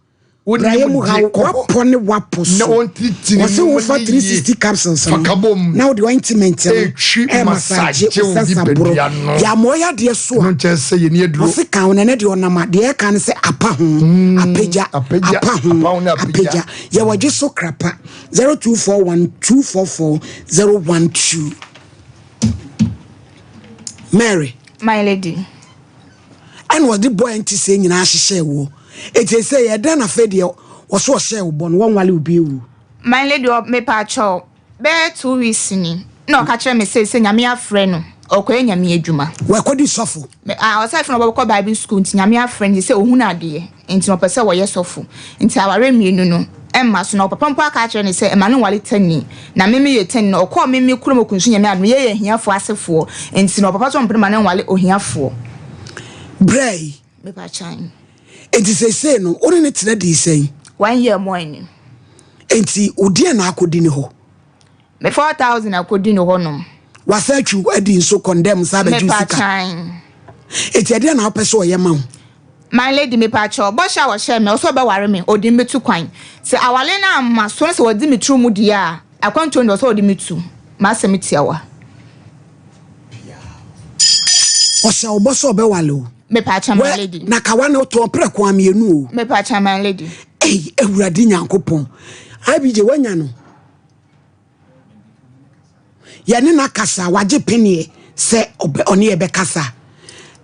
Speaker 7: Wo
Speaker 1: Brayɛ
Speaker 7: nim
Speaker 1: mu haw
Speaker 7: deɛ kɔ hɔ.
Speaker 1: wapɔ ne wapɔ so.
Speaker 7: Na wɔntinitini
Speaker 1: Wɔse
Speaker 7: mu
Speaker 1: wofa
Speaker 7: ne yie.
Speaker 1: 360 capsules no
Speaker 7: Fa ka bom.
Speaker 1: na wode ointment no
Speaker 7: Ɛretwi
Speaker 1: ɛmassage
Speaker 7: massage wo
Speaker 1: wo sasaboro.
Speaker 7: nipadua no.
Speaker 1: Yɛ ama ɔyɛ adeɛ so a.
Speaker 7: Ɛno nkyɛn sɛ yɛni aduro.
Speaker 1: Wɔse ka wo na ɛnɛ deɛ ɔnam a deɛ ɛka ne sɛ apa ho apagya
Speaker 7: apagya,
Speaker 1: apa ho
Speaker 7: apa ho ne apagya.
Speaker 1: apagya. Yɛwɔ gye so krapa 0241 244 012. Mary.
Speaker 20: My lady.
Speaker 1: Ɛna ɔde bɔ ɛnte sɛ nyinaa hyehyɛɛ woɔ. Eti ɛsɛ yɛ dɛn na afei deɛ ɔso ɔhyɛɛ wo bɔ no wɔnwale wo bio o.
Speaker 20: My lady ɔ mepaakyɛw bɛyɛ two weeks ni na ɔka kyerɛ me sɛ sɛ nyame afrɛ no ɔkɔyɛ nyame adwuma.
Speaker 1: Wakɔdi sɔfo.
Speaker 20: Me ah ɔsɛ afei na ɔbɛkɔ bible school nti nyame afrɛ no sɛ ohunu adeɛ nti na ɔpɛ sɛ ɔyɛ sɔfo nti awareɛ mmienu no ɛmma so na ɔpapa mpo aka akyerɛ no sɛ ɛma no nware tani na me meyɛ tani na ɔkɔɔ me me kurom okunsu nyame adom yɛyɛ ahiafoɔ asefoɔ nti na ɔpapa sɛ ɔmpene ma no nware ohiafoɔ.
Speaker 1: Brɛ yi.
Speaker 20: Mepa kyan.
Speaker 1: Enti seesei no wo ne no tena dii sɛn?
Speaker 20: One year more ni.
Speaker 1: Enti wo deɛn na akɔdi ne hɔ?
Speaker 20: Me 4000 akɔdi ne hɔ nom.
Speaker 1: Wasan atwi wo adi nso condemn san abɛgye wo sika.
Speaker 20: Mepa kyan.
Speaker 1: Enti ɛdeɛn na wopɛ sɛ ɔyɛ ma wo?
Speaker 20: My lady mepakyɛw, bɔhyɛ a wɔhyɛɛ me, ɔsɛ ɔbɛware me, ɔde me tu kwan. Sɛ aware no amma so na sɛ wɔde me turu mu deɛ a, akwantuo no deɛ ɔsɛ ɔde me tu. M'asɛm tiawa.
Speaker 1: Ɔhyɛ wo bɔ sɛ ɔbɛwale wo.
Speaker 20: Mepakyɛw my lady.
Speaker 1: Na kawa no wotɔn prɛko a mmienu o.
Speaker 20: Mepakyɛw my lady.
Speaker 1: Ei Awurade Nyankopɔn. IBJ wanya no. Yɛne no akasa, wagye peneɛ sɛ ɔne yɛ bɛkasa.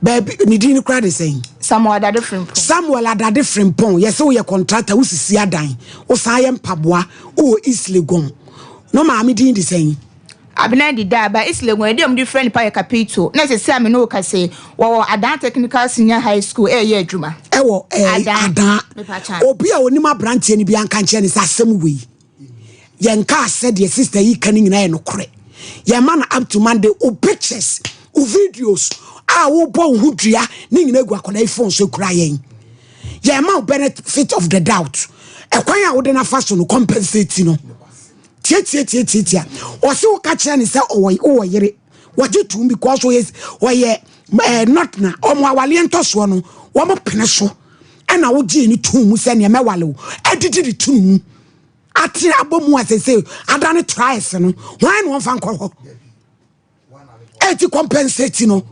Speaker 1: Baabi, ne din no koraa de sɛn?
Speaker 20: Samuel Adade Frimpong.
Speaker 1: Samuel Adade Frimpong, yɛsɛ woyɛ contractor, wosisi adan, wosan yɛ mpaboa, wowɔ East Legon. No maame din de sɛn?
Speaker 20: Abena Dida, ba East Legon, ɛde a wɔde frɛ nipa yɛ Kapito. Na ɛsɛ sɛ a me ne wo kasa yi, wɔwɔ Adan Technical Senior High School ɛreyɛ adwuma.
Speaker 1: Ɛwɔ ɛɛ Adan. Obi a onim aberanteɛ no bi anka nkyerɛ ne sɛ asɛm wei. Yɛnkaa sɛ deɛ sister yi ka no nyinaa yɛ nokorɛ. Yɛma no up to Monday. Wo pictures, wo videos a wobɔ wo ho dua ne nyinaa gu akwadaa yi phone so kura yɛn. Yɛma wo benefit of the doubt. Ɛkwan a wode no afa so no compensate no. Tiatiatiatiatia. Ɔse woka kyerɛ ne sɛ ɔwɔ wowɔ yere. Wɔgye tom because ɔyɛ ɔyɛ eh, not na ɔmo awaleɛ ntɔsoɔ no wɔn pene so. ɛna wogyee no too mu sɛ nea mɛwale wo adidi de to no mu ate abɔ mu a sese ada ne trials no hwan na wɔmfa nkɔ hɔ ɛti compensate no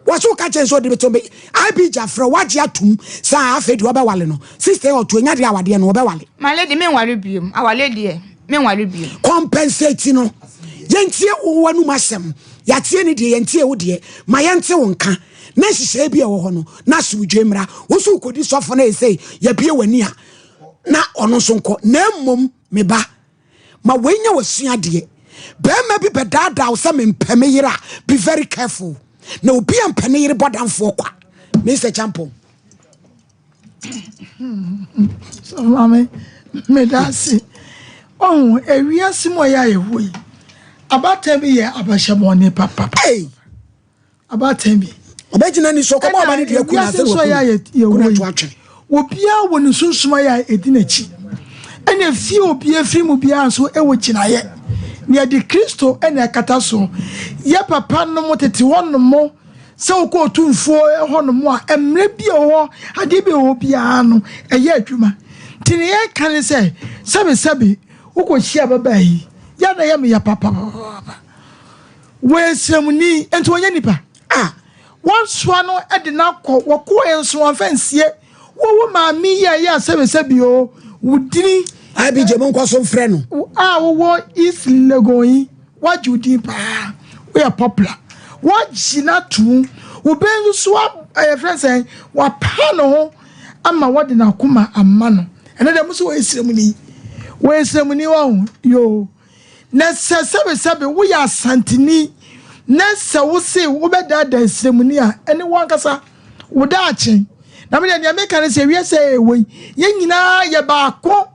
Speaker 1: wɔso woka kyɛn sɛ ɔde bɛtɔ bɛ ib gyafrɛ wagye atom sɛ afei deɛ ɔbɛwale no sister ɔto anya deɛ awadeɛ no ɔbɛwale.
Speaker 20: My lady menware biom awale deɛ menware biom.
Speaker 1: Compensate no yɛntie wo anum asɛm yɛatie ne deɛ yɛntie wo deɛ ma yɛnte wo nka na nhyehyɛe bi a ɛwɔ hɔ no, na asomdwoe mmra. Wo nso wokɔdi sɔfo no ɛsɛ yɛbie w'ani a. na ɔno nso nkɔ na mmom me ba ma wei nyɛ w'asuadeɛ bɛrima bi bɛdaadaa wo sɛ mempɛ me yere a be very careful na obi a mpɛ ne yere bɔdamfoɔ kwa Mr. Champon
Speaker 4: so maame meda ase ɔho ewiase mu ɔyɛ ayɛwɔ yi abaatan bi yɛ abahyɛmɔne papa abaatan bi
Speaker 1: ɔbɛgyina ni so ɔkɔbɔ ɔba ne dua kuna
Speaker 4: sɛ
Speaker 1: wakunu kuna to atwene
Speaker 4: obiara wɔ ne sunsum ayɛ a ɛdi n'akyi ɛna efie obiara firi mu biara nso ɛwɔ gyinaeɛ na yɛde kristo ɛna ɛkata so yɛ papa nom tete hɔ nom sɛ wokɔ otumfoɔ hɔ nom a mmerɛ bi a wɔ adeɛ bi a wɔ biara no ɛyɛ adwuma nti ne yɛka ne sɛ sɛbesɛbe wokɔhyia ababaa yi yɛ na yɛ meyɛ papapapa wɔyɛ srɛmuni nti wɔnyɛ nipa
Speaker 1: ah
Speaker 4: wɔnsoa no de no akɔ wɔkɔɛ nso wɔmfa nsie wɔwɔ maame yi a ɛyɛ asɛbesɛbe o wo dini
Speaker 1: IBJ mo nkɔ so mfrɛ
Speaker 4: no a wowɔ East Legon yi wagye wo din paa woyɛ popular wɔagye no ato wo bɛn nso so ɛyɛ frɛ sɛ wapa ne ho ama wɔde n'akoma ama no ɛnɛ dɛ mo so wɔyɛ srɛmuni wɔyɛ srɛmuni wɔn yoo Na sɛ sɛbesɛbe woyɛ Asanteni na sɛ wose wobɛdaadaa Sremuni a, ɛne wo ankasa wo daakye. Na me deɛ nea meka ne sɛ wiase a yɛwɔ yi, yɛn nyinaa yɛ baako.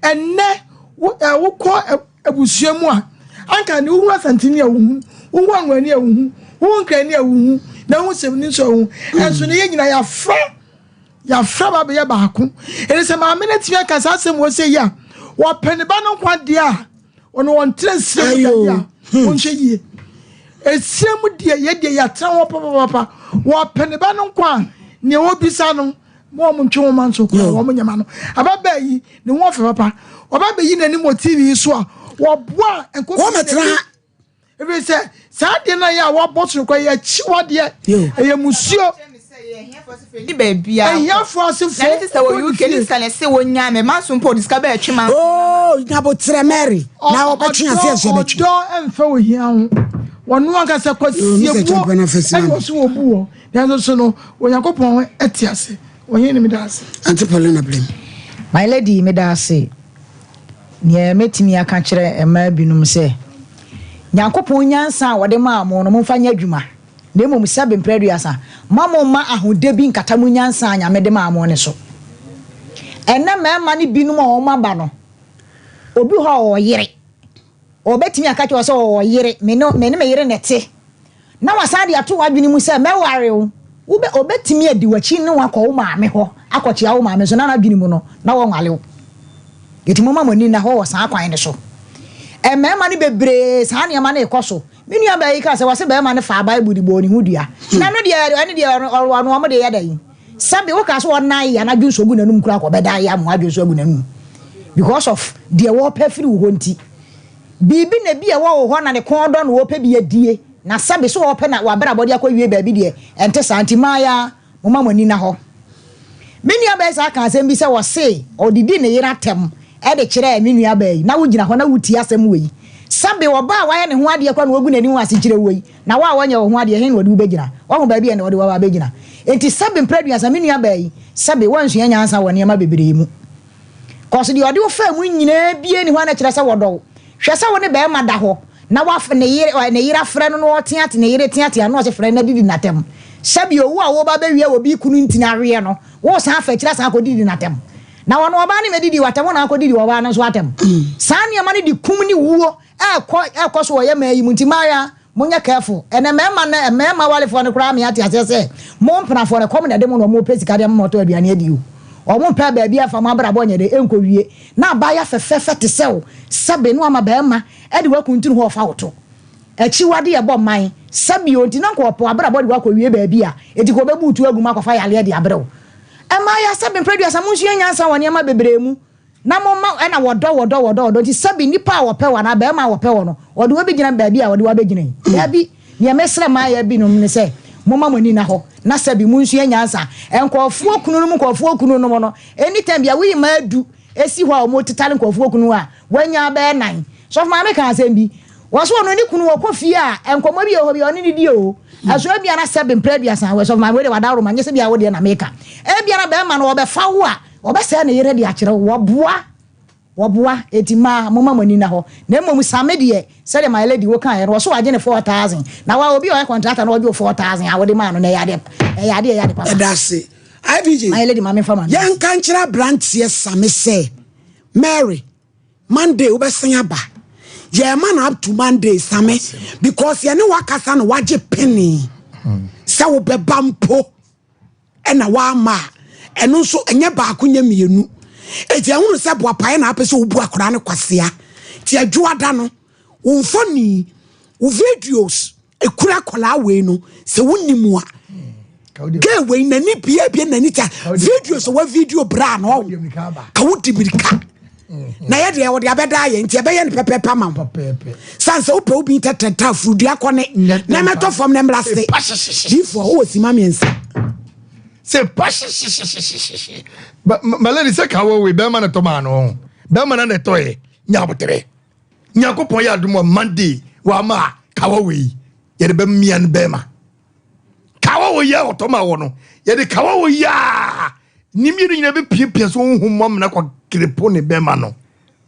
Speaker 4: Ɛnnɛ wo ɛ wokɔ abusua mu a, anka ne wohu Asanteni a wohu, wohu Anwani a wohu, wohu Nkrani a wohu, na wohu Sremuni nso a wohu. Ɛnso no yɛn nyinaa yɛafra Yɛafrɛ ba bɛyɛ baako. Enti sɛ maame no atumi aka saa asɛm wɔ sɛ yi a, wɔpɛ ne ba no nkwa deɛ a, ɔno wɔntra nsira mu dadeɛ a, hmm. wɔnhwɛ yie. Esira mu deɛ yɛ deɛ yɛatra hɔ papapapa. Wɔpɛ ne ba no nkwa a, nea wɔbisa no, ma wɔn ntwe wɔn ma nso kora wɔn nyɛma no. Ababaa yi, ne ho ɔfɛ papa. Wɔba bɛyi n'anim wɔ TV yi so a, wɔboa
Speaker 1: nkɔfo.
Speaker 4: Ɛfiri sɛ saa adeɛ no a yɛ a wɔabɔ so no koraa yɛ akyiwadeɛ, ɛyɛ musuo.
Speaker 20: Ni baabiara.
Speaker 4: Ahiafoɔ asefoɔ
Speaker 20: Na ne sista wɔ UK ne sika na ɛsɛ wɔnya me manso mpo ɔde sika bɛɛ twe manso.
Speaker 1: Oh, nyabotrɛ Mary na ɔbɛtwe ase ɛsɛ bɛtwe.
Speaker 4: Ɔdɔ mfa ohia ho. Wɔn ankasa kwasiebuo ɛna wɔso wɔbu wɔ. Nanso so no Onyankopɔn te ase. Ɔhene meda ase.
Speaker 1: Auntie Paulina Blem.
Speaker 8: My lady meda ase. Nea mɛtumi aka akyerɛ mmaa binom sɛ, Nyankopɔn nyansa a ɔde maa mo no, momfa nyɛ adwuma, na mmom sɛbe mprɛ aduasa, mma momma ahode bi nkata mo nyansa a Nyame de maa mo no so. Ɛnnɛ mmarima no binom a wɔaba no, obi wɔ hɔ a ɔwɔ yere, Ɔbɛtumi aka akyerɛ wo sɛ ɔwɔ yere, me ne me ne me yere na ɛte, na wasan de ato w'adwene mu sɛ mɛware wo. Wobɛ, ɔbɛtumi adi w'akyi ne wo akɔ wo maame hɔ akɔkyea wo maame nso na n'adwene mu no, na wɔnware wo. Enti momma mo ani nna hɔ wɔ saa kwan no so. Mmarima no bebree, saa nneɛma no rekɔ so. Me nuabaa yi kaa sɛ wɔse barima no faa Bible de bɔɔ ne ho dua. Na ɛno deɛ, ɛno deɛ, ɔno, ɔno, wɔn de yɛ dɛn? Sɛbe wokaa sɛ ɔnan yɛ anadwo nsuo gu n'anum koraa kɔ ɔbɛdan yɛ amoa adwo nsuo agu n'anum because of deɛ wɔpɛ firi wo hɔ nti. Biribi na bi a ɛwɔ wo hɔ na ne kɔn dɔ na ɔpɛ bi adie na sɛbe sɛ ɔpɛ na w'abrabɔ de akɔ wie baabi deɛ ɛnte saa nti mmaayaa momma mo ani nna hɔ. Me nua baa yi saa kaa asɛm bi sɛ ɔse ɔdidi ne yere atɛm de kyerɛɛ me nua baa yi na wogyina hɔ na wotie asɛm wei. Sɛbe ɔbaa a wayɛ ne ho adeɛ koraa na wagu n'ani ho ase kyerɛ wo yi Na wo a wɔnyɛ wo ho adeɛ, ɛhe na wɔde wo bɛgyina? Woahu baabi a ɛnnɛ wɔde wo aba abɛgyina? Enti sɛbe mprɛ aduasa, me nuabaa yi, sɛbe woansua nyansa wɔ nneɛma bebree mu. Kɔso deɛ ɔde wo faa mu nyinaa biara nni hɔ a na ɛkyerɛ sɛ wɔdɔ wo. Hwɛ sɛ wo ne barima da hɔ, na waf, ne yere, ɔ, ne yere afrɛ no na ɔreteate, ne yere reteatea no na ɔse frɛ no na didi no atɛm. Sɛbe owu a woreba abɛwia obi kunu ntini aweɛ no, woresan afa akyiri asan akɔdidi no atɛm. Na ɔno ɔbaa no mmɛdidii w'atɛm, wo na akɔdidi ɔbaa no nso atɛm. Saa nneɛma no de kum ne wuo ɛkɔ ɛkɔ so wɔ yɛ mmaa yi mu nti mmaayewa monyɛ careful ɛnɛ mmarima no mmarima awarefoɔ no koraa me ate aseɛ sɛ mo mpenafoɔ no ɛkɔm na ɛde mo na wɔn pɛ sika de ama mo atɔ aduane adi o wɔn mpɛ baabi afa mo abrabɔ nyɛ de ɛnkɔ wie na abaayewa fɛfɛɛfɛ te sɛ wo sɛbe no ama barima ɛde wakuntunu hɔ ɔfa wo to akyiwade ɛbɔ man sɛbe o nti na nka ɔpɛ abrabɔ de wakɔ wie baabi a eti kɔ ɔbɛbu tu agu mu akɔfa yareɛ de abrɛ wo mmaayewa sɛbe mprɛ aduasa monsua nyansa wɔ nneɛma bebree mu Na momma ɛna wɔdɔ wɔdɔ wɔdɔ wɔdɔ nti sɛbi nipa a wɔpɛ wɔ anaa bɛrima a wɔpɛ wɔ no wɔde wo bɛgyina baabi a wɔde wo abɛgyina yi daabi neɛ mesrɛ mmaayɛ binom ne sɛ momma mo ani nna hɔ na sɛbi monsua nyansa nkurɔfoɔ kununom nkurɔfoɔ kununom no anytime bia woyi mmaa du si hɔ a wɔn tetare nkurɔfoɔ kunu a wɔanya bɛyɛ nan sɔfo maame ka asɛm bi wɔ so ɔno ne kunu wɔkɔ fie a nkɔmmɔ bi wɔ hɔ bi ɔne ne di o ɛso ebia na sɛbi mpere aduasa wɔ sɔfo maame wei de wadaworo ma nyɛ sɛ bia wo deɛ na meka ebia na bɛrima no ɔbɛfa wo a. Ɔbɛsɛe ne yere de akyerɛ wo. Wɔboa. Wɔboa. Enti mmaa, momma mo ani nna hɔ. Na mmom Same deɛ, sɛdeɛ my lady wo kaeɛ no, ɔse wagye ne 4,000. Na wa, obi a ɔyɛ contractor na ɔgye wo 4,000 a wode maa no no, ɛyɛ adeɛ, ɛyɛ adeɛ, ɛyɛ ade papa.
Speaker 1: Yɛda ase. IBJ,
Speaker 8: My lady, ma memfa m'ano nsi.
Speaker 1: yɛnka nkyerɛ aberanteɛ Same sɛ, Mary, Monday wobɛsan aba. Yɛma no up to Monday, Same, because yɛne wo akasa na wagye penee sɛ wobɛba mpo. ɛna wamma a, ɛno nso ɛnyɛ baako nyɛ mmienu. Eti ɛhunu sɛ boapaeɛ na apɛ sɛ wobu akwadaa no kwasea. Ti adwoada no, wo mfoni, wo videos ekura akwadaa wei no, sɛ wonim a, girl wei n'ani biebie n'ani ta videos wa video bra no ɔwo ka wodi mirika. Na yɛ deɛ wɔde abɛda ayɛ nti ɛbɛyɛ no pɛpɛɛpɛ ama wo. San sɛ wopɛ wo bi tɛtɛtɛ afurudua kɔ ne na ɛmɛtɔ fam na ɛmmra se. Diifoɔ wowɔ sima mmiɛnsa.
Speaker 7: Sɛ pa hyehyehyehyehye. Malady sɛ ka wɔ wei bɛrima na tɔ maa no bɛrima na na ɛtɔ yɛ nya abotere. Nyankopɔn yɛ adom a Monday wama a kawa wei yɛde bɛmia no bɛrima. Kawa wɔ yi a ɔtɔ ma wɔ no yɛde kawa wɔ yi a ne mmienu nyinaa bɛpiapia so honhom mu amena kɔ kerepo ne bɛrima no.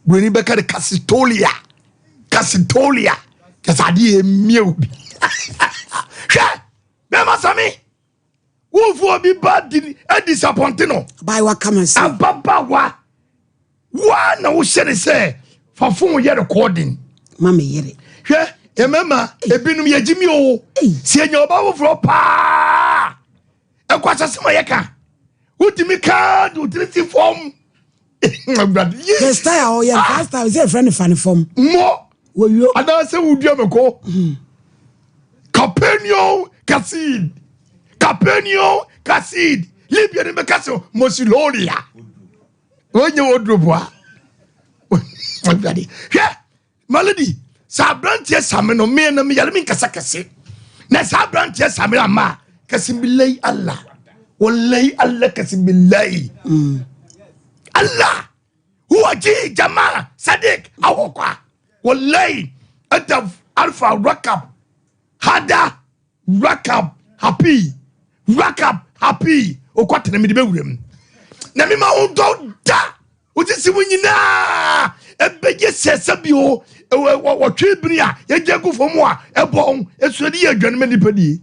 Speaker 7: Buroni bɛka de kasitolia kasitolia kyɛ sɛ adeɛ ɛmia obi. Hwɛ bɛrima same wofo obi ba di disappoint no.
Speaker 1: Abaayewa kama sɛ.
Speaker 7: Ababaawa Woa na wohyɛ ne sɛ fa fon yɛ recording.
Speaker 1: Ma me yere.
Speaker 7: Hwɛ mmarima ebinom yɛ gyimi o. Sɛ yɛnya ɔbaa foforɔ paa ɛkɔ asase ma yɛka. Wotumi kaa de wotiri si fam. Awurade ye.
Speaker 1: The style ɔyɛ ah. style sɛ efrɛ ne fa ne fam.
Speaker 7: Mmɔ.
Speaker 1: Wɔwio.
Speaker 7: Anaasɛ wodua mako. Capernaum Kasid. Capernaum Kasid. Libya ne bɛka sɛ Mosiloria. Wonyɛ wardrobe a hwɛ malady sɛ aberanteɛ same no meɛ na meyare me nkasa kɛse na saa aberanteɛ same ama a kɛse bilai allah walai allah kɛse bilai mm. allah huwa ji jama sadiq ahokwa walai anta alfa rakab hada Rakab happy Rakab happy okɔ tena mede bɛwura mu na mema wo dɔ da wosisi mu nyinaa ɛbɛgye sɛ sɛ bio wɔtwe bini a yɛgya gu fam a ɛbɔ ho ɛsua de yɛ aduane ma nnipa die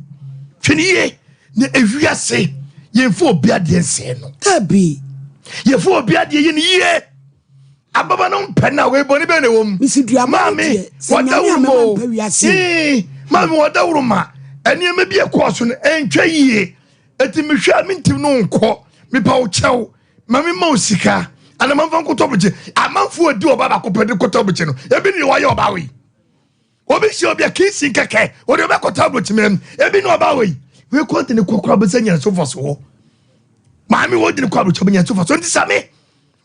Speaker 7: hwɛ ne yie na ewiase yɛmfa obi adeɛ nsɛe no
Speaker 1: dabi
Speaker 7: yɛmfa obi adeɛ yɛ ne yie Ababa no mpɛ na wei bɔne bɛn na ɛwɔ mu?
Speaker 1: Mesi duaba no
Speaker 7: Maame,
Speaker 1: deɛ, sɛ Nyame a
Speaker 7: wɔdaworo ma
Speaker 1: mɛma
Speaker 7: o.
Speaker 1: mpɛ wiase o.
Speaker 7: Ee, maame wɔdaworo ma. Nneɛma bi ɛkɔɔ so no, ɛntwa yie. Eti mehwɛ a mentim no nkɔ. Mepa wo kyɛw, ma me ma wo sika. Ana mamfa nkɔtɔ bokye. Amanfoɔ adi ɔba baako pɛ de kɔtɔ bokye no. Ebi ne wɔayɛ ɔbaa wei. Obi hyɛ obi a kinsin kɛkɛ, wɔde ɔbɛkɔtɔ abrokyimɛ mu. Ebi ne ɔbaa wei. Wei kɔ de ne kɔ kora bɛsɛ nyɛ so fa so hɔ. Maame wɔ de ne kɔ abrokyimɛ nyɛ so fa so. Nti same.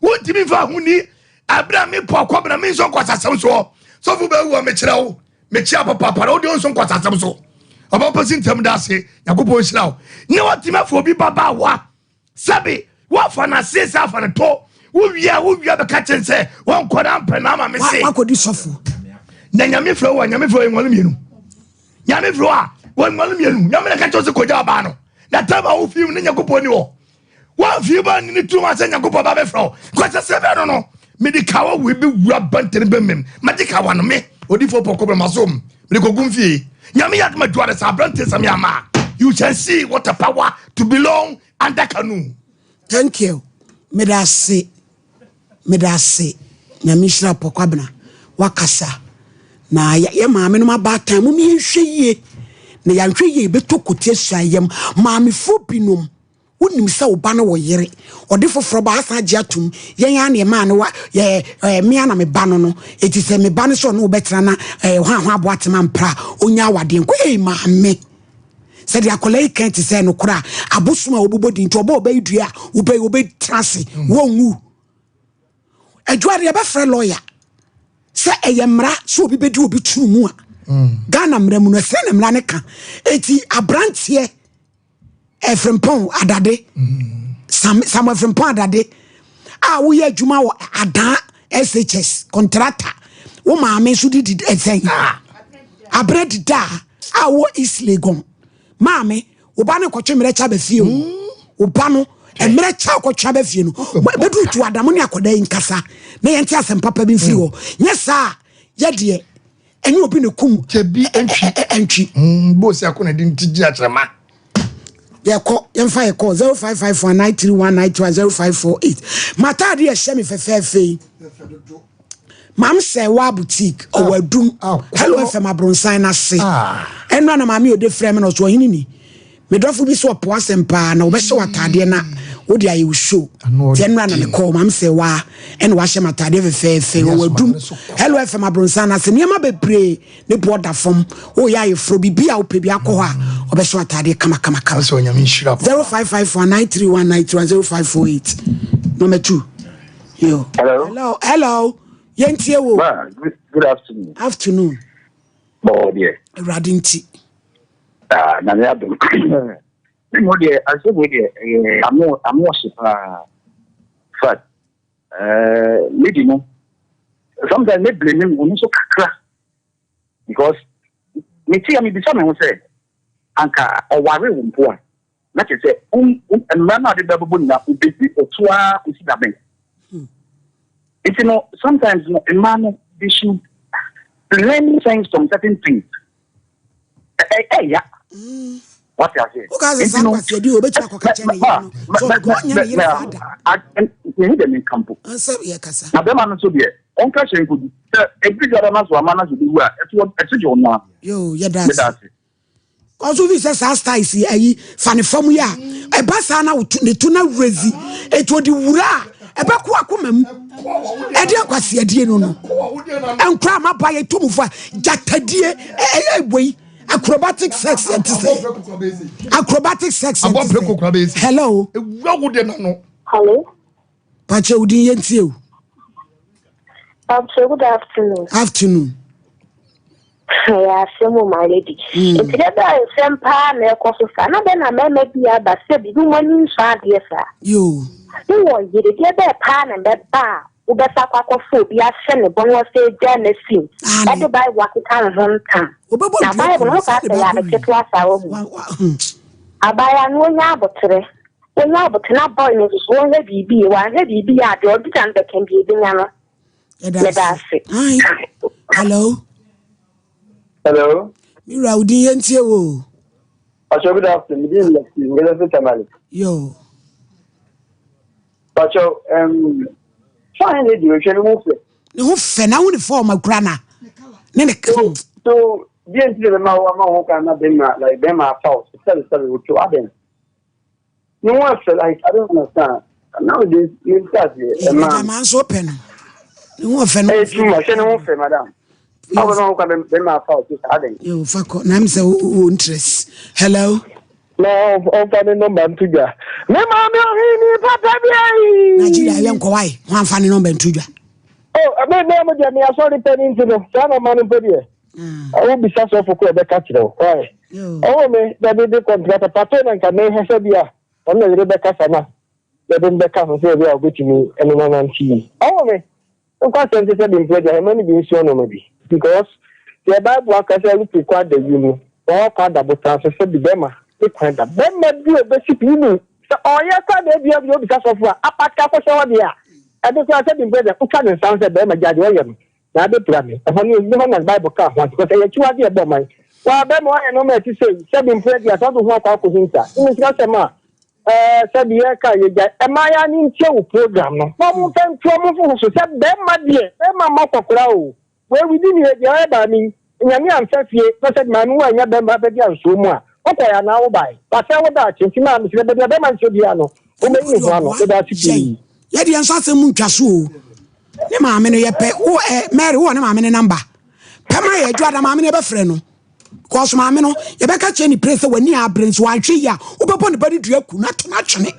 Speaker 7: Wontumi mfa ho ni ɛberɛ a mepɔ akɔbena me nso nkɔsasɛm soɔ sɔfo bɛwu a mekyerɛ wo mekyia papaapa na wode wo nso nkɔsasɛm so ɔbɛpɛ si ntɛm da ase nyankopɔn nhyira wo ne watumi afa obi babaawa sɛbe woafa no aseɛ sɛ afa no to wowie a wowie bɛka kyɛn sɛ wɔnkɔ na mpɛ na ama me se
Speaker 1: wakɔdi sɔfo
Speaker 7: na nyame frɛ wo a nyame frɛ wo yɛnwale mmienu nyame frɛ wo a wɔnwale mmienu nyame na ka kyerɛ wo sɛ kɔgya ɔbaa no na tam a wofii mu ne nyankopɔn ni hɔ Woamfie ba ne tirim asɛ Nyankopɔn ba bɛfrɛ wo. Kwasɛsɛ bɛ no no, mede kawa wei bɛwura bɛntene bɛmem. Magye kawa no me, odifoɔ pɔkɔ bɛ masom. Mede kɔgu mfie. Nyame yɛ adom adwuma de sɛ aberante sɛ me ama. You shall see what a power to belong under canoe.
Speaker 1: Thank you. Meda ase. Meda ase. Nyame nhyira wo Pɔkɔ Abena. Wakasa. Na yɛ maame nom abaatan mom yɛnhwɛ yie. Na yɛanhwɛ yie yɛbɛtɔ kɔti asua yam. Maamefoɔ binom Wonim sɛ wo ba ne wo yere. Ɔde foforɔ ba asan agye atom. Yɛn ara na yɛmaa no wa yɛ ɛɛ me ara na me ba no no. Eti sɛ me ba no sɛ ɔne wo bɛtena na ɛɛ hwan hwan aboa tema mpra a, ɔnya awadeɛ nkɔ. Ei maame! Sɛdeɛ akwadaa yi kan te sɛ nokorɛ a, abosom a wɔbobɔ din nti ɔbɔ ɔbɛ yi dua a, wobɛ wobɛtena ase, wɔnwu. Adwuma no yɛbɛfrɛ lɔya sɛ ɛyɛ mmara sɛ obi bɛdi obi tunu mu a. Ghana mmara mu no ɛsɛ na mmara no ka. Eti aberanteɛ Frimpong Adade Sam Samuel Frimpong Adade a woyɛ adwuma wɔ Adan SHS contractor wo maame nso de di ɛsɛn abrɛ dida a wɔ East Legon maame wo ba no kɔtwe mmerɛ kyɛ aba fie o wo ba no. Mmerɛ kyɛ a wokɔtwe aba fie no, bɛduru to ada mo ne akɔda yi nkasa na yɛnte asɛm papa bi mfiri hɔ. Nyɛ saa a, yɛ deɛ ɛnyɛ obi na kum
Speaker 7: kyɛ bi ntwi.
Speaker 1: Ntwi.
Speaker 7: Bose ako na de nti gyina kyerɛma.
Speaker 1: Yɛkɔ yɛmfa yɛkɔ 0551 931 931 0548. M'ataade ɛhyɛ me fɛfɛɛfɛ yi. Maam sɛ wa boutique ɔwɔ adum Hello FM abronsan n'ase. Ɛno na maame ode frɛ me na ɔso ɔhene ni. Me dɔfo bi so ɔpo asɛm paa na wɔbɛhyɛ wo ataadeɛ na wode ayɛ wo show. Nti ɛnora na mekɔɔ maam sɛ waa ɛna wahyɛ me ataadeɛ fɛfɛɛfɛ wɔ wadum Hello FM abronsan no ase nneɛma bebree ne boɔ da fam woyɛ ayeforo biribi a wopɛ bi akɔ hɔ a ɔbɛhyɛ wo ataadeɛ kama kama kama. 0554 931 931 0548 number 2 yo
Speaker 3: Hello.
Speaker 1: Hello hello yɛntie wo.
Speaker 3: Ma, good, good afternoon.
Speaker 1: Afternoon.
Speaker 3: Bɔɔ deɛ.
Speaker 1: Awurade nti.
Speaker 3: Ah, nyame adom. Me mu deɛ, asɛm wei deɛ, ɛyɛ ano ano ɔhye paa. Fact, eh, lady no, sometimes me blame me ɔno nso kakra because me ti a mebisa me ho sɛ anka ɔware wo mpo a na kyerɛ sɛ mmara no a ɔde bɛbobɔ nyinaa obedi ɔto ara kɔsi da bɛn. Nti no sometimes no mmaa no they should learn things from certain things. Ɛya. Wate aseɛ.
Speaker 1: Woka sɛ saa kwasiadi obɛtumi akɔka kyɛ ne yere no sɛ ɔbɛkɔ ɔnyɛ ne yere saa da.
Speaker 3: Mehu dɛ menka mpo.
Speaker 1: Sɛ yɛkasa.
Speaker 3: Na bɛrima no nso deɛ ɔnka hyɛ nkɔdu sɛ ɛbiri dada no so ama no sɛ bɛwu a ɛto gye ɔno a.
Speaker 1: Yo yɛda ase. Kɔso fi sɛ saa styles yi ayi fa ne fam yi a ɛba saa na wotu ne to na wurezi etu ɔde wura a ɛbɛko akoma mu ɛde akwasiadie no no nkora ama ba yɛ tu mu fa gyatadie ɛyɛ wei acrobatic sex ɛte sɛ acrobatic sex ɛte sɛ hello.
Speaker 7: Ewura wo de na no.
Speaker 22: Hello.
Speaker 1: Pakyɛ wo din yɛn tie o.
Speaker 22: Pakyɛ good afternoon.
Speaker 1: Afternoon.
Speaker 22: Ɛyɛ asɛm o my lady. Mm. Nti dɛ bɛ nsɛm paa na ɛkɔ so saa na dɛn na mmarima bi aba sɛ bibi mo ani nsɔ adeɛ saa.
Speaker 1: Yoo.
Speaker 22: Wowɔ yere deɛ bɛɛ paa na bɛba a wobɛsa akɔ akɔfa obi ahyɛ ne bɔ na ɔsɛ agya no asim ɛde Bible akeka wo ho ntam. Na Bible no wokaa sɛ yɛ ade ketewa saa wahu. Abaayewa no ɔnya aboterɛ. Ɔnya aboterɛ na boy no nso so ɔnhwɛ biribi yie. Wanhwɛ biribi yie a deɛ ɔde gya no bɛka bi ɛbɛnya no. Meda ase.
Speaker 1: Hello.
Speaker 23: Hello.
Speaker 1: Mi wura wo din yɛn tie wo.
Speaker 23: Pacho good afternoon. Mi din Lefty. Nkɛsɛ fi Tamale.
Speaker 1: Yo.
Speaker 23: Pacho um, fine lady ohwɛ ne ho fɛ.
Speaker 1: Ne ho fɛ na wo ne fɔɔma kura na. Ne ne.
Speaker 23: So so deɛ nti na bɛma wo ama wo ho kwan na bɛma like bɛma afa wo sɛbe sɛbe wotwo adɛn. Ne ho afɛ like I don't understand. Nowadays me nti aseɛ ɛma.
Speaker 1: Ɛma nso pɛ no. Ne ho afɛ no.
Speaker 23: Ɛyɛ too much hwɛ ne ho fɛ madam. Awo na ɔkwa bɛma afa wo so saa adɛn.
Speaker 1: Yo fa kɔ na mi sɛ wo interest. Hello.
Speaker 23: Na ɔmfa ne nɔmba nto dwa. Me maame ɔhene papa bi ayi.
Speaker 1: Nigeria yɛ nkɔ wae ho amfa ne nɔmba nto dwa.
Speaker 23: Oh, me me mo deɛ me asɔre pɛ ne nti no saa nɔmba no mpo deɛ. Ɔwo bisa sɔfo ko ɛbɛka kyerɛ wo. Why? Ɔwo me dabi de kɔntrata pato na nka mehwɛ sɛ bi a ɔno na yere bɛkasa na yɛde no bɛka ho sɛ bi a ɔbɛtumi ɛne no anante yie. Ɔwo me nkɔ asɛm te sɛ de mpo agya ɛma no bi nsua nneɛma bi because deɛ Bible aka sɛ ɛretu kɔ ada yi mu na wakɔ ada botan so sɛ bi bɛma ne kwan da bɛma bi a ɔbɛsi pii mu sɛ ɔyɛ kɔ ada bi a bi obisa sɔfo a apaka kɔhyɛ hɔ deɛ a ɛde koraa sɛ de mpo agya wotwa ne nsa ho sɛ bɛrima gya deɛ ɔyɛ no Na abɛpira me. Ɛhɔ no, ɛnyɛ hɔ na Bible kaa ho asɛm, because ɛyɛ akyiwade a ɛbɔ ɔman. Waa, bɛrima woayɛ nneɛma a ɛte sei, sɛbi mpo adi asa, wode wo ho akɔ akɔhinta. Wone nkyerɛsɛm a, ɛɛ, sɛbi yɛreka a yɛgyae. Mmaayaa no ntie wo program no, na wɔmfa ntu wɔn fo ho so sɛ bɛrima deɛ, bɛrima mma kɔkora o. Wei within here deɛ ɔyɛ maame yi, Nyame amfa fie na sɛbi maame wo annya bɛrima abɛdi ansoɔ mu a, wokɔe anaa wobae? Wasɛe wo daakye, nti maame mesrɛ baabi a bɛrima nhyɛ biara no, wobɛyi ne ho ano. Meda ase pii.
Speaker 1: Yɛdeɛ nso asɛm mu ntwa so o. Ne maame no yɛpɛ wo ɛ Mary wowɔ ne maame ne namba pɛ ma yɛ adwo maame no yɛbɛfrɛ no because maame no yɛbɛka kyerɛ ne pere sɛ w'ani abere nso wanhwɛ yi a wobɛbɔ ne ba no dua ku no ato no atwene.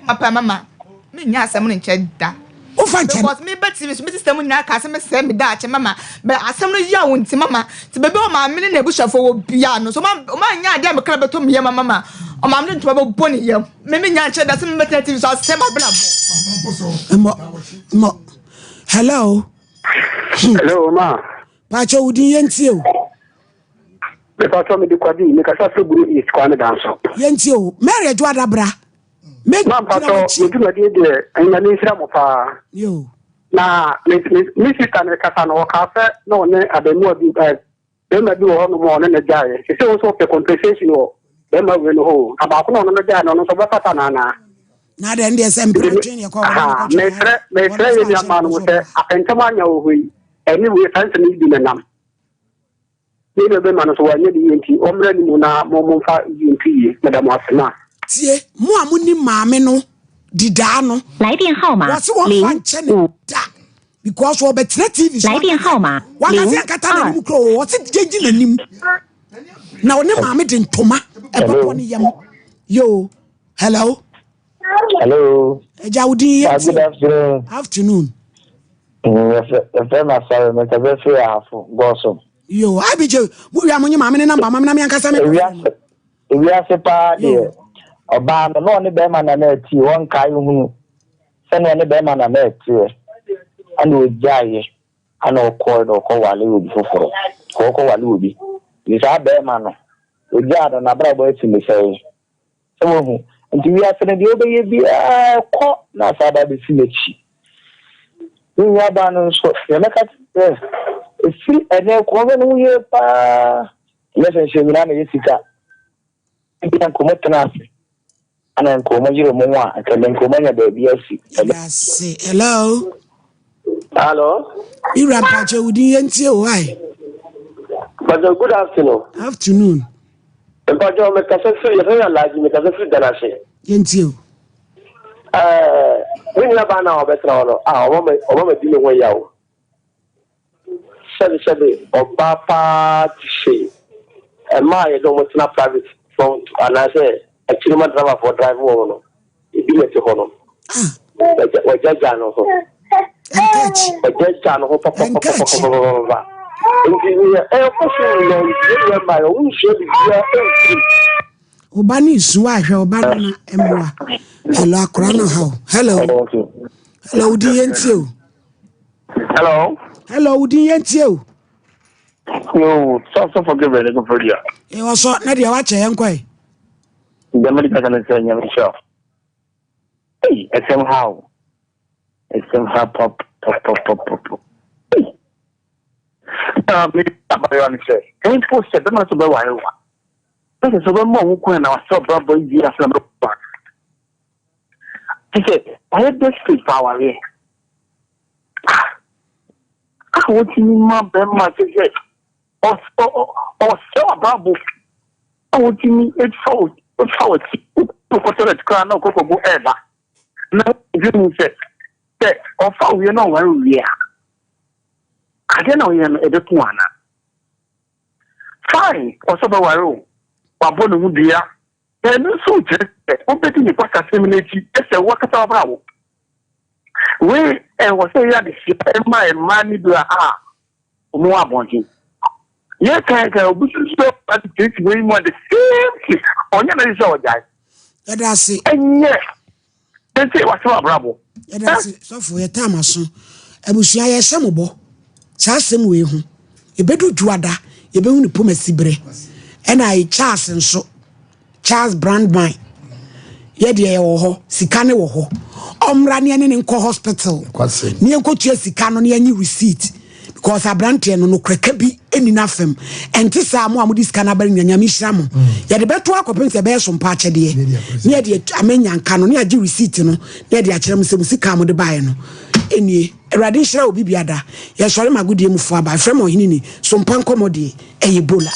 Speaker 20: Papa mama menya asɛm no nkyɛ da.
Speaker 1: Wofa nkyɛn.
Speaker 20: Because me ba TV so me sister mu nyinaa ka sɛ mesɛe me daakye mama but asɛm no yaw nti mama nti baabi a ɔmaame ne n'abusuafoɔ wɔ biara no so ɔma ɔma nyɛ adeɛ a mekra bɛtɔ me yam ama ma ɔmaame de ntoma bɛbɔ ne yam me menya nkyɛ da sɛ mebɛtena TV so asɛm abrabɔ.
Speaker 1: Mmɔ mmɔ hello.
Speaker 23: Hello ma.
Speaker 1: Paakyɛ wo din yɛntie o.
Speaker 5: Mepatɔ mede Kwadu, mekasa firi Bunu East, Kwame Danso.
Speaker 1: Yɛntie o. Mary Adwo Adabra.
Speaker 5: Me gyina w'akyi. Mo dwumadie deɛ, Nyame nhyira mo paa.
Speaker 1: Yo.
Speaker 5: Na me me me sista no kasa no, ɔkaa sɛ na ɔne abɛmoa bi ɛ bɛrima bi wɔ hɔnom a ɔne no gyaeɛ. Sɛ sɛ wo nso ɔpɛ compensation wɔ bɛrima wei no hɔ o. Na baako na ɔno no gyaeɛ no, ɔno nso ɔbɛfata no anaa?
Speaker 1: Na adɛn deɛ sɛ mpena twe ne ɛkɔ
Speaker 5: Aha, mesrɛ mesrɛ yɛ nuamaa no mo sɛ apɛntɛm anya wɔ hɔ yi, ɛne wei saa nsɛm yi bi na nam. Ne nua bɛma no so wanyɛ ne yie nti ɔmmra ne mu na mo momfa yie nto yie. Meda mo ase ma.
Speaker 1: Tie, mo a monim maame no didaa no, wɔse wɔmfa nkyɛ no da because wɔbɛtena TV so ankasa, wankasa ankata n'anim kura o, wɔse gyegye n'anim na ɔne maame de ntoma ɛbɛbɔ ne yam. Yo, hello.
Speaker 6: Hello.
Speaker 1: Ẹja wo din yẹn
Speaker 6: ti. Good afternoon.
Speaker 1: Afternoon.
Speaker 6: Yɛfrɛ me Asare, mekasa firi Ahafo, Gɔso.
Speaker 1: Yo, IBJ, mo wia mo nye maame ne namba ma me na me ankasa me.
Speaker 6: Ewiase, ewiase paa deɛ, ɔbaa no na ɔne bɛrima na na ɛteɛ, ɔnkae hunu sɛnea ɔne bɛrima na na ɛteɛ, ɛna ɔgyaeɛ, ɛna ɔkɔe na ɔkɔwale obi foforɔ, ɔkɔwale obi. Nti saa bɛrima no, ɔgyaa no, n'abrabɔ asi ne sɛe. Sɛ wahu? Nti wiase no deɛ wobɛyɛ biara kɔ na asan aba abɛsi n'akyi. Me nuabaa no nso, deɛ mɛka kyerɛ sɛ, ɛfiri ɛnɛ kɔ ɔhwɛ ne ho yie paa. Ɛnyɛ sɛ nhyɛ nyinaa na ɛyɛ sika. Ebia nka wɔn tena ase, ana nka wɔn yere wɔn ho a, nka ɛnɛ nka wɔn anya baabi asi.
Speaker 1: Yɛda ase. Hello.
Speaker 9: Hello.
Speaker 1: Me wura mpakyɛ wo din yɛntie o ai.
Speaker 9: Mpakyɛ good afternoon.
Speaker 1: Afternoon.
Speaker 9: Mpakyɛ mekasa firi yɛfrɛ me Alhaji mekasa firi Danase.
Speaker 1: Yɛntie o.
Speaker 9: Ɛɛ me nua baa na ɔbɛtena hɔ no a ɔma ɔma ma di ne ho yaw. Sɛbe sɛbe ɔbaa paa te sei ɛmaa yɛde wɔn tena private front anaasɛ akyiri ma driverfoɔ drive wɔn no. Ebi na ɛte hɔ no. Wagyaagyaa ne ho. Wagyaagyaa ne ho papapapapapapa. Nti nea ɛrekɔ so nyinaa nti yɛn nua mmaa yɛ wɔn nsua biribiara mfiri.
Speaker 1: Ɔba ne nsu ahwɛ ɔba no na mmoa. Hello akora no ha o. Hello. Hello wodi yɛn tie o.
Speaker 9: Hello.
Speaker 1: Hello wodi yɛn tie o.
Speaker 9: Yo, sɔfo Gabriel ne kofo dua.
Speaker 1: Ɔsɔ na deɛ wakyɛ yɛn kɔe.
Speaker 9: Deɛ mede kasa no sɛ Nyame nhyira wo. Ei ɛsɛm ha o. Ɛsɛm ha pɔpɔpɔpɔpɔ. Ei. Na me abayewa no sɛ mpo sɛ bɛma no sɛ bɛware wo a. Na sɛ sɛ ɔbɛma wo kwan na wasɛ ɔbrabɔ yi ase na bɛware. Te sɛ wayɛ desperate for awareɛ. Ah. Ah wotumi ma bɛrima kyɛ sɛ ɔsɛ w'abrabɔ a wotumi fa wo fa w'akyi wokɔ toilet koraa na ɔkɔkɔbo ɛɛba na wodwe mu sɛ sɛ ɔfa wo wie na ɔware wo wie a adeɛ na ɔyɛ no ɛbɛku ana fine ɔsɛ ɔbɛware wo wabɔ ne ho dua na ɛno nso kyerɛ sɛ wobɛdi ne kwasasɛm no akyi sɛ wakasa wabra wo wei ɛwɔ sɛ ɛyɛ adesua ɛma mmaa no bi a Wɔn wɔ abɔnten. Yɛ kan kan obi nso sɛ ɔte tete wei mu a the same thing. Ɔnyɛ na sɛ ɔgyae.
Speaker 1: Yɛda ase.
Speaker 9: Ɛnyɛ. Sese wasɛm abrabɔ.
Speaker 1: Yɛda ase sɔfo yɛ tam aso. Abusua yɛhyɛ mo bɔ. Saa asɛm wei ho. Ebedu dwoada yɛbɛhu ne poma si berɛ. Ɛna Charles nso. Charles Brandmine yɛ deɛ yɛwɔ hɔ sika ne wɔ hɔ ɔmmra ne ɛne ne nkɔ hospital ne yɛnkɔtua sika no ne yɛnye receipt because aberanteɛ no nokorɛ ka bi ɛni n'afam ɛnte saa mo a mode sika no aba no nyame nhyira mo mm. yɛde bɛto akɔpem sɛ ɛbɛyɛ so mpa akyɛdeɛ ne yɛde amanya nka no ne yɛagye receipt no ne yɛde akyerɛ mo sɛ mo sika a mode baeɛ no ɛnie awurade nhyira obi biada yɛsɔre ma agodie mu fo aba ɛfrɛ ma ɔhene ni so mpa nkɔmmɔ deɛ ɛyɛ bola.